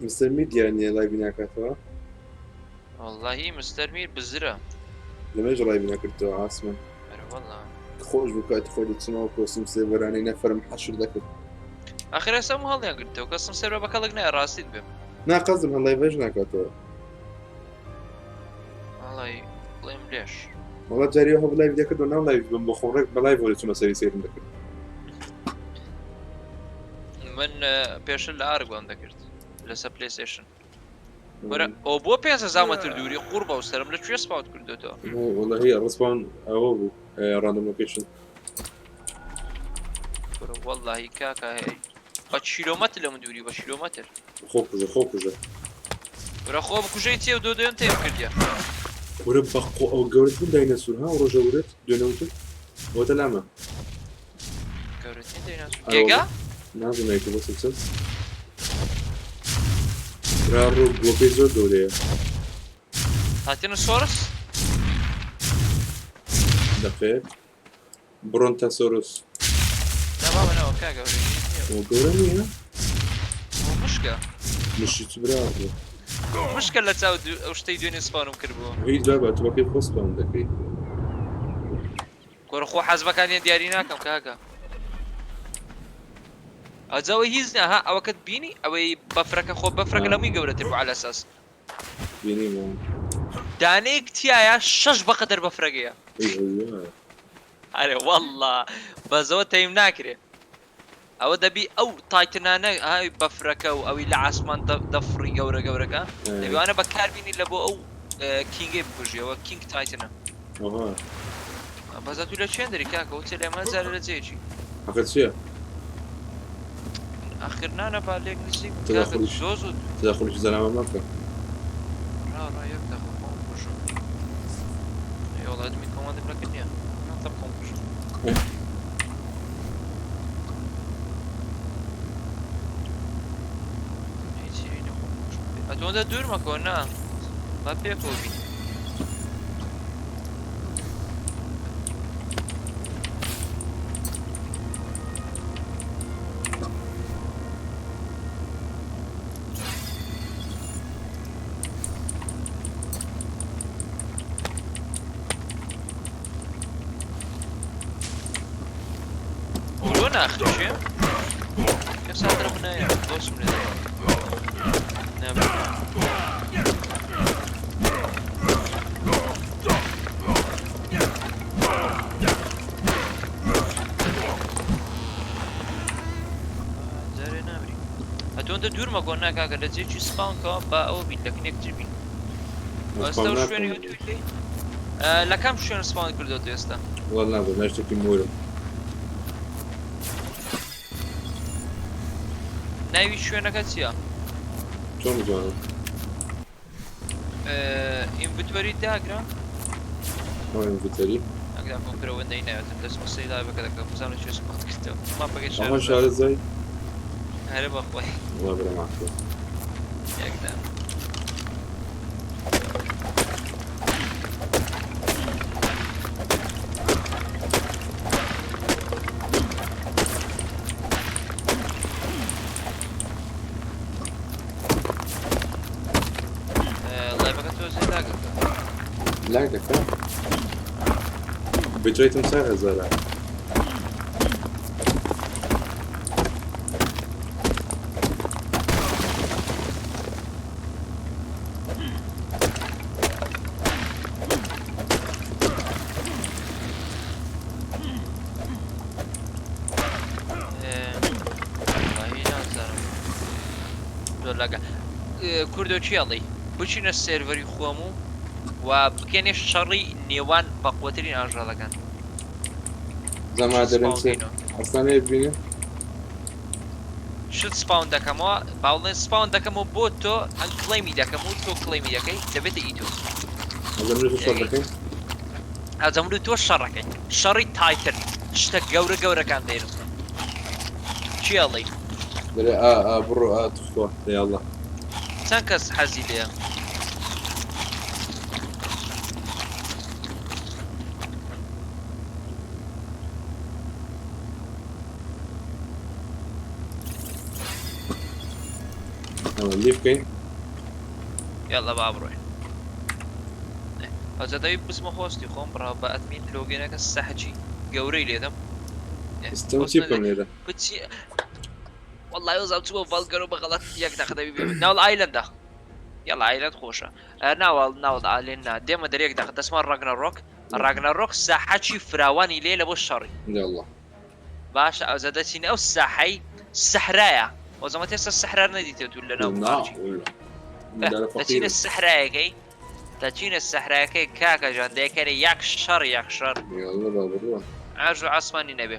مستەر میر دیار نییە live ی ناکاتەوە.
وەڵڵاهی مستەر میر بزرە.
لەمێژە live ی نەکردەوە ئاسمە.
ئەرێ وەڵڵا.
خۆش بوو کاتی خۆی دەچمەوە custom server انەی نەفەرم حەشر دەکرد.
ئاخر ئێستا هەموو هەڵیان گرتەوە custom server بە کەڵک نایە ڕاستیت بێ.
نا قەزم هەر live ەش ناکاتەوە.
وەڵای بڵێم لێش.
وەڵا جاری هەبوو live دەکرد و ناو live بم بۆ خۆم ڕێک بە live وەرە چوومە سەری سەیرم دەکرد.
من پێشتر لە ARK وام دەکرد لەسەر PlayStation وەرە ئەو بۆ 500 مەتر دووری قوڕ بەو سەرم لە کوێ spawn ت کردوێتەوە
والله respawn ئەوە بوو random location
واللهی کاکە هەیە بە کیلۆمەتر لە من دووری بە کیلۆمەتر
خۆ کوژە خۆ کوژە
ورە خۆ بکوژەی چیە و دۆ دۆیان تێم کردیە.
ورە بەخۆ ئەو گەورەترین داینەسور ها ئەو ڕۆژە ورت دوێنێ وتت ئەوەتە لامە.
گەورەترین دایناسور گێگا؟
نازم یەکە بەس چەند برا ڕۆ گۆپەی زۆر گەورەیە.
تایتانۆسۆرس؟
دەقەیەک برۆنتاسۆرۆس.
نا بابە نا کاکە گەورە نییە.
ئەوە گەورە نییە؟
ئەوە مشکە.
مشکی چ برا ڕۆ.
مشکە لە چاو ئەو شتەی دوێنێ spawn م کردبوو.
هیچ بابە تۆ بەکەی خۆ spawn دەکەی.
کورە خۆ حەزبەکانیان دیاری ناکەم کاکە. ئەجا ئەوەی هیچ نا ها ئەوەکەت بینی ئەوەی بەفرەکە خۆ بەفرەکە لەمووی گەورەتر بوو عەلە ئەساس.
بینیمەوە.
دانەیەک تیایە شەش بەقەدەر بەفرەکەیە.
ئەی ئەوە.
ئەرێ واللە بەس ئەوە tame ناکرێ ئەوە دەبی ئەو titan انە های بەفرەکە و ئەوی لە عاسمان دەفڕی گەورە گەورەکە دەبی وانە بەکاربینی لە بۆ ئەو king ەی بکوژیەوە king titan ە بەس تو لە چێن دەری کاکە وتێ لێ مەزارە لە جێکی
ئەخر چییە؟
ئەخر نانە با لێک نزیک کاکە زۆ زۆ
تداخلیش زەلامە مەکە
ڕا ڕا یەک دەخۆ خۆم بکوژم ئەی وەڵا admin command م نەکرد نییە ناتەم خۆم بکوژم ئەتۆندە دوور مەکۆ نا با پێکەوە بین لۆ ناخرشێ کەسا درەم نایە دۆستم لێ جارێ نامری ئەتۆندە دوور مەگۆ نا کاکە لە جێکی spawn کەوە با ئەوە بین لە کنێکتر بین ئێستا و شوێنی ئەوتوی لێی لە کام شوێن spawn کردۆتە ئێستا؟
وەڵا نازانم نا شتێکی مۆرم.
ناوی شوێنەکە چییە؟
چۆن بزانم؟
inventory داگرە؟
ئەو inventory؟
ئەگرا کۆمپیوتەر ئەوەندەی ناوێتم دەچمە سەیری live ەکە دەکەم بزانم چێ spawn کردەوە ماپەکەی
ئەمە شارەزای؟
هەرە بەخۆی
وەڵا برا مافیە.
یەکدا. live ەکە تۆزێ lag ەکە.
lag دەکا؟ bitrate م 4000ە.
کوردۆ چی ئەڵێی بچینە سێرڤەری خۆم و و بکەینە شەڕی نێوان بەقوەترین ئاژەڵەکان.
زەما دەرێن چێ ئەسلان لێ ببینێ.
شت spawn دەکەمەوە باوڵێن spawn دەکەمەوە بۆ تۆ unclaim ی دەکەم و تۆ claim ی دەکەی دەبێتە ئی تۆ.
ئەجە من و تۆ شەڕ دەکەین؟
ئەجە من و تۆ شەڕەکەین شەڕی titan شتە گەورە گەورەکان دێنم چی ئەڵێی؟
دەرێ ئا ئا بڕۆ ئا تخوا دە یاڵڵا.
چەند کەس حەزی لێیە؟
لێ بکەین
یاڵا با بڕۆین ئەجا دەوی بچمە host ی خۆم بڕا بە admin login ەکە سەحچی گەورەی لێدەم
ئێستا چی بکەم لێرە
بچی والله وەزام چووە ڤەڵگەر و بە غەڵەت یەک دەقە دەبی بێ ناوڵ island ە یاڵا island خۆشە ناوەڵ ناوەڵ ئالێن نا دێمە دەرێک دەقە دەسمان ڕاگنەڕۆک ڕاگنەڕۆک ساحەکی فراوانی لێ لە بۆ شەڕی
یاڵا
باشە ئەوجا دەچینە ئەو ساحەی سەحرایە وەزەمە تێستا سەحرا نەدیتێ تو لە ناو دەچینە سەحرایەکەی دەچینە سەحراکەی کاکە جان دەیەکەرێ یەک شەڕ یەک شەڕ ئاژ و ئاسمانی نەبێ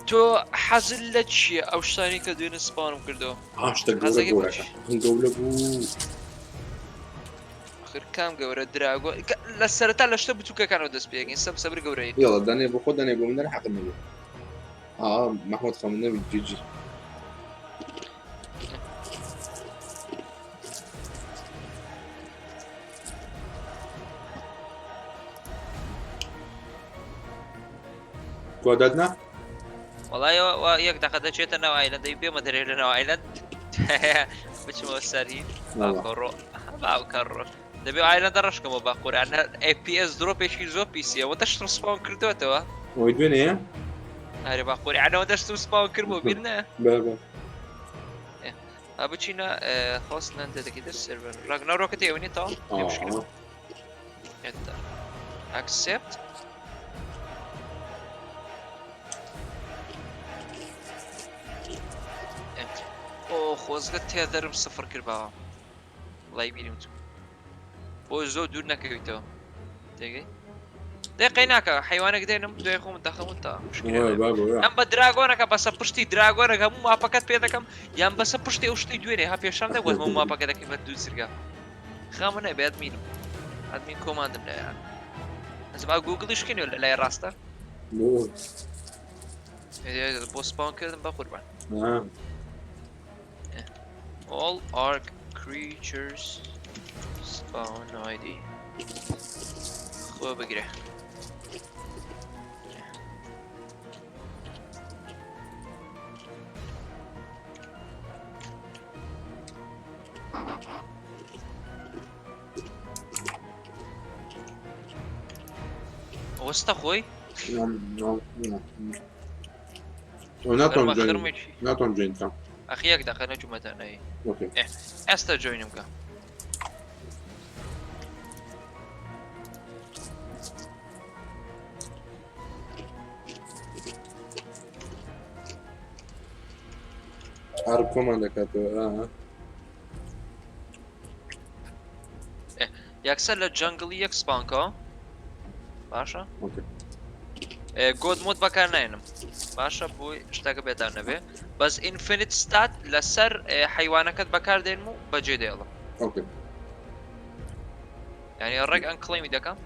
تۆ حەزل لە چییە ئەو شتانی کە دوێنێ spawn م کردەوە
شتە گەورە گەورەکە گەورە بوو
ئەخر کام گەورە dragon لە سەرەتا لە شتە بچووکەکانەوە دەست پێ ئەکەین سەب سەبر گەورەیە.
یەڵا دانێ بۆ خۆ دانێ بۆ من حەقم نەبێ ئا مەحمود خەم نەبی GG. کوا دادنا؟
وەڵای یەک دەقە دەچێتە ناو island دەی بێمە دەرێ لە ناو island بچمەوە سەری باکەڕۆ باوکەڕۆ دەبێ island ە ڕەشکەمەوە بە قورئان FPS drop ێکی زۆر پیسیەوە دەشتم spawn کردوێتەوە
ئەوەی دوێنێ
ئەرێ با قورئانەوە دەشتم spawn کرد بۆ بیر نە
بابا
بچینە host لەندە دەکەی دەست server ڕاگناڕۆکە تێوە نیە تاو accept ئۆ خۆزگە tether م سفر کردباوە وڵی بیرم چوو بۆ زۆر دوور نەکەویتەوە تێگەی دەقەی ناکە حیوانێک دێنم دوای خۆم دەخەم تا ئەم بە dragon ەکە بەسە پشتی dragon ەکە هەموو map ەکەت پێ دەکەم یان بەسە پشتی ئەو شتی دوێنێ ها پێشان دەگوت هەموو map ەکە دەکەی بە دوو سرگە خامە نەبێ admin م admin command م لایە ئەزما گوگڵیش کەنیۆ لە لای ڕاستە بۆ spawn کردم بە قوربان All Ark creatures spawn ID خۆ بگرە وەستا خۆی
ناتوانم ناتوانم join بکەم
ئەخی یەک دەقە نەچوومەتە نەی ئێستا join م بکە
ئار کۆمان دەکاتەوە
یەکسەر لە jungle ی یەک spawn کە باشە god mode بەکار ناێنم باشە بۆی شتەکە بێتان نەبێ بەس infinite stat لەسەر حیوانەکەت بەکار دێنم و بەجێ دێڵم یعنی ڕێک unclaim ی دەکەم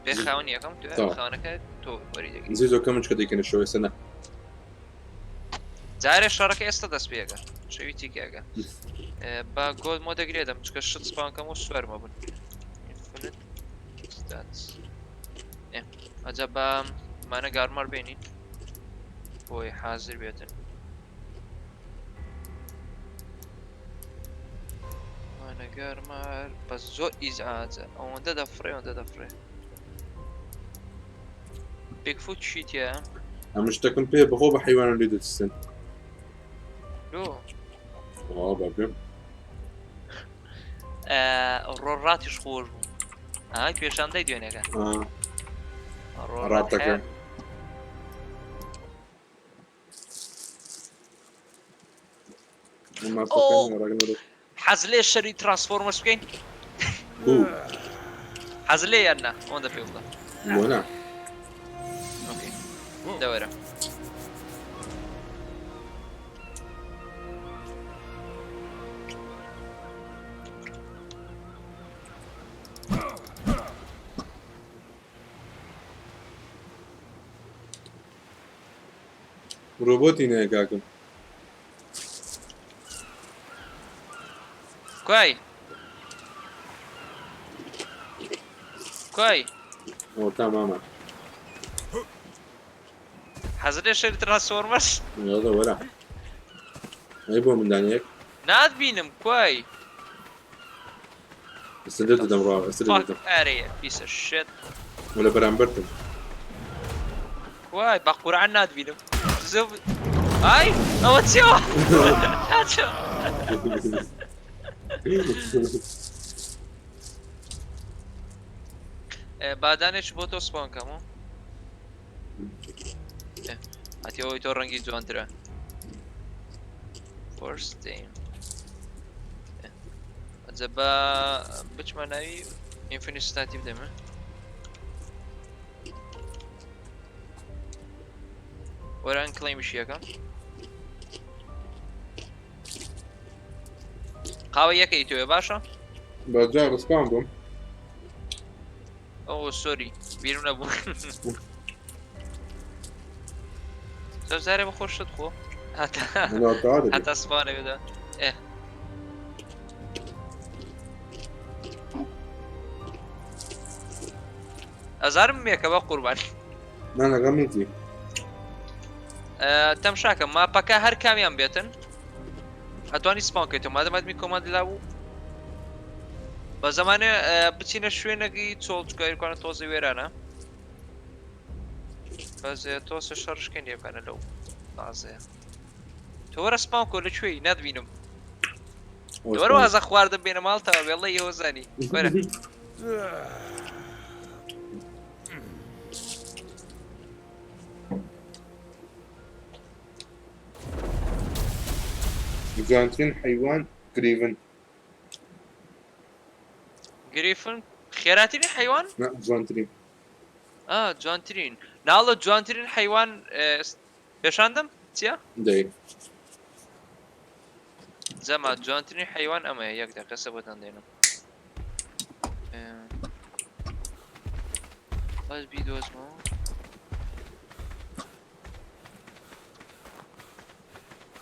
بێ خاوەنی یەکەم خاوەنەکە تۆ وەری دەگری
زیزۆ کەمچ کە دەیکەنە شەوێ سنە
جارێ شەڕەکە ئێستا دەست پێگە شەوی تیکەگە با god mode دەگرێدەم چکە شت spawn کەم و سوارمە بن ئەجا بە مانە گارمار بێنین بۆی حازر بێتن مانە گارمار بەس زۆر ئیزعاجە ئەوەندە دەفڕێ ئەوەندە دەفڕێ بیگفوت چی تیایە؟
ئەمن شتەکەم پێ بەخۆ بە حیوانم لێ دەترسن
لۆ
وا بابێم
ڕۆڕاتیش خۆش بوو ئای پێشاندای دوێنەکە
ڕاتەکە
حەز لێ شەری ترانسفۆرمەرس بکەین حەز لێ یان نا ئەوەندە پێ بڵێ
بۆ نا
okay دەوەرە.
ڕۆبۆتی نایە کاکم.
کوای کوای
ئەوەتا مامە.
حەزرێ شەری ترانسفۆرمەرس.
یاڵڵا وەرە. ئەی بۆ من دانەیەک.
ناتبینم کوای.
ئێستا لێت دەدەم ڕاوە ئێستا لێت
Fuck
دەدەم.
outta here piece of shit.
وە لە بەرامبەرتم.
کوای بە قورعان ناتبینم. زۆ ئای ئەوە چیەوە؟ بادانێک بۆ تۆ سپۆن کەم و ئەتی ئەوەی تۆ ڕەنگی جوانترە. First team. ئەجە با بچمە ناوی ئینفینیت ستاتی بدەمە. وەرە ئەنکڵەیمیشی یەکەم. قاوە یەکەی تۆیە باشە؟
بەجا ڕسپان بووم.
ئەو سۆری بیرم نەبوو. زۆر جارێ بە خۆشت خۆ هەتا سپانە بێدا ئێ ئەزارم مێکە بە قوربان.
نا لەگەڵ منتی.
تەمشاکە ماپەکە هەر کامیان بێتن ئەتوانی سپاون کەیتەوە مادەم ئەدمی کۆماند لابوو بە زمانێ بچینە شوێنێکی چۆڵ چکە ئەیرکانە تۆزێ وێرانە بەس تۆسە شەڕشکێن لێ بکەنە لەو تازەیە تۆ وەرە سپاون کۆ لە کوێی ناتبینم وەرە وازە خواردن بێنە ماڵتەوە وێڵە یەوە زانی وەرە
جوانترین حەیوان گریڤن.
گریفن خێراترین حەیوان؟
نا جوانترین.
ئا جوانترین ناڵە جوانترین حەیوان پێشاندم چییە؟
دەی
جەما جوانترین حەیوان ئەمەیە یەک دەقە سەبەتان دێنم. بەس بیدۆزمەوە.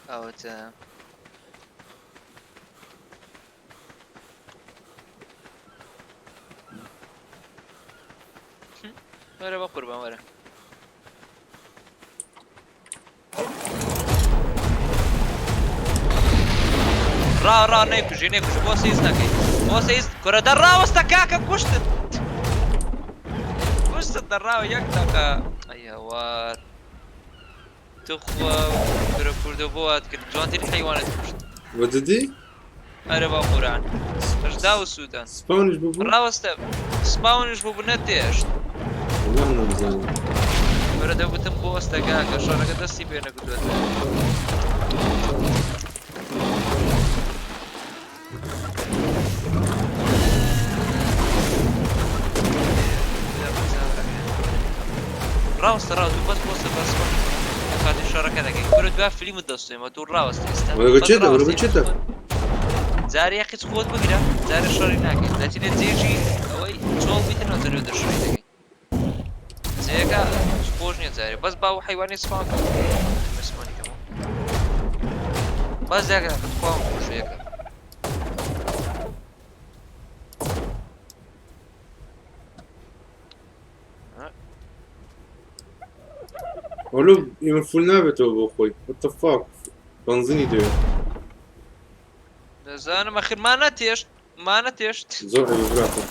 ئەوەتە وەرە بە قوربان وەرە. ڕا ڕا نەیکوژی نەیکوژی بۆ سەیز نەکەی بۆ سەیز کورە دەڕاوەستە کاکە کوشتت کوشتت دەڕاوە یەک دەقە ئەی هەوار تخوا کورە کوردە بۆ وات کرد جوانترین حەیوانت کوشت.
بەجدی؟
ئەرێ بە قورئان هەژدا و سووتان.
سپاونیش ببوو؟
ڕاوەستە سپاونیش ببوو نەتێشت.
وەڵا من نەمزانی.
کورە دەگوتم بۆستە کاکە شەڕەکە دەستی پێ نەکردووە. ڕاوەستە ڕاو بەس بۆستە بەس کاتی شەڕەکە دەکەین کورە دوا فلیمت دەستێمە تۆ ڕاوەستە ئێستا بەس ڕاوەستە. جارێ یەکیچ خۆت بگرە جارێ شەڕی ناکەیت دەچینە جێژی ئەوەی چۆڵ بیتن و جەرێ دەشڕی دەکەین جێگا خۆش نییە جارێ بەس باو حیوانی سپان سپانی کەمەوە بەس یەکە خۆم خۆش یەکە
ئۆلو ئێمە فول نابێتەوە بۆ خۆی What the fuck بەنزینی دەوێت.
دەزانم ئەخر ما نەتێشت ما نەتێشت.
زۆر عەیبە براکەم.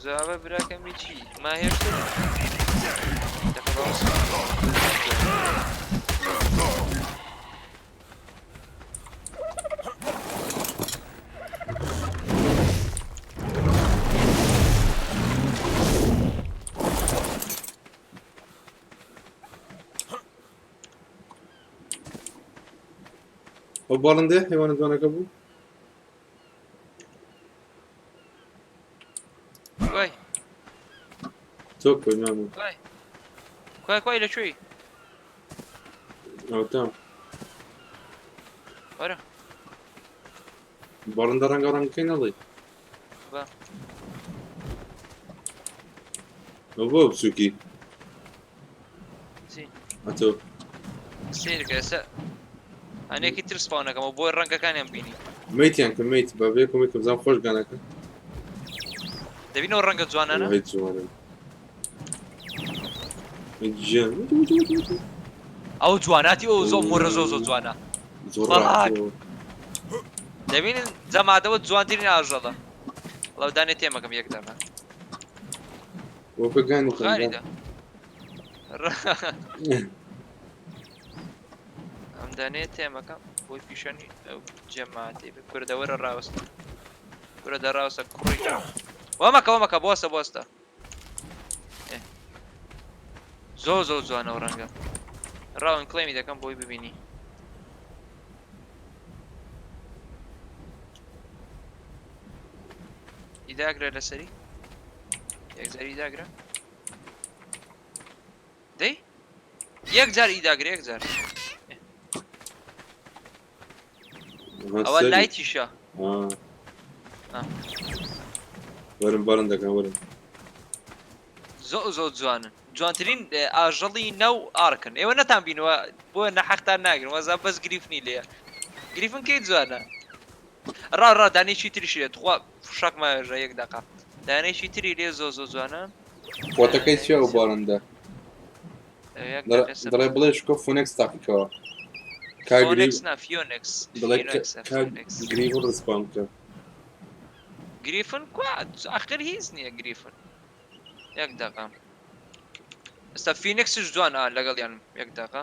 زۆر براکەمی چی ما هێشت
ئەو باڵندەیە حیوانە جوانەکە بوو؟
کوای
تۆ کۆی مامە
کوای کوای کوای لە کوێی؟
ئەوتام
وەرە
باڵندە ڕەنگە ڕەنگەکەی نەڵێی
با
ئەو بۆ بچووکی
چی
ئەتۆ.
سەیرکە ئێستا هەنێکی تر spawn ەکەمەوە بۆی ڕەنگەکانیان بینی.
mate یان کە mate بە بێ کۆمیکم بزانم خۆش گانەکە.
دەبینەوە ڕەنگە جوانانە؟
وەڵی جوانن. گیان.
ئەو جواناتی ئەو زۆ مۆرە زۆ زۆ جوانە.
زۆر
فاک.
ڕاحەتەوە.
دەبینن جەماعەتەوە جوانترین ئاژەڵە. وەڵا دانێ تێمەکەم یەک دەقە.
وەکە گانی کەم
خاری
گان.
دا. ئەم دانەیە تێمەکەم بۆی پیشانی ئەو جەماعەتەی بێ. کورە دەوەرە ڕاوەستە. کورە دەڕاوەستە کوڕی. وەمەکە وەمەکە بۆستە بۆستە. ئێ. زۆ زۆ جوانە ئەو ڕەنگە. ڕاون کڵێمی دەکەم بۆی ببینی. ئیداگرە لەسەری یەکجار ئیداگرە دەی یەکجار ئیداگرە یەکجار ئەوە لایتیشە
وەرم بەرن دەکەم وەرم
زۆر زۆر جوانن جوانترین ئاژەڵی ناو ئارکن ئێوە نەتان بینەوە بۆ نەحەقتان ناگرن وەزا بەس گریفنی لێیە گریفن کەی جوانە ڕا ڕا دانێکی تریشی لێ تخوا فشەک ماوێژە یەک دەقە دانێکی تری لێ زۆ زۆ جوانە
فۆتەکەی چیە ئەو باڵندە
یەک دەقە سەر
دەڵێ بڵێ شکۆ فۆنێکس تاقیکەوە کا گری
فۆنێکس نا فیۆنێکس
دەڵێ
فیۆنێکسە
کا
فیۆنێکس
گریڤ respawn بکە
گریفن کوا ئاخر هیچ نییە گریفن یەک دەقە ئێستا فینکسش جوان ئا لەگەڵیان یەک دەقە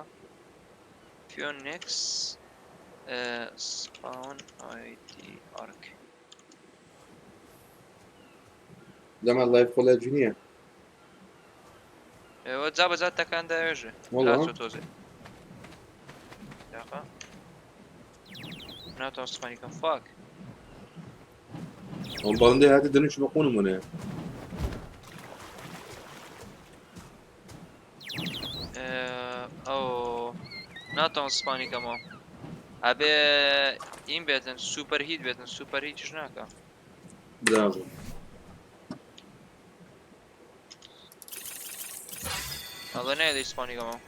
فیۆنێکس spawn ID ئارک.
لەمە live کۆلێج نییە.
ئێوە جا بەجا تەکان داوێژێ.
وەڵا.
لاچۆ تۆزێ. داقا. ناتوانم spawn ی کەم fuck.
ئەو باڵندەی هاتە دەنووش بە قوونم ونەیە.
ئەو ناتوانم spawn ی کەمەوە. ئەبێ ئین بێتن super heat بێتن super heat یش ناکە.
براڤۆ.
ئەڵێ نایەدەی spawn ی کەمەوە.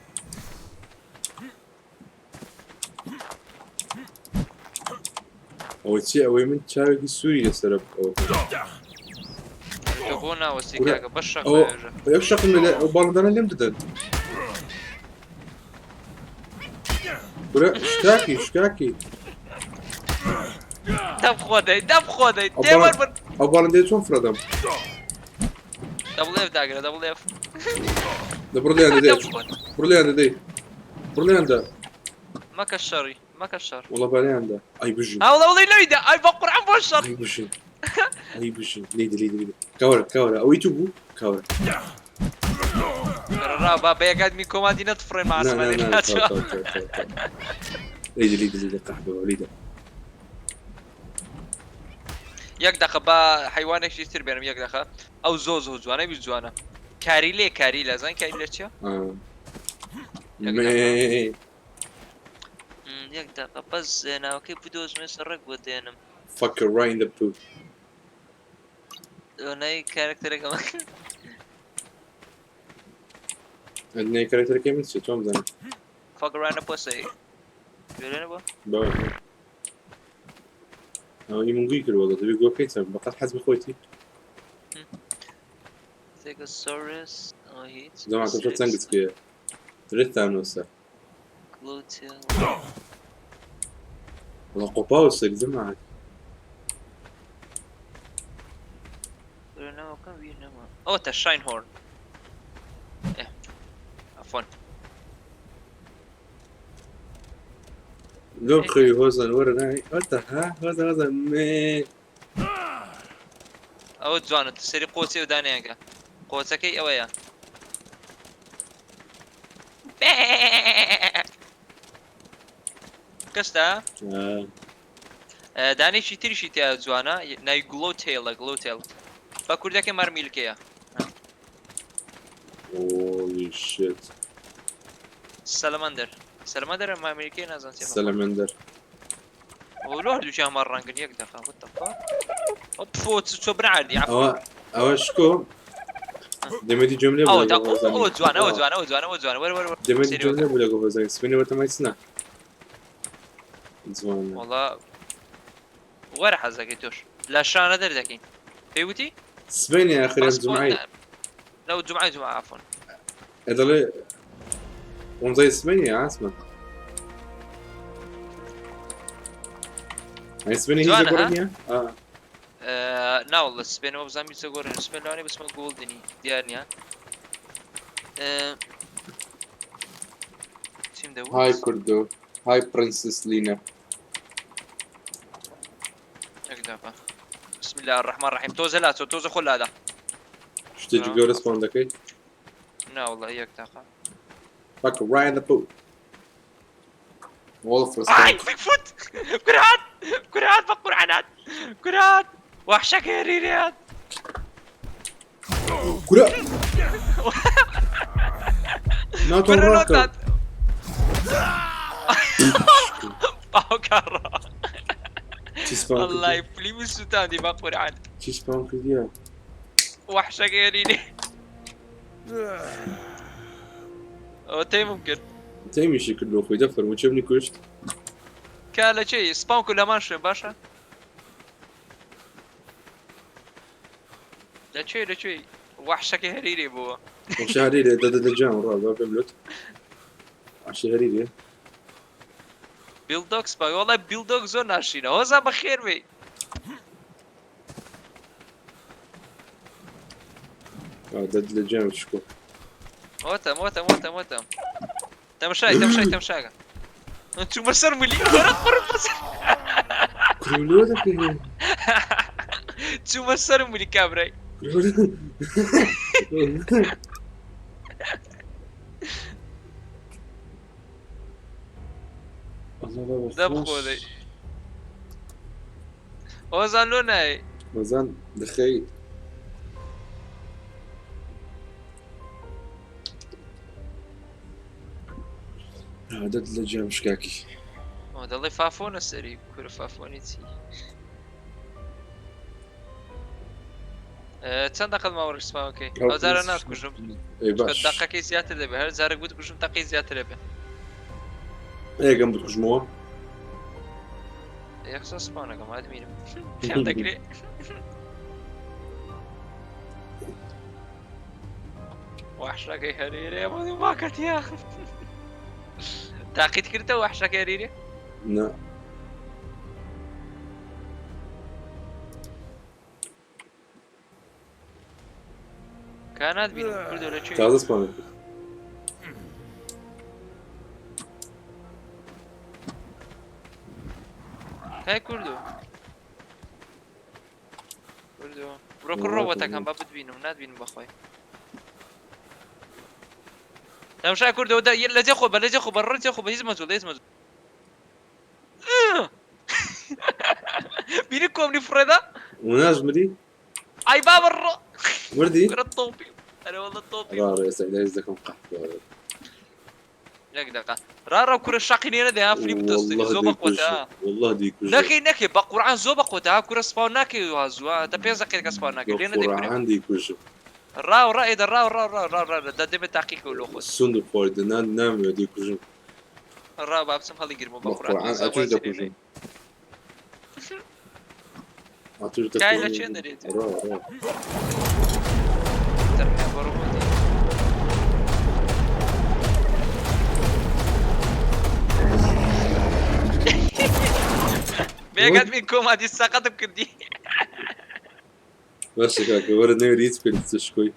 ئەوە چی ئەوەی من چاوێکی سووری لەسەر ئەوە
تۆ بۆ ناوەستی
کورە،
کاکە بەس شەق
ئەوە
ماوێژە.
یەک شەقم لێ ئەو باڵندانە لێم دەدەن کورە شکاکی شکاکی
دەم خۆ دەی دەم خۆ دەی
ئەو
تێ
باڵ-
وەربن
ئەو باڵندەیە چۆن فرەدەم
double F داگرە double F
دە بڕ لێیان دەدەی
دەم خۆ
بڕ لێیان دەدەی بڕ لێیان دە
مەکە شەڕی مەکە شەڕ.
وەڵا بالێیان دا ئەی بژین.
ها وەڵا وەڵی لەوی دا ئای بە قورعان بۆ شەڕ.
ئەی بژین ئەی بژین لێی دە لێی دە لێی دە کاوەرە کاوەرە ئەوەی تو بوو کاوەرە.
ڕا با بە یەکات می کۆماندی نەتفڕێن
نا نا
ماسمانێ
نا
ناچوە.
تاو تاو تاو تاو تاو لێی دە لێی دە لێی دە قەحبە با لێی دە.
یەک دەقە با حیوانێکی تر بێنم یەک دەقە ئەو زۆ زۆ جوانە بی جوانە کاریلێ کاریلە زان کاریلە چییە؟
ئا.
یەک
مێ
دەقە یەک دەقە بەس ناوەکەی بدۆزمێ سەر ڕێک بۆ دێنم.
Fucker right in the poo.
ناوی کارکتەرەکەم
ناوی کارکتەرەکەی من چیە تۆم زانم.
Fucker right in the pussy. گوێ لێ نەبووە؟
بەوە ئەوە ئی من گوی کرد وەڵا دەبێ گۆکەی چەند بەقەت حەز بخۆیتی.
Stegosaurus ئەوە هیچ
جەماعەت تۆ چەند گچکەیە درێت تانۆسە.
Gluteo.
وەڵا قۆپاوە سەگ جەماعەت.
ناوەکەم بیر نەما. ئەوەتە شاین هۆرن. ئێ عەفوەن.
لۆ بخەوی هۆزان وەرە ناوی ئەوەتە ها هۆزان هۆزان مێ.
ئەوە جوانە سەری قۆچێ و دانەیەکە قۆچەکەی ئەوەیە. کەستا دانێکی تریشی تیا جوانە ناوی گڵۆ تێڵە گڵۆ تێڵ بە کوردەکەی مارمیلکەیە.
Holy shit.
سەلەمەندەر سەلەمەندەر مارمیلکەیە نازانم چیە.
سەلەمەندەر.
ئەو لۆ هەردووکیان هەمان ڕەنگن یەک دەقە what the fuck. ئەو پفۆ چ چۆ بنعردی عەفوەن.
ئەوە ئەوە شکۆ دەمێتی جۆم لێ
ئەوە ئەوە جوان ئەوە جوان ئەوە جوان ئەوە جوان وەرە وەرە
دەمێتی جۆم لێ بوو لەگەڵ هۆزانی سپێنێ وەتەمای چنە جوان
وەڵا وەرە حەزەکەی تۆش لە شانە دەردەکەین پێی وتی
سبەینێ ئاخر جمعەی
لەو جمعەی جمعە عەفوەن
دەڵێ پۆنزەی سبەینێ ئاسمە ئەی سبەینێ هیچ
جوانە،
دەگۆڕێ
ها؟
نییە ئا.
ناوەڵە سپێنەوە بزانام هیچ دەگۆڕێن سپێن لەوانەیە بچمە گۆڵدنی دیار نییە چیم دەوت
های کوردۆ های پرنسس لینا
یەک دەقە بسم الله الرحمن الرحیم تۆزە لاچۆ تۆزە خۆ لادا
شتێکی گەورە سپان دەکەی
نا والله یەک دەقە
Fuck right in the poop. والله
ئای
فرستان
فیک فوت کورات کورات بە قورعانات کورات وحشەکە هەریرێت
کورە ناتوانم
کورە
ڕاکەم
نۆتات باوکەڕە
چی سپان
والله
کردی
پلیمی سووتاندی بە قورعان
چی سپان کردیە
وحشەکە هەریرێ ئەوە تەیمم کرد
تەیمیشی کرد لۆ خۆی دەفەرموو چێ منی کوشت
کە لە چێ سپاون کو لەمان شوێن باشە لە کوێ لە کوێ وحشەکەی هەریرێ بووە
وحشە هەریرێ دە دە دە جان ڕا با پێم لوت وحشە هەریرێ
بیلدۆگ سپاوی وەڵای بیلدۆگ زۆر ناشرینە هۆزا بەخێر بێی
دە لە جان شکۆ
وەتەم وەتەم وەتەم وەتەم تەمشای تەمشای تەمشاکە چوومە سەر ملی وەرە قڕم بەسەر
کرولۆ دەکەی
چوومە سەر ملی کابرای دەم خۆدەی هۆزان لۆ نایەی
هۆزان دەخەی عادەت لە جام شکاکی
ئەوە دەڵێ فافۆنە سەری کورە فافۆنی چی چەند دەقەت ماوە ڕیسپاوەکەی ئەو جارە ناتکوژم
ئەی باش
دەقەکەی زیاتر دەبێ هەر جارێک بتکوژم تەقی زیاتر دەبێ
ئێگەم بتکوژمەوە
یەکسەر سپانەکەم ئادمیرم پێم دەکرێ وحشەکەی هەرێرێ ماکەتیا تاقیت کردەوە وحشەکەی هەریرێ
نا
کا ناتبینم کوردۆ لە کوێ
تازە سپانم کرد
کای کوردۆ کوردۆ بڕۆ کوڕ ڕۆبۆتەکەم با بتبینم ناتبینم بەخۆی تەمشای کوردۆ دە لە جێ خۆ بە لە جێ خۆ بە ڕێ جێ خۆ بە هیچ مەجوڵ هیچ مەجوڵ بینی کۆمنی فڕێدا
وناش مری
ئای بابە ڕۆ
مردی
کورە تۆپی ئەرێ واللە تۆپی
ڕا ئێستا ئیلاهی دەکەم قەحپە
یەک دقە ڕا ڕا کورە شەقی لێ نەدەی ها فری بتەستێنی
والله
زۆر بەقوەتە
دەیکوژم والله دەیکوژم
نەکەی نەکەی بە قورعان زۆر بەقوەتە ها کورە سپاو ناکەی وا زووە تا پێنج دەقیقە سپاو ناکەی
بە
لێ نەدەی کورە
قورعان دەیکوژم
ڕاو ڕا ئێدە ڕاو ڕاو ڕاو ڕاو ڕا دە دەبێت تاقیکەوە لۆ خۆت
سوند خواردە نان نامەوێ دەیکوژم
ڕا با بچم هەڵیگرمەوە بە
بە
قورعان
قورعان
تۆ
ئەتوش
وازی لێ
دەکوژم
نەی
ئەتوش
کای لە
دەکوژم
چێن دەرێت
ڕا ڕا
تەرحیا بە ڕۆبۆتی بێگەت من کۆمادی سەقەتم کردی
باشە کاکە وەرە نەوێری هیچ بکەین چ شکۆی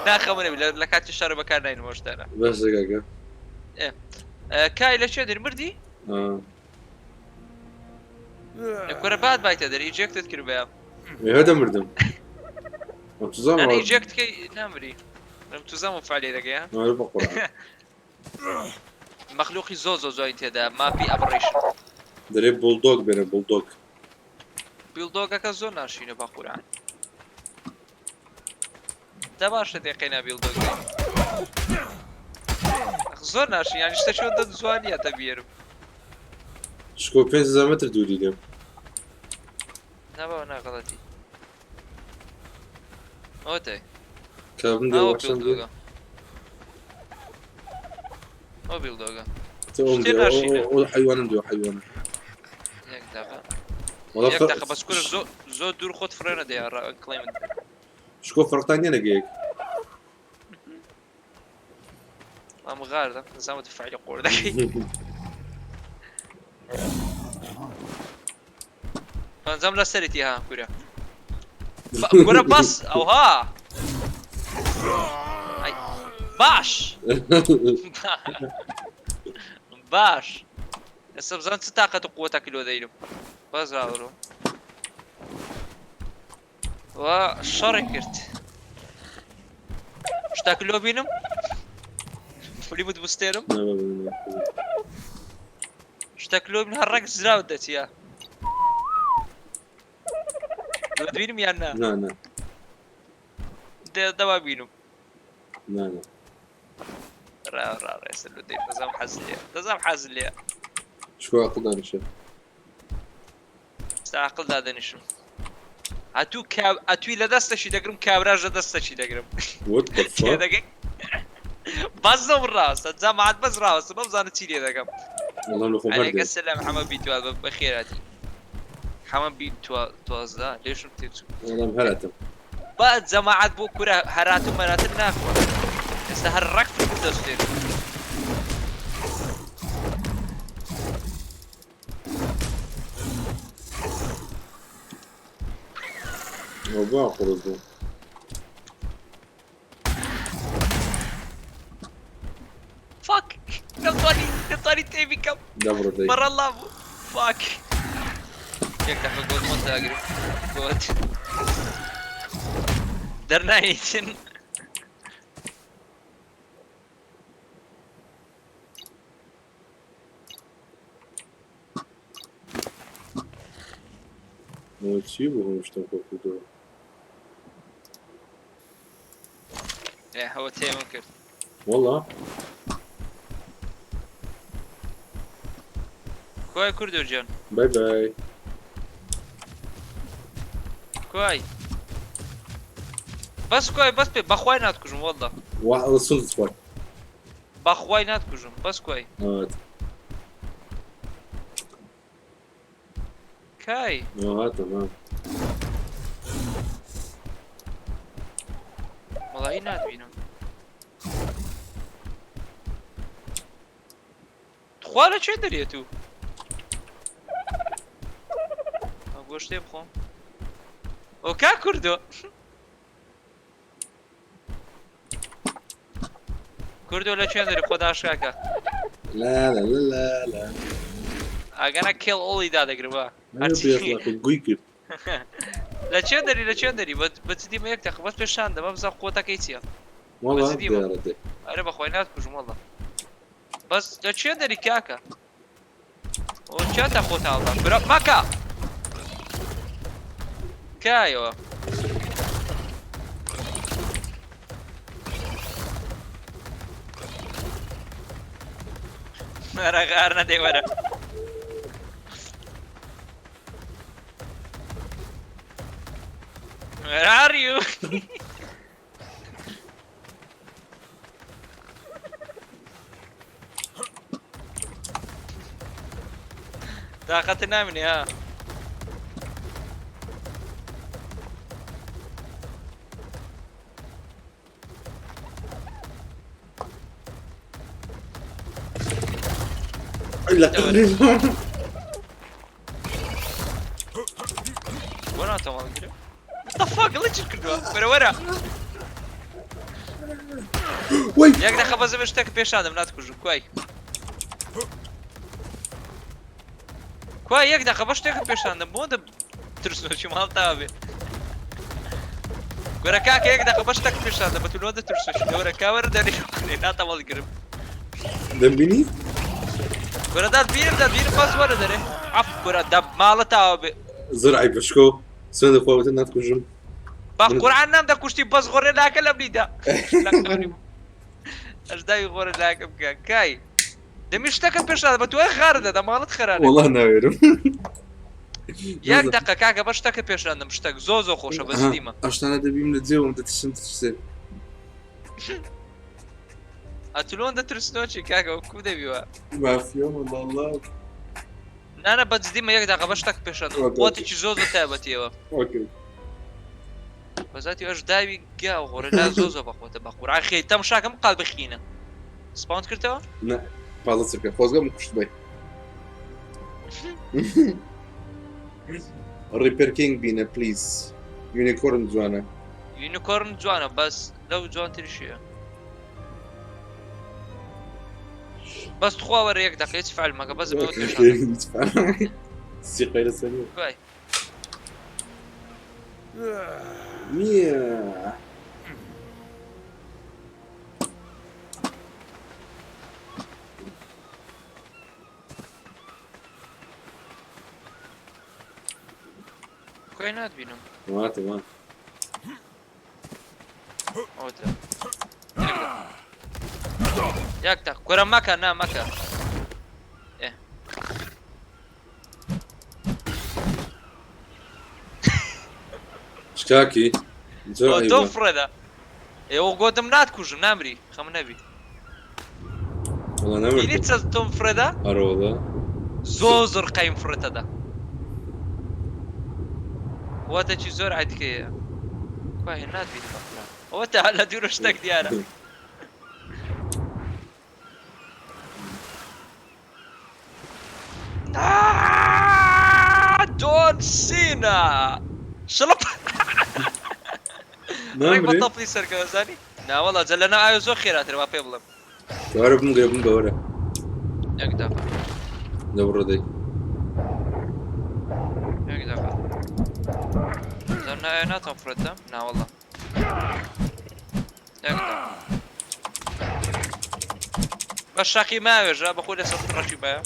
ناخەمە نەبی لە کاتی شەڕ بەکار ناینم ئەو شتانە
باشە کاکە
کای لە چێ دەری مردی
آه.
لە کورە بات بایتە دەری ئیجێکتت کرد بەیان
ئێ هەدە مردم ئەم تزام
نانا ئیجێکت کەی نامری لەم توزام و فعلی دەکەی ها
ناوێ بە قورعان
مەخلوقی زۆر زۆر زۆری تێدا ماپی ئەبڕیشن
دەرێ بولدۆگ بێنە بولدۆگ
بیلدۆگەکە زۆر ناشینە بە قورعان دە باشە دێقەینا بیلدۆگ بێنی زۆر ناشین یانی شتە چۆن دە جوانیە تە بیێرم
شکۆ 5000 متر دووری لێم
نەبەوە ناغەڵەتی. ئەوەتای
کابم دێ
ئەوە
وەحشەم دێ
بیڵدۆگە ئەو بیڵدۆگە
تۆم
شتێ
دێ
ناشینە
ئەو حیوانم دێ حیوانم
یەک دقە
وەڵا
یەک دقە بەس کورە زۆر زۆر دوور خۆت فڕێنە دێ کڵێمت
شکۆ فەرقتان نییە لەگەیەک
ئەم غاردە نزامە فعلی قۆر دەکەی پەنجەم لەسەرێتی ها کورە کورە بەس ئەوها ئەی، باش باش ئێستا بزان چ تاقەت و قوتەکی لۆ دەیرم بەس راورۆ و شەڕی کرد شتاک لۆ بینم فلی بوت بستێرم شتەک لۆ بین هەر ڕێک زراوت دەچیە لۆ بینم یان نا
نا نا
دەوا بینم
نا نا
ڕا ڕا ڕێسە لۆ دەی دەزام حەز لێ دەزام حەز لێ
شکۆ عقل دانیشە
ئێستا عەقڵ دادەنیشم ئەتوو کا ئەتوی لە دەستەشی دەگرم کابراش لە دەستەشی دەگرم
What the fuck
تێدەگەی بەس لەو ڕاستە جەماعەت بەس ڕاستە بەمزانە چی لێ دەکەم
وەڵام لە خۆم هەر
عەلەیکە
دێم
سەلام حەمە بیتوا بەخێراتی حەمە بی توازدا لێشم تێچوو
وەڵام هەراتم
با جەماعەت بۆ کورە هەرات و مەراتن ناخوا ئێستا هەر ڕەک فکر دەستێن
ئەوە قورس بوو
فاک نەمتوانی نەمتوانی تێبیکەم
دەبڕۆ دەی
بەڕەڵا بوو فاک یەک دەقە گۆت مۆت داگرم گۆت دەرنایتن
ئەوە چی بوو هەموو شتم کۆ کردەوە
ئێ ئەوە تێمم کرد
وەڵا
کوای کوردۆ گیان
بای بای
کوای بەس کوای بەس پێ بەخوای ناتکوژم وەڵڵا
وا سوند خوارد
بەخوای ناتکوژم بەس کوای
هات
کای
هاتم ها
وەڵی ناتبینم تخوا لە چێ دەرێت و ئەو گۆشتێ بخۆم ئۆ کا کوردۆ کوردۆ لە کوێ دەری خۆ داشکاکە
لا لا لا لا لا
ئاگەنە کێڵ ئۆڵی دادەگرم وا
هەرچی گوی کرد
لە چێ دەری لە چێ دەری بە جدی مە یەک دەقە بەس پێشان دەمە بزان قوتەکەی چییە
وەڵا
بە جدی مە.
دیارە دێ
ئەرێ بەخوای ناتکوژم وەڵا بەس لە چێ دەری کاکە ئۆ چاتە خۆت هاڵدا برا مەکە کایەوە وەرە غار نەدەی وەرە Where are you? تاقەت نامنێ ها
لا
بۆ ناتەوە گرێ What the fuck glitch کردووە وەرە وەرە
وەی
یەک دەقە بەزە بە شتێک پێشاندم ناتکوژم کوای کوای یەک دەقە بە شتێکت پێشاندم بۆ دە ترسنۆکی ماڵ تا بێ گۆرە کاکە یەک دەقە بە شتێک پێشاندم بە تو لۆ دە ترسنۆکی دەوەرە کاوەرە دەری کوێ ناتەوەڵگرم
دەمبینی
گۆرە داد بیرم داد بیرم بەس وەرە دەرێ عەف گۆرە دە ماڵە تاوە بێ
زۆر عیبە شکۆ سوێندە خوا وتن ناتکوژم
بە قورعان نام دەکوشتی بەس غۆرێ لاکە لەم لیدا ئەژداوی غۆرە لاکە بکە کای دەمی شتەکەت پێشان بە توای خارە دەدا ماڵت خەرانە
وەڵا ناوێرم.
یەک دەقە کاکە بە شتەکە پێشاندم شتەک زۆ زۆ خۆشە بە جدیمە.
ئەشتانە دەبیم لە جێوم دەترسم ترسێ.
ئەتلۆن دەترسنۆ چی کاکە کو دەبیوە؟
مافیا والله.
نانا بە جدیمە یەک دەقە بە شتەک پێشاندم قوتێکی زۆ زۆ تایبەتیەوە.
ئۆکەی.
بەزاتی ئەش داوی گا غۆرە لا زۆ زۆ بەخۆتە بە قورعان خێ تەم شاکەم قال بخینە. سپاوند کردەوە؟
نا 15 چرکە خۆزگەم کوشت بای. ڕیپەر کینگ بینە پلیز. یونیکۆرن جوانە.
یونیکۆرن جوانە بەس لەو جوانتریشیە. بەس تخوا وەرە یەک دەقە هیچ فعل مەکە بەس بەوە پێشان.
سیقەی لەسەر
بای.
نییە.
کۆی ناتبینم.
تمام.
ئەوەتە. یەک دەق کورە مەکە نا مەکە. ئێ.
شکاکی زۆر
ئەو تۆ
عەیبە.
فڕێدا. ئێوە گۆتم ناتکوژم نامری خەم نەبی.
وەڵا
بینیت
نەمردم.
چەند تۆم فڕێدا؟
ئەرە وەڵا.
زۆ زۆر قایم فڕێتەدا. قوتێکی زۆر عیتکەیە. کوای ناتبینی بە قورئان. ئەوە تا لە دوورە شتێک دیارە. دۆن سینا شڵپ ڕێک بە
نامرێ؟
تەپڵی سەرکەوە زانی ناوەڵا جە لەناو ئاوێ زۆر خێراترە با پێ بڵێم.
وەرە بمگرە بمگە وەرە.
یەک دەقە.
لە بڕۆ دەی.
یەک دەقە. زۆر ناوێ ناتوان فڕێتەم ناوەڵا. یەک دەقە. بە شەقی ماوێژە بەخۆی لەسەر ڕەشی باە.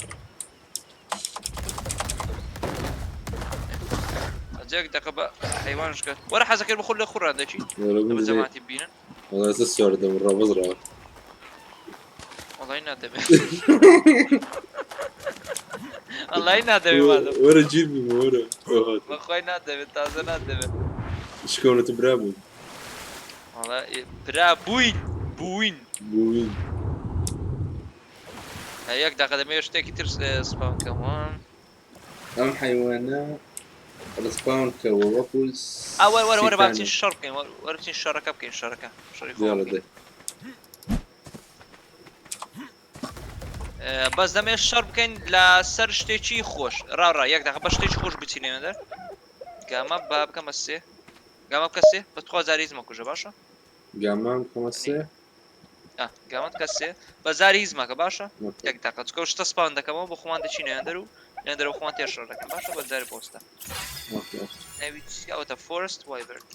جێک دەقە بە حیوانش کرد. وەرە حەزەکرد بخۆ لە خوڕان دەچی.
وەرە
بە
بمگرێ.
جەماعەتی بینن.
وەڵا ئێستا سوار دەبم ڕا بەس ڕا.
وەڵی نادەبێ. وەڵی نادەبێ مادەم.
وەرە گیر بووم وەرە. ئەوهات.
بەخوای نادەبێت تازە نادەبێت.
شکەونەتە برا بوو.
وەڵا برا بووین بووین.
بووین.
یەک دەقە دەمەوێت شتێکی تر سپاون کەم.
ئەم حیوانە ڕسپاون کەوە وەکو
ئا وەرە وەرە وەرە با
سیتانە.
بچین شەڕ بکەین وەرە بچین شەڕەکە بکەین شەڕەکە شەڕی خۆمان
یاڵە
بکەین.
دەی.
بەس دەمێ شەڕ بکەین لەسەر شتێکی خۆش ڕا ڕا یەک دەقە بە شتێکی خۆش بچینەوە دەر گاما با بکەمە سێ گاما بکە سێ بە تخوا جاری هیچ مەکوژە باشە
گامان بکەمە سێ.
گامان بکە سێ بە جاری هیچ مەکە باشە
ئۆکەی.
یەک دەقە چکە شتە سپاون دەکەمەوە بۆ خۆمان دەچینە دەر و لێن دەرەوە خۆمان تێ شەڕ دەکەم باشە بە جاری پۆستە
ئۆکەی.
ناوی چی ئەوەتە فۆرست وایبرد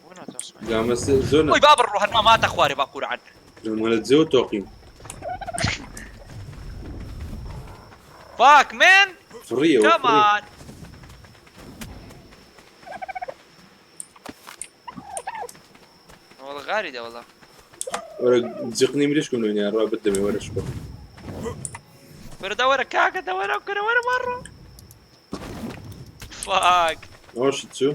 بۆ ناتوانم سپاون
گامە سێ زۆر
ئۆی با بڕۆ هەرما ماتە خوارێ با قورعان
لە جێوە تۆقیم.
Fuck man!
فڕیەوە
Come
فڕی.
on! والله غالي ده والله
وەرە جقنی مریشکم لەوێ ڕا بدەمێ وەرە شکۆ.
ورا دورة كاكا دورة كرة ورا مرة فاك
ئەوە شت چوو؟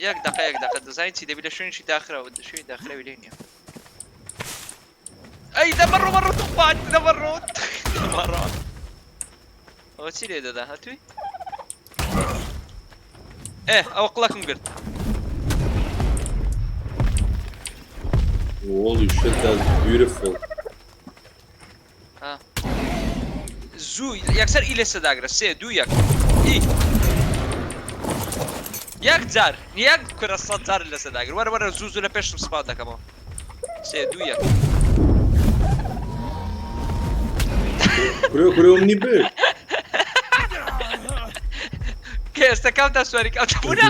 یەک دقە یەک دقە دەزانین چی دەبی لە شوێنێکی داخراوە شوێنی داخراوی لێ نییە ئەی دەمەڕۆ مەڕۆ تخوات دەمەڕۆ دەمەڕۆ ئەوە چی لێ دەدا هاتووی ئێ ئەوە قڵەکم گرت
Holy shit, that's beautiful.
زوو یەکسەر ئی لێسە داگرە سێ دوو یەک ئی یەک جار یەک کورە سەد جار لەسە داگر وەرە وەرە زوو زوو لە پێشم سپات دەکەمەوە سێ دوو یەک
کورە کورە منی برد.
کە ئێستا کامتا سواری کامتا بوونە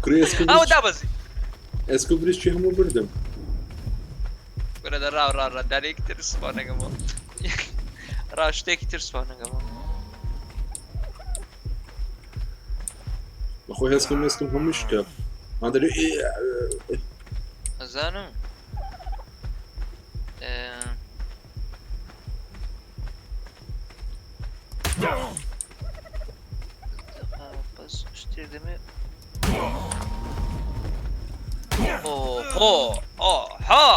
کورە ئێسکو
ئەوە دابەزی
ئێسکو بریشکی هەموو بردم.
کورە دە ڕاو ڕا ڕا دانەیەکی تر سپا نەکەمەوە ڕا شتێکی تر سپا نەکەمەوە
بەخۆی هەستکم ئێسکم هەموو شکا. مادەری
ئەزانم. بەس شتێک دەمێ ئۆهۆ ئۆها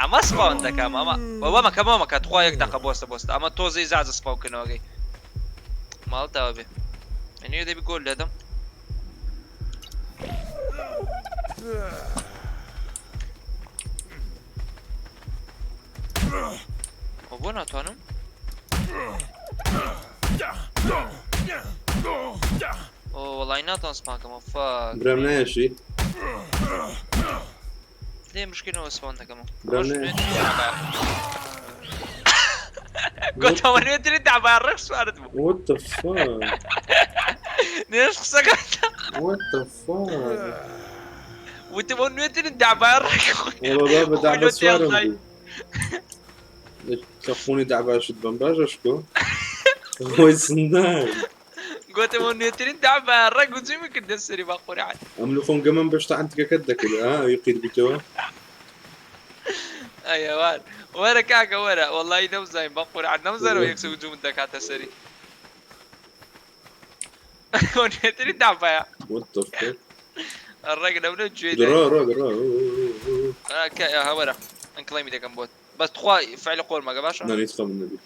ئەمە spawn دەکەم ئەمە بەوە مەکە بۆ مەکە تخوا یەک دەقە بۆستە بۆستە ئەمە تۆزەی زازە spawn کردنەوەگەی ماڵ داوە بێ ئەنیە دەبی گۆل لێدەم بۆ ناتوانم ئۆ وەڵی ناتوان spawn کەمەوە fuck.
برام نایەشی
لێ مشکلەوە spawn دەکەمەوە.
برام نایەشی.
گوتەوە نوێترین دابا ڕێک سوارت بوو.
What the fuck?
نێش قسەکە
What the fuck?
وتم ئەو نوێترین دابا ڕێک
والله بابا
خۆی
دعبە
لۆ
سوارم
تێڵدای.
بوو کە خۆنی دعباشت بەم باشە شکۆ خۆی زندان
گوتم ئەو نوێترین دابا ڕێک وجومی کردە سەری بە قورعان.
ئەم لە خۆم گەمەم بەشتە عەنتکەکەت دەکرد ئا یقیت بیتەوە
ئەیوان وەرە کاکە وەرە وەڵی نەمزانین بە قورعان نەمزانەوە یەکسەر وجومت دەکاتە سەری. ئەو نوێترین دابایە
What the fuck?
ڕێک لەونە گوێی
دڕا ڕا دڕا
وەرە من کڵێمی دەکەم بۆت بەس تخوا فعل قۆر مەگە باشە
نا هیچ خەمم نەبی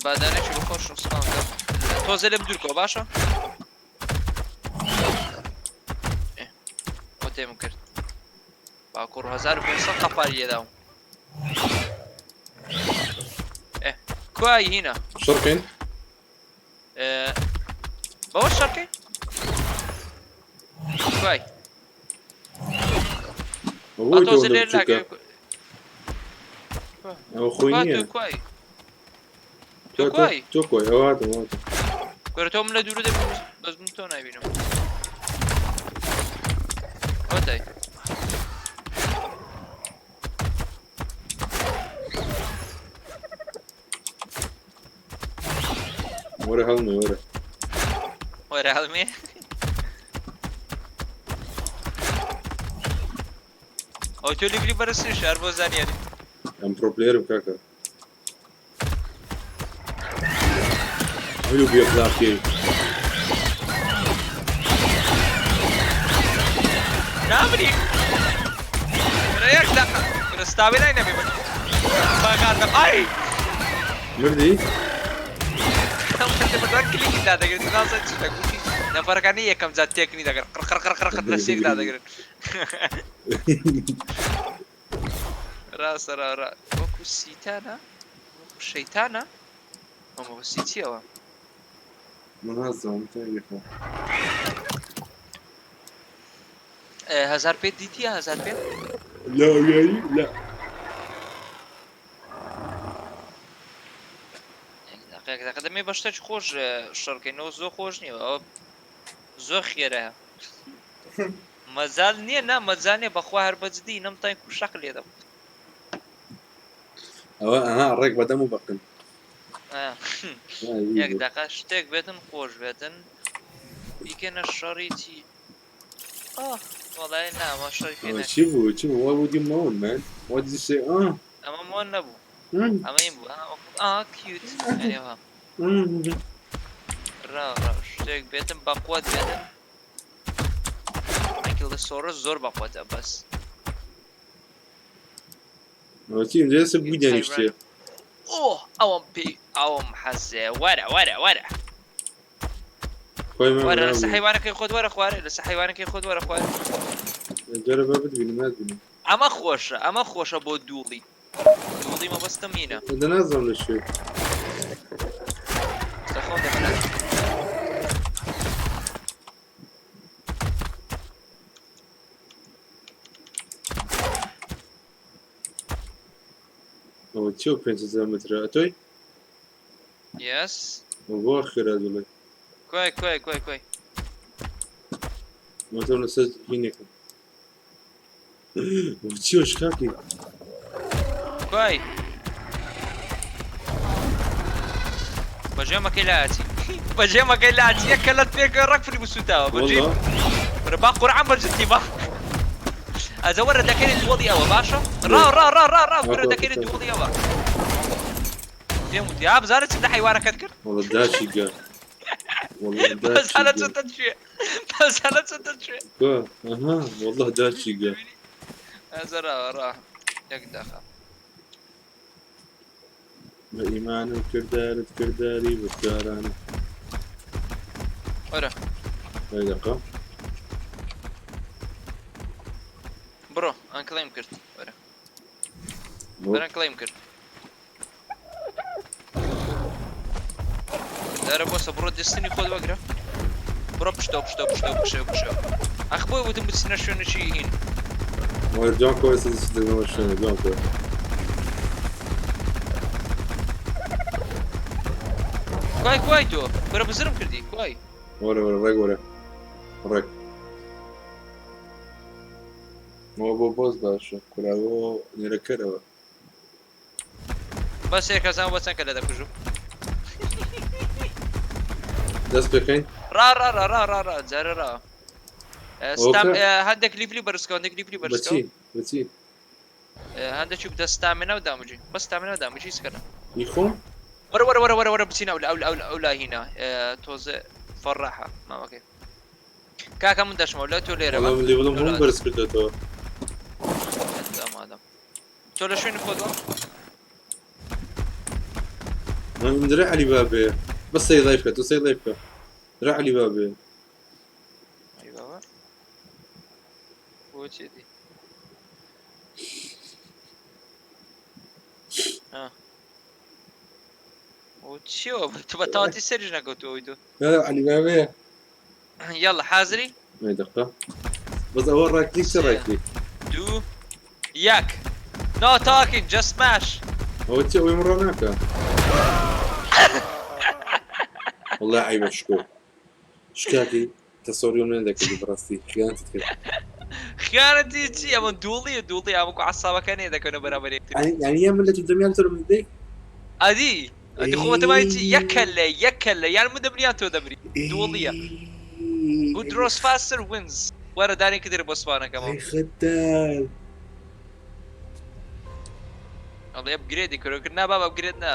بادانێکی بە خۆشم spawn کەم تۆزێ لێم دوورکەوە باشە ئەو تێم کرد باکوڕ 1500 قەپاری لێداوم ئێ کوای هینە
شەڕکەین
بەوە شەڕکەین کوای
ئەوەی تۆ
تۆزێ لێ
بچووکە ئەوە خۆی
تۆ
نییە
کوای
تۆ
تۆ کوای
تۆ کوای ئەوە هاتم هاتم
کورە تۆ من لە دوورە دەبم بەس من تۆ نابینم ئەوەتای
وەرە هەڵمێ وەرە
وەرە هەڵمێ ئەو تۆ لەبری بەرزتر شار بۆ زانیاری
ئەم pro player م کاکە هەلو بێخلاقیەی
نامری کورە یەک دەقە کورە ستاوی لای نەبێ باگاتم ئای
مردی
کلیکی دادەگرن نازانم چی دەگوتی نەفەرەکانی یەکەم جار تێکنی دەگرن قڕ قڕ قڕ قڕ قڕ لە سێک دادەگرن ڕاستە ڕا ڕا وەکو سیتانە وەکو شەیتانە ئەمە سی چیەوە
من نازانم تاگەکە
هەزار پێ دیتیە هەزار پێ
لا یاری لا
دقیق دقیق دەمێ بە شتێکی خۆش شەڕکەینەوە زۆر خۆش نییە ئەوە زۆر خێرایە مەجال نییە نا مەجال نییە بەخوا هەر بەجدی نەمتوانی کو شەق لێدەم
ئەوە ئەها ڕێک بەدەم و بەقن
یەک دقە شتێک بێتن خۆش بێتن بیکەنە شەڕی چی ئاه وەڵای نا ئەمە شەڕی پێ ناکرێت.
چی بوو چی بوو Why would you moan man What did you say آه
ئەمە moan نەبوو ئەمە این بوو ئا cute ئەنێوە ڕا ڕا شتێک بێتم بەقوەت بێتن ankylosaurus زۆر بەقوەتە بەس
ئەوە چی لێسە بووی دانیشتیە
ئۆه ئەوەم پێی ئەوم حەزێ وەرە وەرە وەرە
خۆی
وەرە لەسە حیوانەکەی خۆت وەرە خوارێ لەسە حیوانەکەی خۆت وەرە خوارێ
جارە بە بتبینم ناتبینم
ئەمە خۆشە ئەمە خۆشە بۆ دووڵی دووڵی مەبەستم هینە
دە نازانم لە شوێ
خۆم دەمەنە
ئەوە چی و 5000 مترە ئەتۆی
یەس
بۆ خێرا دڵێ
کوای کوای کوای کوای
مۆتۆر لەسەر هینێکم چیۆ شکاکی
کوای بەجێمەکەی لاچی بەجێمەکەی لاچی یەک کەلەت پێکە ڕەک فری بسووتاوە بەجێ
والله.
وەرە با قورعان بە جدی با ئەجە وەرە دەکەینە دووەڵی ئەوە باشە ڕا ڕا ڕا ڕا ڕا وەرە دەکەینە دووەڵی ئەوە پێم وتی ها بزانە چ لە حەیوانەکەت کرد
والله داشی گە والله
بزانە
داشی
چ
گە
دەچێ بزانە چ دەچێ
اها والله داشی گە
ئەجە ڕا ڕا یەک دەخە
بە ئیمان و کردارت کرداری بەدکارانە
وەرە
یەک دەقە
بڕۆ ئەنکڵیم کرد وەرە وەرە ئەنکڵیم کرد دارە بۆسە بڕۆ دەستنی خۆت وەگرە بڕۆ پشتەوە پشتەوە پشتەوە پشتەوە پشتەوە ئەخ بۆی وتم بچنە شوێنێکی هین
وەرە جوان کۆ ئێستا دەچیتە ناو شوێنە جوان کۆ
کوای کوای تۆ کورە بزرم کردی کوای
وەرە وەرە ڕێک وەرە ڕێک ئەوە بۆ بۆس باشە کوراوە نێرەکەرەوە
بەس یەکە زان بۆ چەند کە لە دەکوژم
دەست پێکەین
ڕا ڕا ڕا ڕا ڕا ڕا جارە ڕا ستام هەندێک لیفلی بەرزکەوە هەندێک لیفلی بەرزکەوە
بەچی بەچی
هەندێکی بدە ستامینا و دامجی بەس ستامینا و دامجی سکەنە
ئی خۆم
وەرە وەرە وەرە وەرە وەرە بچینە ئەو ئەو ئەو لا هینا تۆزێ فەڕاحە ماوەکەی کاکە من دەچمەوە لە تۆ لێرە
وەڵام لێڤڵم هەموو بەرز کردێتەوە
ئامادەم تۆ لە شوێنی خۆت وە
من درع علی بابێ بەس سەی ضعیف کە تۆ سەی ضعیف کە درع علی بابێ
ئەی بابا بۆ چێ دی ها بۆ چیەوە تۆ بە تەواتی سەریش نەکەوتەوەی تۆ
لا لا علی بابێ
يلا حازری
ما دقة بس ئەوە ڕایت کلیک چ ڕایت کلیک
دوو یەک No talking just smash
ئەوە چی ئەوەی مڕۆ ناکە والله عیبە شکۆ شکاکی تەسەوریۆم نەدەکردی بەڕاستی خیانەتت کرد
خیانەتی چی ئەمە دووڵیە دووڵی ئەمەکو عەسابەکە دەکەنە بەرامبەر یەکتر
یعنی یان من لە تو دەمیان تۆ لە من دەی
ئەدی ئەدی خۆ بەتەمای چی یەک کەلە یەک کەلە یان من دەمری یان تۆ دەمری دووڵیە Who draws faster wins وەرە دانێکی تر بۆ سپانەکەمەوە
ئەی خەتار
ئەڵێ ئەپگرێدی کرد کرد نا بابا ئەپگرێد نا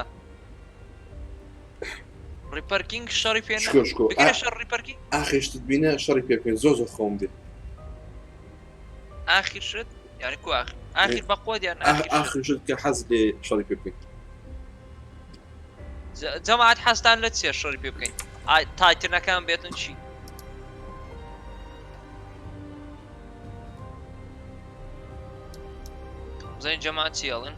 ڕیپەر کینگ شەڕی پێ نا
شکۆ شکۆ
بکرێ شەڕ ڕیپەر کینگ
ئاخر شتت بینە شەڕی پێ بکەین زۆر زۆر خەوم دێ
ئاخر شت یعنی کو ئاخر ئاخر بەقوە یان ئاخر شت
ئاخر شت کە حەز لێ شەڕی پێ بکەین
جەماعەت حەزتان لە چیە شەڕی پێ بکەین تایتنەکان بێتن چی بزانین جەماعەت چی ئەڵێن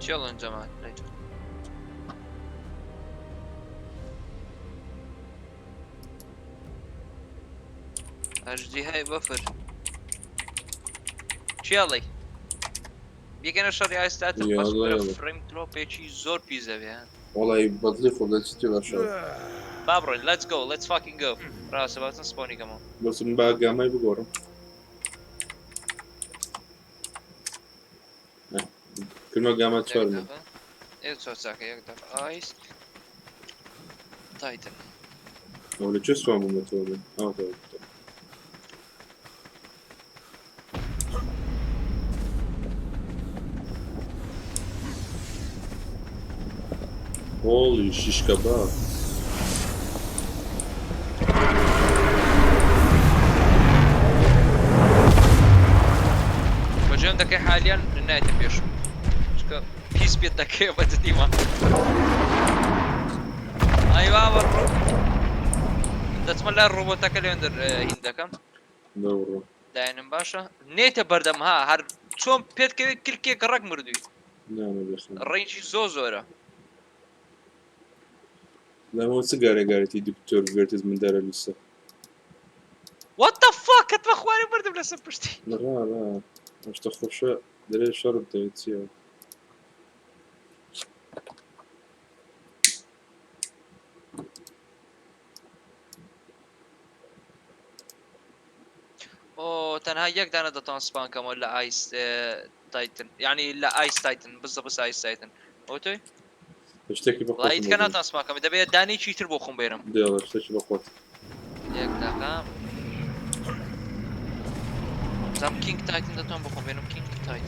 چی ئەڵێن جەماعەت ئەژدیهای بەفر چی ئەڵێی بیکەنە شەڕی ئایستاتن بەس
یاڵا یاڵا.
فرەیم درۆپێکی زۆر پیزە بێ
وەڵی بەدڵی خۆم دەچی تێ باشە
با بڕۆین let's go let's fucking go ڕاستە باتن سپۆنی کەمەوە
بەس من با گامای بگۆڕم کردمە گاما چوار من
ئێ زۆر چاکە یەک دەقە ئایس تایتن
ئەو لە کوێ سوان بوومەتەوە من ئەوە تەوە Holy shish kebab.
بەجێم دەکەی حالیان نایەتە پێش چونکە پیس پێت دەکەی بە جدیمە ئەی بابە ڕۆ دەچمە لای ڕۆبۆتەکە لێن دەر هین دەکەم
دەوڕۆ
داینم باشە نێتە بەردەم ها هەر چۆن پێت کەوێت کلکێک ڕەک مردووی
نا نەبێخم
ڕێنجی زۆر زۆرە
لەمەوە چ گارێ گارێتی دکتۆر ڤێرتز مندارە لوسە
What the fuck کەتمە خوارێ مردم لەسەر پشتی
ڕا ڕا ئەو شتە خۆشە دەرێ شەڕت دەوێت چییە
ئۆ تەنها یەک دانە دەتوان سپان کەمەوە لە ئایس تایتن یعنی لە ئایس تایتن بزە بس ئایس تایتن ئەو تۆی
شتێکی بە
وەڵا ئیتکە ناتوانم سپان کەم دەبێت دانەیەکی تر بۆ خۆم بێنم.
دێڵە شتێکی بە خۆت.
یەک دەقە. زام King Titan دەتوانم بۆ خۆم بێنم King Titan.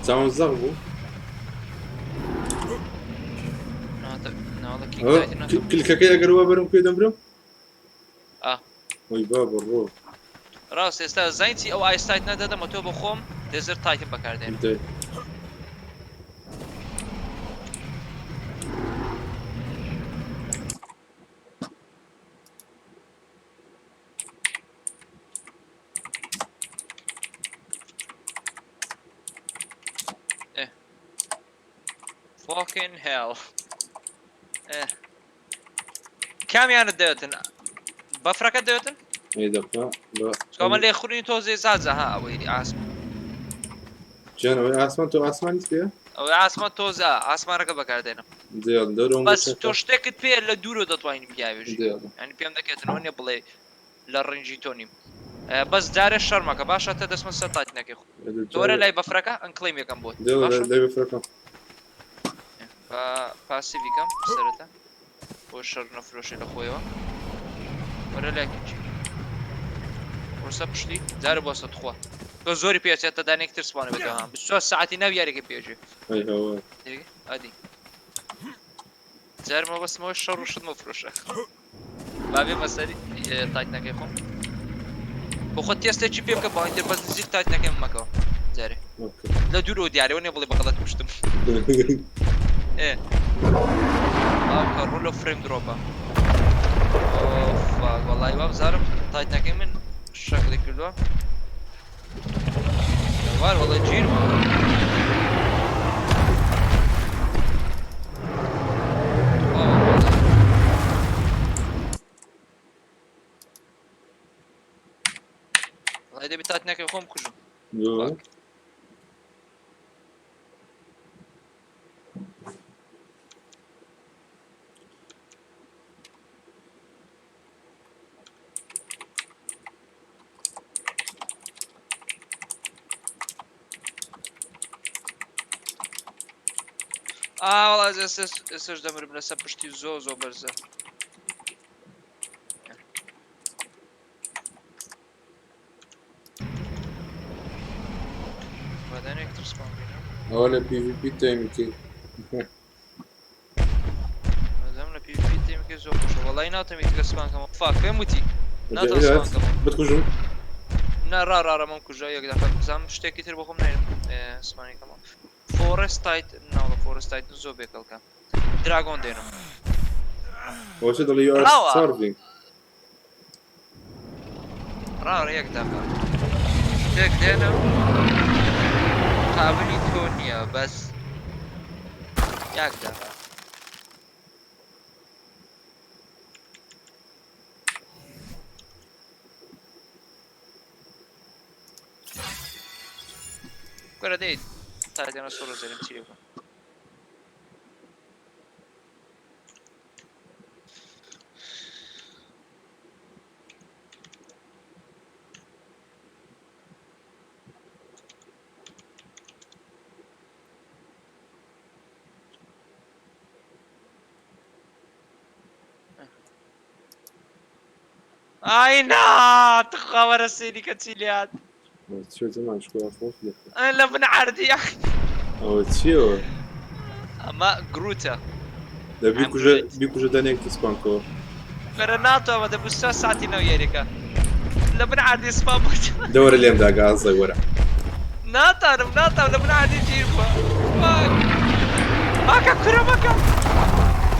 چاوم زەق بوو. کلکەکەی ئەگەر وا بەرم کوێ دەمرم؟ وەی بابە ڕۆ.
ڕاست ئێستا زین چی ئەو Ice Titan ە دەدەمە تۆ بۆ خۆم Desert Titan بەکاردێنم. Fucking hell. کامیانت دەوێتن بەفرەکە دەوێتن؟ چکەمە لێ خورین تۆزێ زازە ها ئەوەی ئاسمان
جان ئەوەی ئاسمان تۆ ئاسمانیت پێ؟
ئەوەی ئاسمان تۆزە ئاسمانەکە بەکاردێنم بەس تۆ شتێکت پێ لە دوورۆ دەتوانین بیاوێژی ینی پێم دەکێتنەوە نیە بڵێ لە ڕنجی تۆ نیم بەس جارێ شەرمەکە باشە تە دەستمە سەر Titan ەکەی خۆ تۆرە لای بەفرەکە unclaim یەکەم بۆت
لای بەفرەکە
passive یکەم سەرەتا بۆ شەر نەفرۆشێ لە خۆیەوە وەرە لای کچی ڕسە پشتی جارە بۆ سە تخوا تۆ زۆری پێچێتە دانێک تر spawn ە بێتەوە 24 ساعتی ناو یاریەکە پێژێ ئەدی جار مەبەستمەوە شەڕ و شت مەفرۆشە با بێمە سەری Titan ەکەی خۆم بۆ خۆت تێستێکی پێ بکە باوەی تر بەس نزیک Titan ەکەی مەکەوە جارێ لە دوورەوە دیارەوە نیە بڵێ بە غەڵەت کوشتم ئێ باوکە ڕوو لە frame drop ە fuck وەڵی وابزانم Titan ەکەی من شەکڵی کردووە وار وەڵی گیر بوو وەڵی دەبێت Titan ەکەی خۆم کوژم. ئا وەڵا ئێستاش دەمرم لەسەر پشتی زۆ زۆ بەرزە.
ئەوە لە PvP تەیمکی.
مادام لە PvP تەیمکی زۆر خۆشە وەڵای ناتەمی تکە spawn کەمەوە fuck پێم وتی ناتەم spawn کەمەوە
بتکوژم
نا ڕا ڕا ڕا مەم کوژە یەک دەقە بزانم شتێکی تر بۆ خۆم ناێنم spawn ی کەمەوە Forest Titan ناوڵە Forest Titan زۆر بێکەڵکە Dragon دێنم
ئەوە چ دەڵێ you are starving
ڕاڕ یەک دەقە شتێک دێنم قابلی تۆ نییە بەس یاک دەقە کورە دەیت تا دێنە سۆڕ زەرم چی بکەم ئای نا تخوا وەرە سەیری کە چی لێهات
چیە زمان شکۆ خۆش
لە بن عەردی یاخ
ئەوە چیەوە
ئەمە گروتە
دە بیکوژە بیکوژە دەنێک تسپانکەوە
بەرە ناتوانم دە بوو ساعتی ناو یاریەکە لە بن عەردی سپام بوو
دەوەرە لێم داگە ئازای وەرە
ناتانم ناتانم لە بن عەردی گیر بووە فاک ماکە کورە مەکە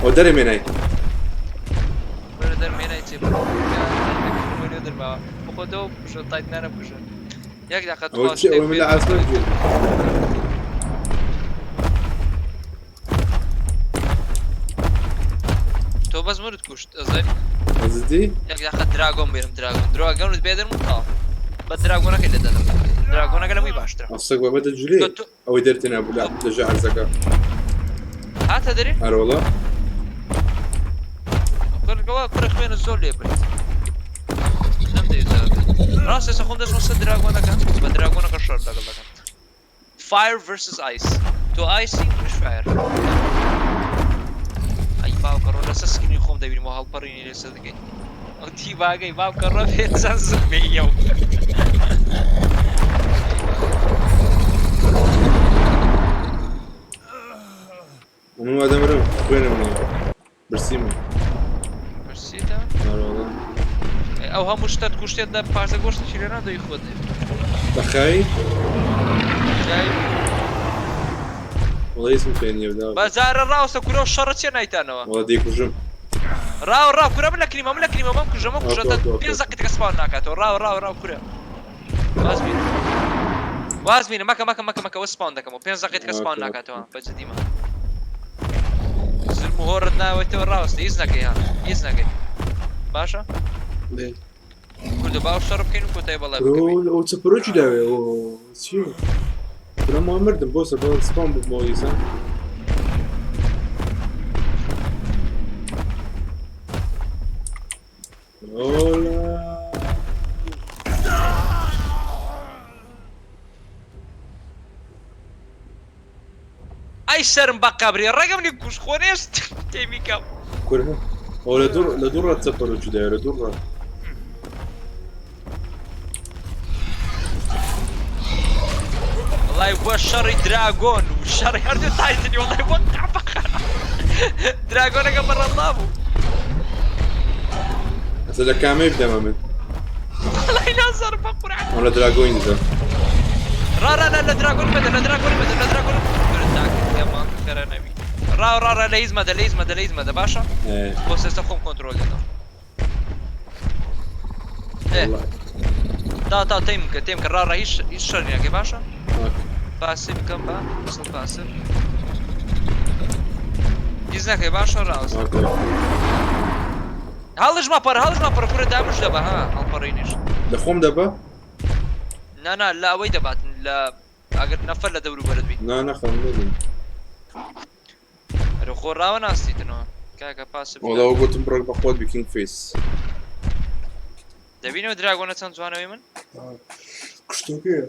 ئەو دەرێ مێنای
بەرە دەرمێنای چێ دەرماوە بخۆتەوە بژە تایتنانە بژە یەک دقە
ئەوە چی ئەوە من لە ئاسمان گیر
تۆ بەس مرد کوشت ئەزانی
ئەزدی
یەک دقە دراگۆن بێنم دراگۆن دراگۆنت بێدەرم و تاو بە دراگۆنەکەی لێ دەدەم دراگۆنەکە لەمەی باشترە
ئەسەک بابە دەجولێ ئەوەی دەرتێنا بوو لە لە عەرزەکە
هاتە دەرێ
ئەرۆڵە
کوڕەوە کوڕە خوێنە زۆر لێ برد ڕاست ئێستا خۆم دەچمە سەر دراگۆنەکە بە دراگۆنەکە شەڕ لەگەڵ دەکەم Fire versus Ice. تۆ ice ی منیش fire. ئەی باوکە ڕۆ لەسەر screen ی خۆم دەبینم و هەڵپەڕینی لەسەر دەکەی ئەو teabag ەی باوکە ڕۆ بێت چەند زلمەیە و
من وا دەمرم خوێنم نییە برسیمە.
برسیتە؟
ئەرێ وەڵا.
ئەو هەموو شتەت کوشتێت لە پارچە گۆشتێکی لێ نادەی خۆت.
بەخای؟
جای
وەڵا هیچم پێ نییە بداوە.
بەجارە ڕاوسە کورە و شەڕە چیە نایتانەوە.
وەڵا دەیکوژم.
ڕاو ڕاو کورە من لە کریمە من لە کریمە مەم کوژە مەم کوژە
ئۆکە ئۆکە ئۆکە.
پێنج دەقیقە spawn ناکاتەوە ڕاو ڕاو ڕاو کورە واز بینە واز بینە مەکە مەکە مەکە مەکە وە spawn دەکەمەوە پێنج دەقیقە spawn
ئۆکە ئۆکە.
ناکاتەوە بە جدیمە زلم و هۆڕت ناوێتەوە ڕاوەستە هیچ نەکەی ها هیچ نەکەی باشە
دەی.
کوردە باو شەڕ بکەین و کۆتایی بەڵای
برۆ
بکە بین
ئەو چ پرۆکی داوێ ئۆ چییە؟ برا ما مردم بۆ سەر spawn ببمەوە دیسان. ئۆلا
ئەی سەرم بە قەبری ڕێگەم نی کوش خۆنێست تێمیکەم.
کورە ئەو لە دوور لە دوور ڕەت چەپەرۆکی داوێ لە دوور ڕەت.
وەڵای بووە شەڕی dragon و شەڕی هەردوو titan ی وەڵای بۆ قەحپەخانە dragon ەکە بەڕەڵا بوو.
ئەسە لە کامەی بدەمە من؟
وەڵای نازانم بە قورعان.
ئەو لە dragon ی دەدەم.
ڕا ڕا لە dragon مەدە لە dragon مەدە لە dragon کەرە نەبی. ڕا ڕا ڕا لە هیچ مەدە لە هیچ مەدە لە هیچ مەدە باشە؟ بۆ سێستا خۆم کۆنترۆل دەکەم. تا تا تەیم بکە تێم کە ڕا ڕا هیچ هیچ شەر ناکەی باشە؟ پاسی بکەم بە سڵ پاسم. هیچ نەکەی باشە ڕاوەستە. هەڵش مەپەڕ هەڵش مەپەڕ کورە دامش دەبە ها هەڵپەڕینیش.
لە خۆم دەبە؟
نا نا لە ئەوەی دەبات لە ئەگەر نەفەر لە دەوروبەرت بی.
نا نا خەم نەبم.
ئەرێ خۆ ڕاوە ناستیتنەوە کاکە پاسب
وەڵا ئەوە گوتم بڕۆ بە خۆت بی king face.
دەبینەوە dragon ە چەند جوانەوەی من؟
کوشتەکەیە.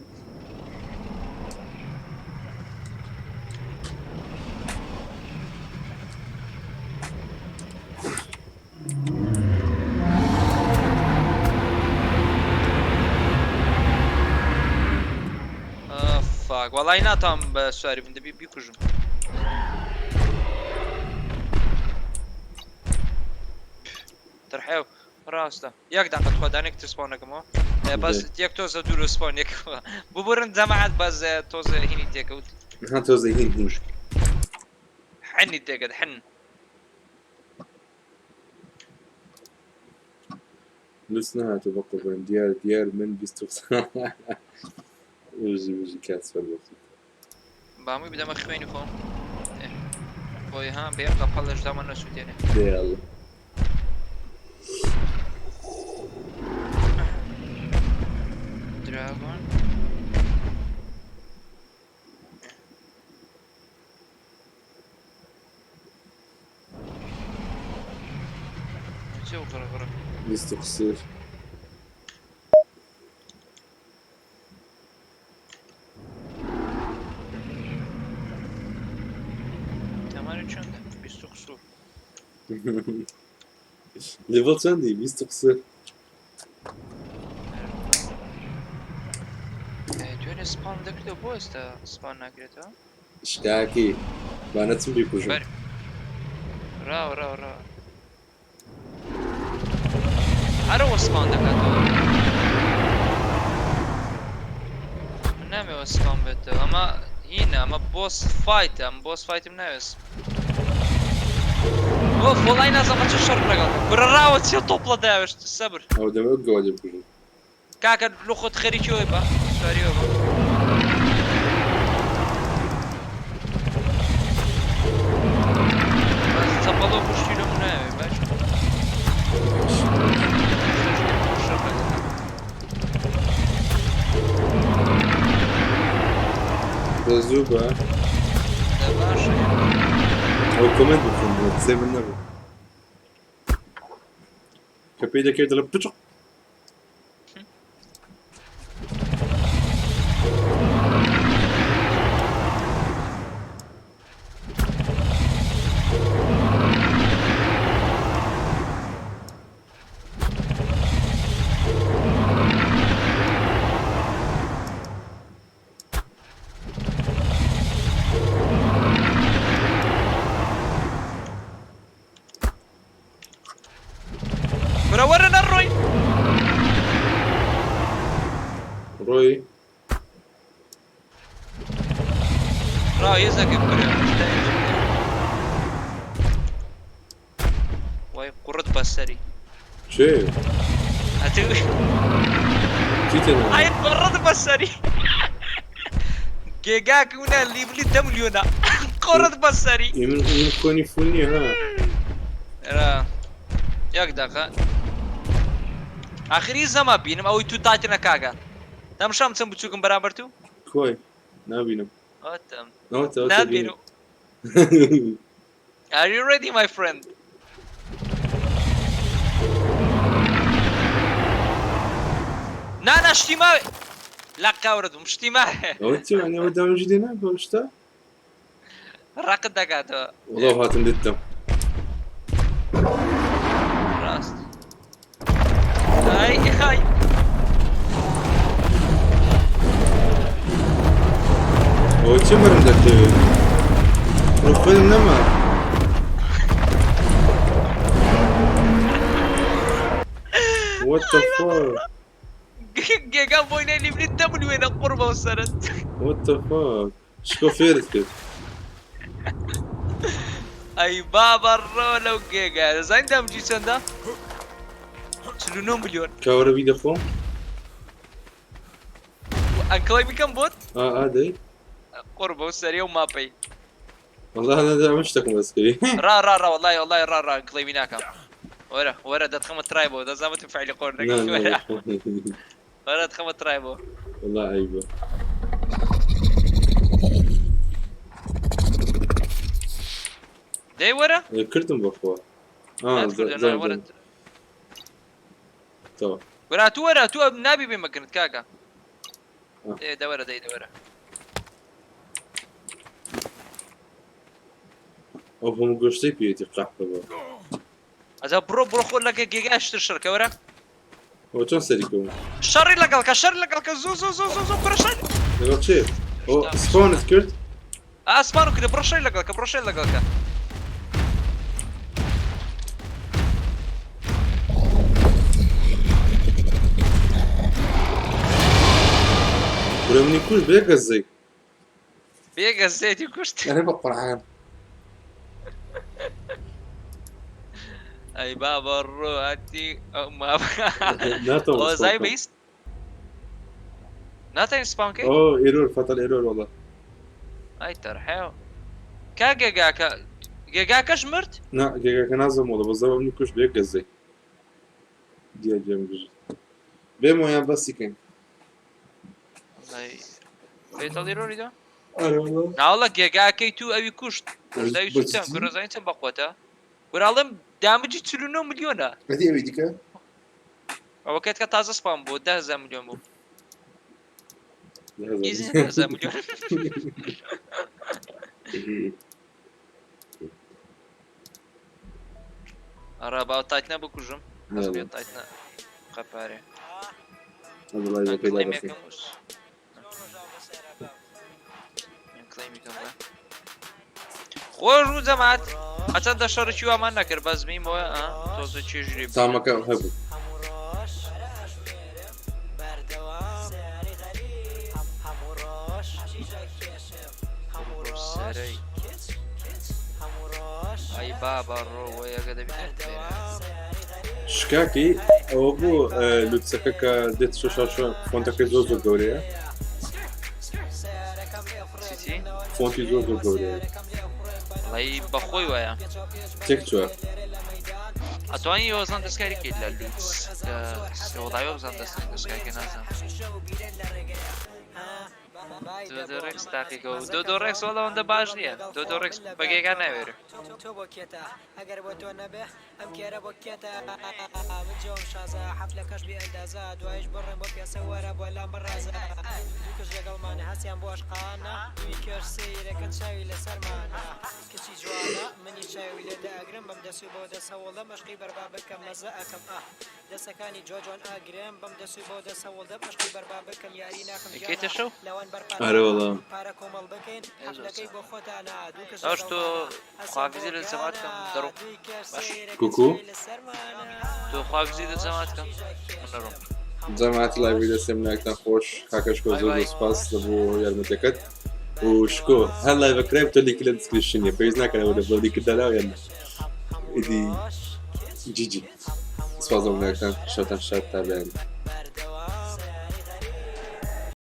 Fuck وەڵی ناتوانم بە سواری بم دەبی بیکوژم. ترحێو ڕاستە یەک دقە تخوا دانێک تر spawn ەکەمەوە بەس یەک تۆزە دوور spawn یەک ببورن جەماعەت بەس تۆزە هینی تێکەوت.
ها تۆزە هین هین.
حنی تێکەت حن.
لوس نەهاتوو بە قوربان دیار دیار من 20 بژی بژی کات سەربەختی.
باموی بدەمە خوێنی خۆم بۆی ها بێ قەپەڵش دامان نەسووتێنێ.
دێ یاڵڵا.
دراگۆن چێ و غڕە غڕە.
20 قسور.
تەمەنی چەندە؟ 20 و قسوور.
لێڤڵ چەندی؟ 20 قسور.
دوێنێ spawn دەکردەوە بۆ ئێستا spawn ناکرێتەوە؟
شکاکی با نەچم بیکوژم.
بەر ڕاوە ڕاوە ڕاوە هەرەوە spawn دەکاتەوە. من نامەوە spawn بێتەوە ئەمە هینە ئەمە boss fight ە ئەم boss fight م ناوێت. ئۆف وەڵای نازانم چ شەڕ لەگەڵ کورە ڕاوە چیە تۆپڵە داوێشت سەبر.
ئەو دەمەوێت گەوادی بکوژم.
کاکە لۆ خۆت خەریکی ئەوەی بە سواریەوە بە. بەس چەپەڵۆ کوشتی لۆ من ناوێ باش. شەڕ لەگەڵ
دە زوو بە.
دە باشە.
ئەو کۆمێنت بخوێنەوە قسەی من نەبوو. کە پێی دەکەوێت دەڵێ بچق.
کورە وەرە نەڕۆی.
ڕۆی.
ڕا یەزەکە کورە. وای قوڕت بەسەری.
چێ؟
ئەتو
چی تێدا؟
ئای قوڕت بەسەری. گێگاک ونە لیبلی دە ملیۆنە. قوڕت بەسەری.
من من کۆنی فول نییە ها.
ڕا یەک دەقە. ئاخری زەما بینم ئەوەی تو تایتنە کاکە. تەمشام چەند بچووکم بەرامبەر تو؟
کۆی نابینم.
ئەوەتەم.
ئەوەتە ئەوەتە
نابینم. Are you ready my friend? نا نا شتی ماوێ لە قاورت بووم شتی ماوێ
ئەوە چی معنی ئەوە دامجی دێ ناکە شتە؟
ڕقت دەکاتەوە.
وەڵا هاتم دیتم.
ڕاست. ئای ئای.
ئەوە چی بەرم دەکەوێت؟ بڕۆ خوێنم نەما. What the fuck?
گێگا بۆی نەی لیبلی دە ملیۆنە قوڕ بەو سەرت.
What the fuck? شکۆ فێرت کرد.
ئەی بابە ڕۆ لەو گێگا دەزانی دامجی چەندە؟ 49 ملیۆن.
کاوەرە بی دەخۆم؟
ئەنکڵی بکەم بۆت؟
ئا ئا دەی.
قوڕ بەو سەری و ماپەی.
والله أنا ده مش تكون بس كذي.
ڕا ڕا ڕا والله والله ڕا ڕا ئەنکڵی ناکەم. وەرە وەرە دەتخەمە ترایبەوە دەزانم فعلی قۆر
لا
دەکەی
لا
وەرە وەرە دەتخەمە ترایبەوە.
والله عيبة.
دەی وەرە؟
کردم بەخوا. آه
ناتکردە نا
زين
وەرە
زين تمام.
وەرە تو وەرە تو نابی بێمەکنت کاکە.
آه.
دێ دەوەرە دەی دەوەرە.
ئەو هەموو گۆشتەی پێیەتی قەحپە بە.
ئەجا بڕۆ بڕۆ خۆ لەگە گێگاشتر شەڕکە وەرە.
ئەوە چۆن سەری کەوم؟
شەڕی لەگەڵکە شەڕ لەگەڵکە زوو زوو زوو زوو زوو کوڕە شەڕ.
لەگەڵ چێ؟ ئەو سپاونت کرد؟
ئاسمان و کردە بڕۆ شەڕی لەگەڵکە بڕۆ شەڕی لەگەڵکە.
کورە منی کوشت بێ گەزەی.
بێ گەزێتی کوشت.
ئەرێ بە قورعان.
ئەی بابە ڕۆ هەتی ئەو ما
ناتوانم
ئەوە
سپاون
زای
بکەم.
بیست ناتوانین سپاون کەی؟
ئەو ئێرۆر فەتەل ئێرۆر والله.
ئای تەرحێو. کا گێگاکە گێگاکەش مرد؟
نا گێگاکە نازم وەڵا بەس ئەوە منی کوشت بێ گەزەی. دیا گێم گژت. بێمەوە یان بەسی کەین.
وەڵای فەتەل ئێرۆری دا؟
ئەرێ والله.
ناوەڵا گێگاکەی تو ئەوی کوشت. داوی
بە
سووتان
جدی؟
کورە زانی چەند بەقوەتە؟ کورە ئەڵێم دامجی 49 ملیۆنە.
ئەدی ئەوی دیکە؟
ئەوە کێت کە تازە سپام بوو 10000 ملیۆن بوو. ئیزن 10000 ملیۆن. ئەڕا باو تایتنە بکوژم. حەز بێ تایتنە قەپارێ.
والله پەیدا
ئەنکڵیم
دەکەین.
یەکەم وس. ئەنکڵیمی کەم بە. خۆش بوو جەماعەت. هەچەندە شەڕێکی وامان نەکرد بەس میمەوە تۆزە چێژی
تامەکە هەبوو.
سەرەی. ئەی بابە ڕۆ وەیەگە دەبینێت.
شکاکی ئەوە بوو لوتسەکە کە دێت شاشە فۆنتەکەی زۆر زۆر گەورەیە.
چی چی؟
فۆنتی زۆر زۆر گەورەیە.
وەڵی بەخۆی وایە.
تێک چووە.
ئەتوانی یۆزان دەستکاری کەیت لە لوتس وەڵای وەبزان دەستکاری نازانم. دۆدۆ ڕێکس تاقیکەوە دۆدۆ ڕێکس وەڵا ئەوەندە باش نییە دۆدۆ ڕێکس بە گێگا ناوێرێ.
تۆ بۆ کێتە ئەگەر بۆ تۆ نەبێ ئەم کێرە بۆ کێتە من جۆم شازە حەفلەکەش بێ ئەندازە دوایش بڕێن بۆ پیاسە وەرە بۆ لام بڕازە دوو کچ لەگەڵمان هەستیان بۆ ئەشقانە دووی کێش سەیرەکەن چاوی لەسەرمانە کچی جوانە منی چاوی لێ دەئەگرم بەم دەست و بۆ دەست هەوڵدەم ئەشقی بەربا بکەم مەزە ئەکەم ئاه دەسەکانی جۆ جوان ئاگرم بەم دەست و بۆ دەست هەوڵدەم ئەشقی بەربا بکەم یاری ناکەم
ئەکەیتە
گیانە
شەو؟
لەوان
ئەرێ وەڵا.
پارە کۆمەڵ بکەین
ئێ زۆر
حەفلەکەی
چاک.
بۆ خۆتانە دوو کچ
داش تۆ
لەگەڵمانە هەستیان بۆ
خواحافیزی لە جەماعەت کەم
گیانە
دەڕۆم.
دووی کێش
باش.
سەیرەکەن
کوکو؟
چاوی لەسەرمانە.
تۆ خوا بزی دە جەماعەت کەم من نەڕۆم.
جەماعەت لایڤی دەستێم لاکتان خۆش کاکەشکۆ
بای
زۆر
بای.
زۆر سپاس لە بۆ یارمەتەکەت و شکۆ هەر لایڤە کرای تۆ لینکی لە description ە پێویست ناکەنەوە لە بۆ لینکت دانا یان ئیدی جیجی سپاس لە لاکتان شەوتان شاد تا بەیانی.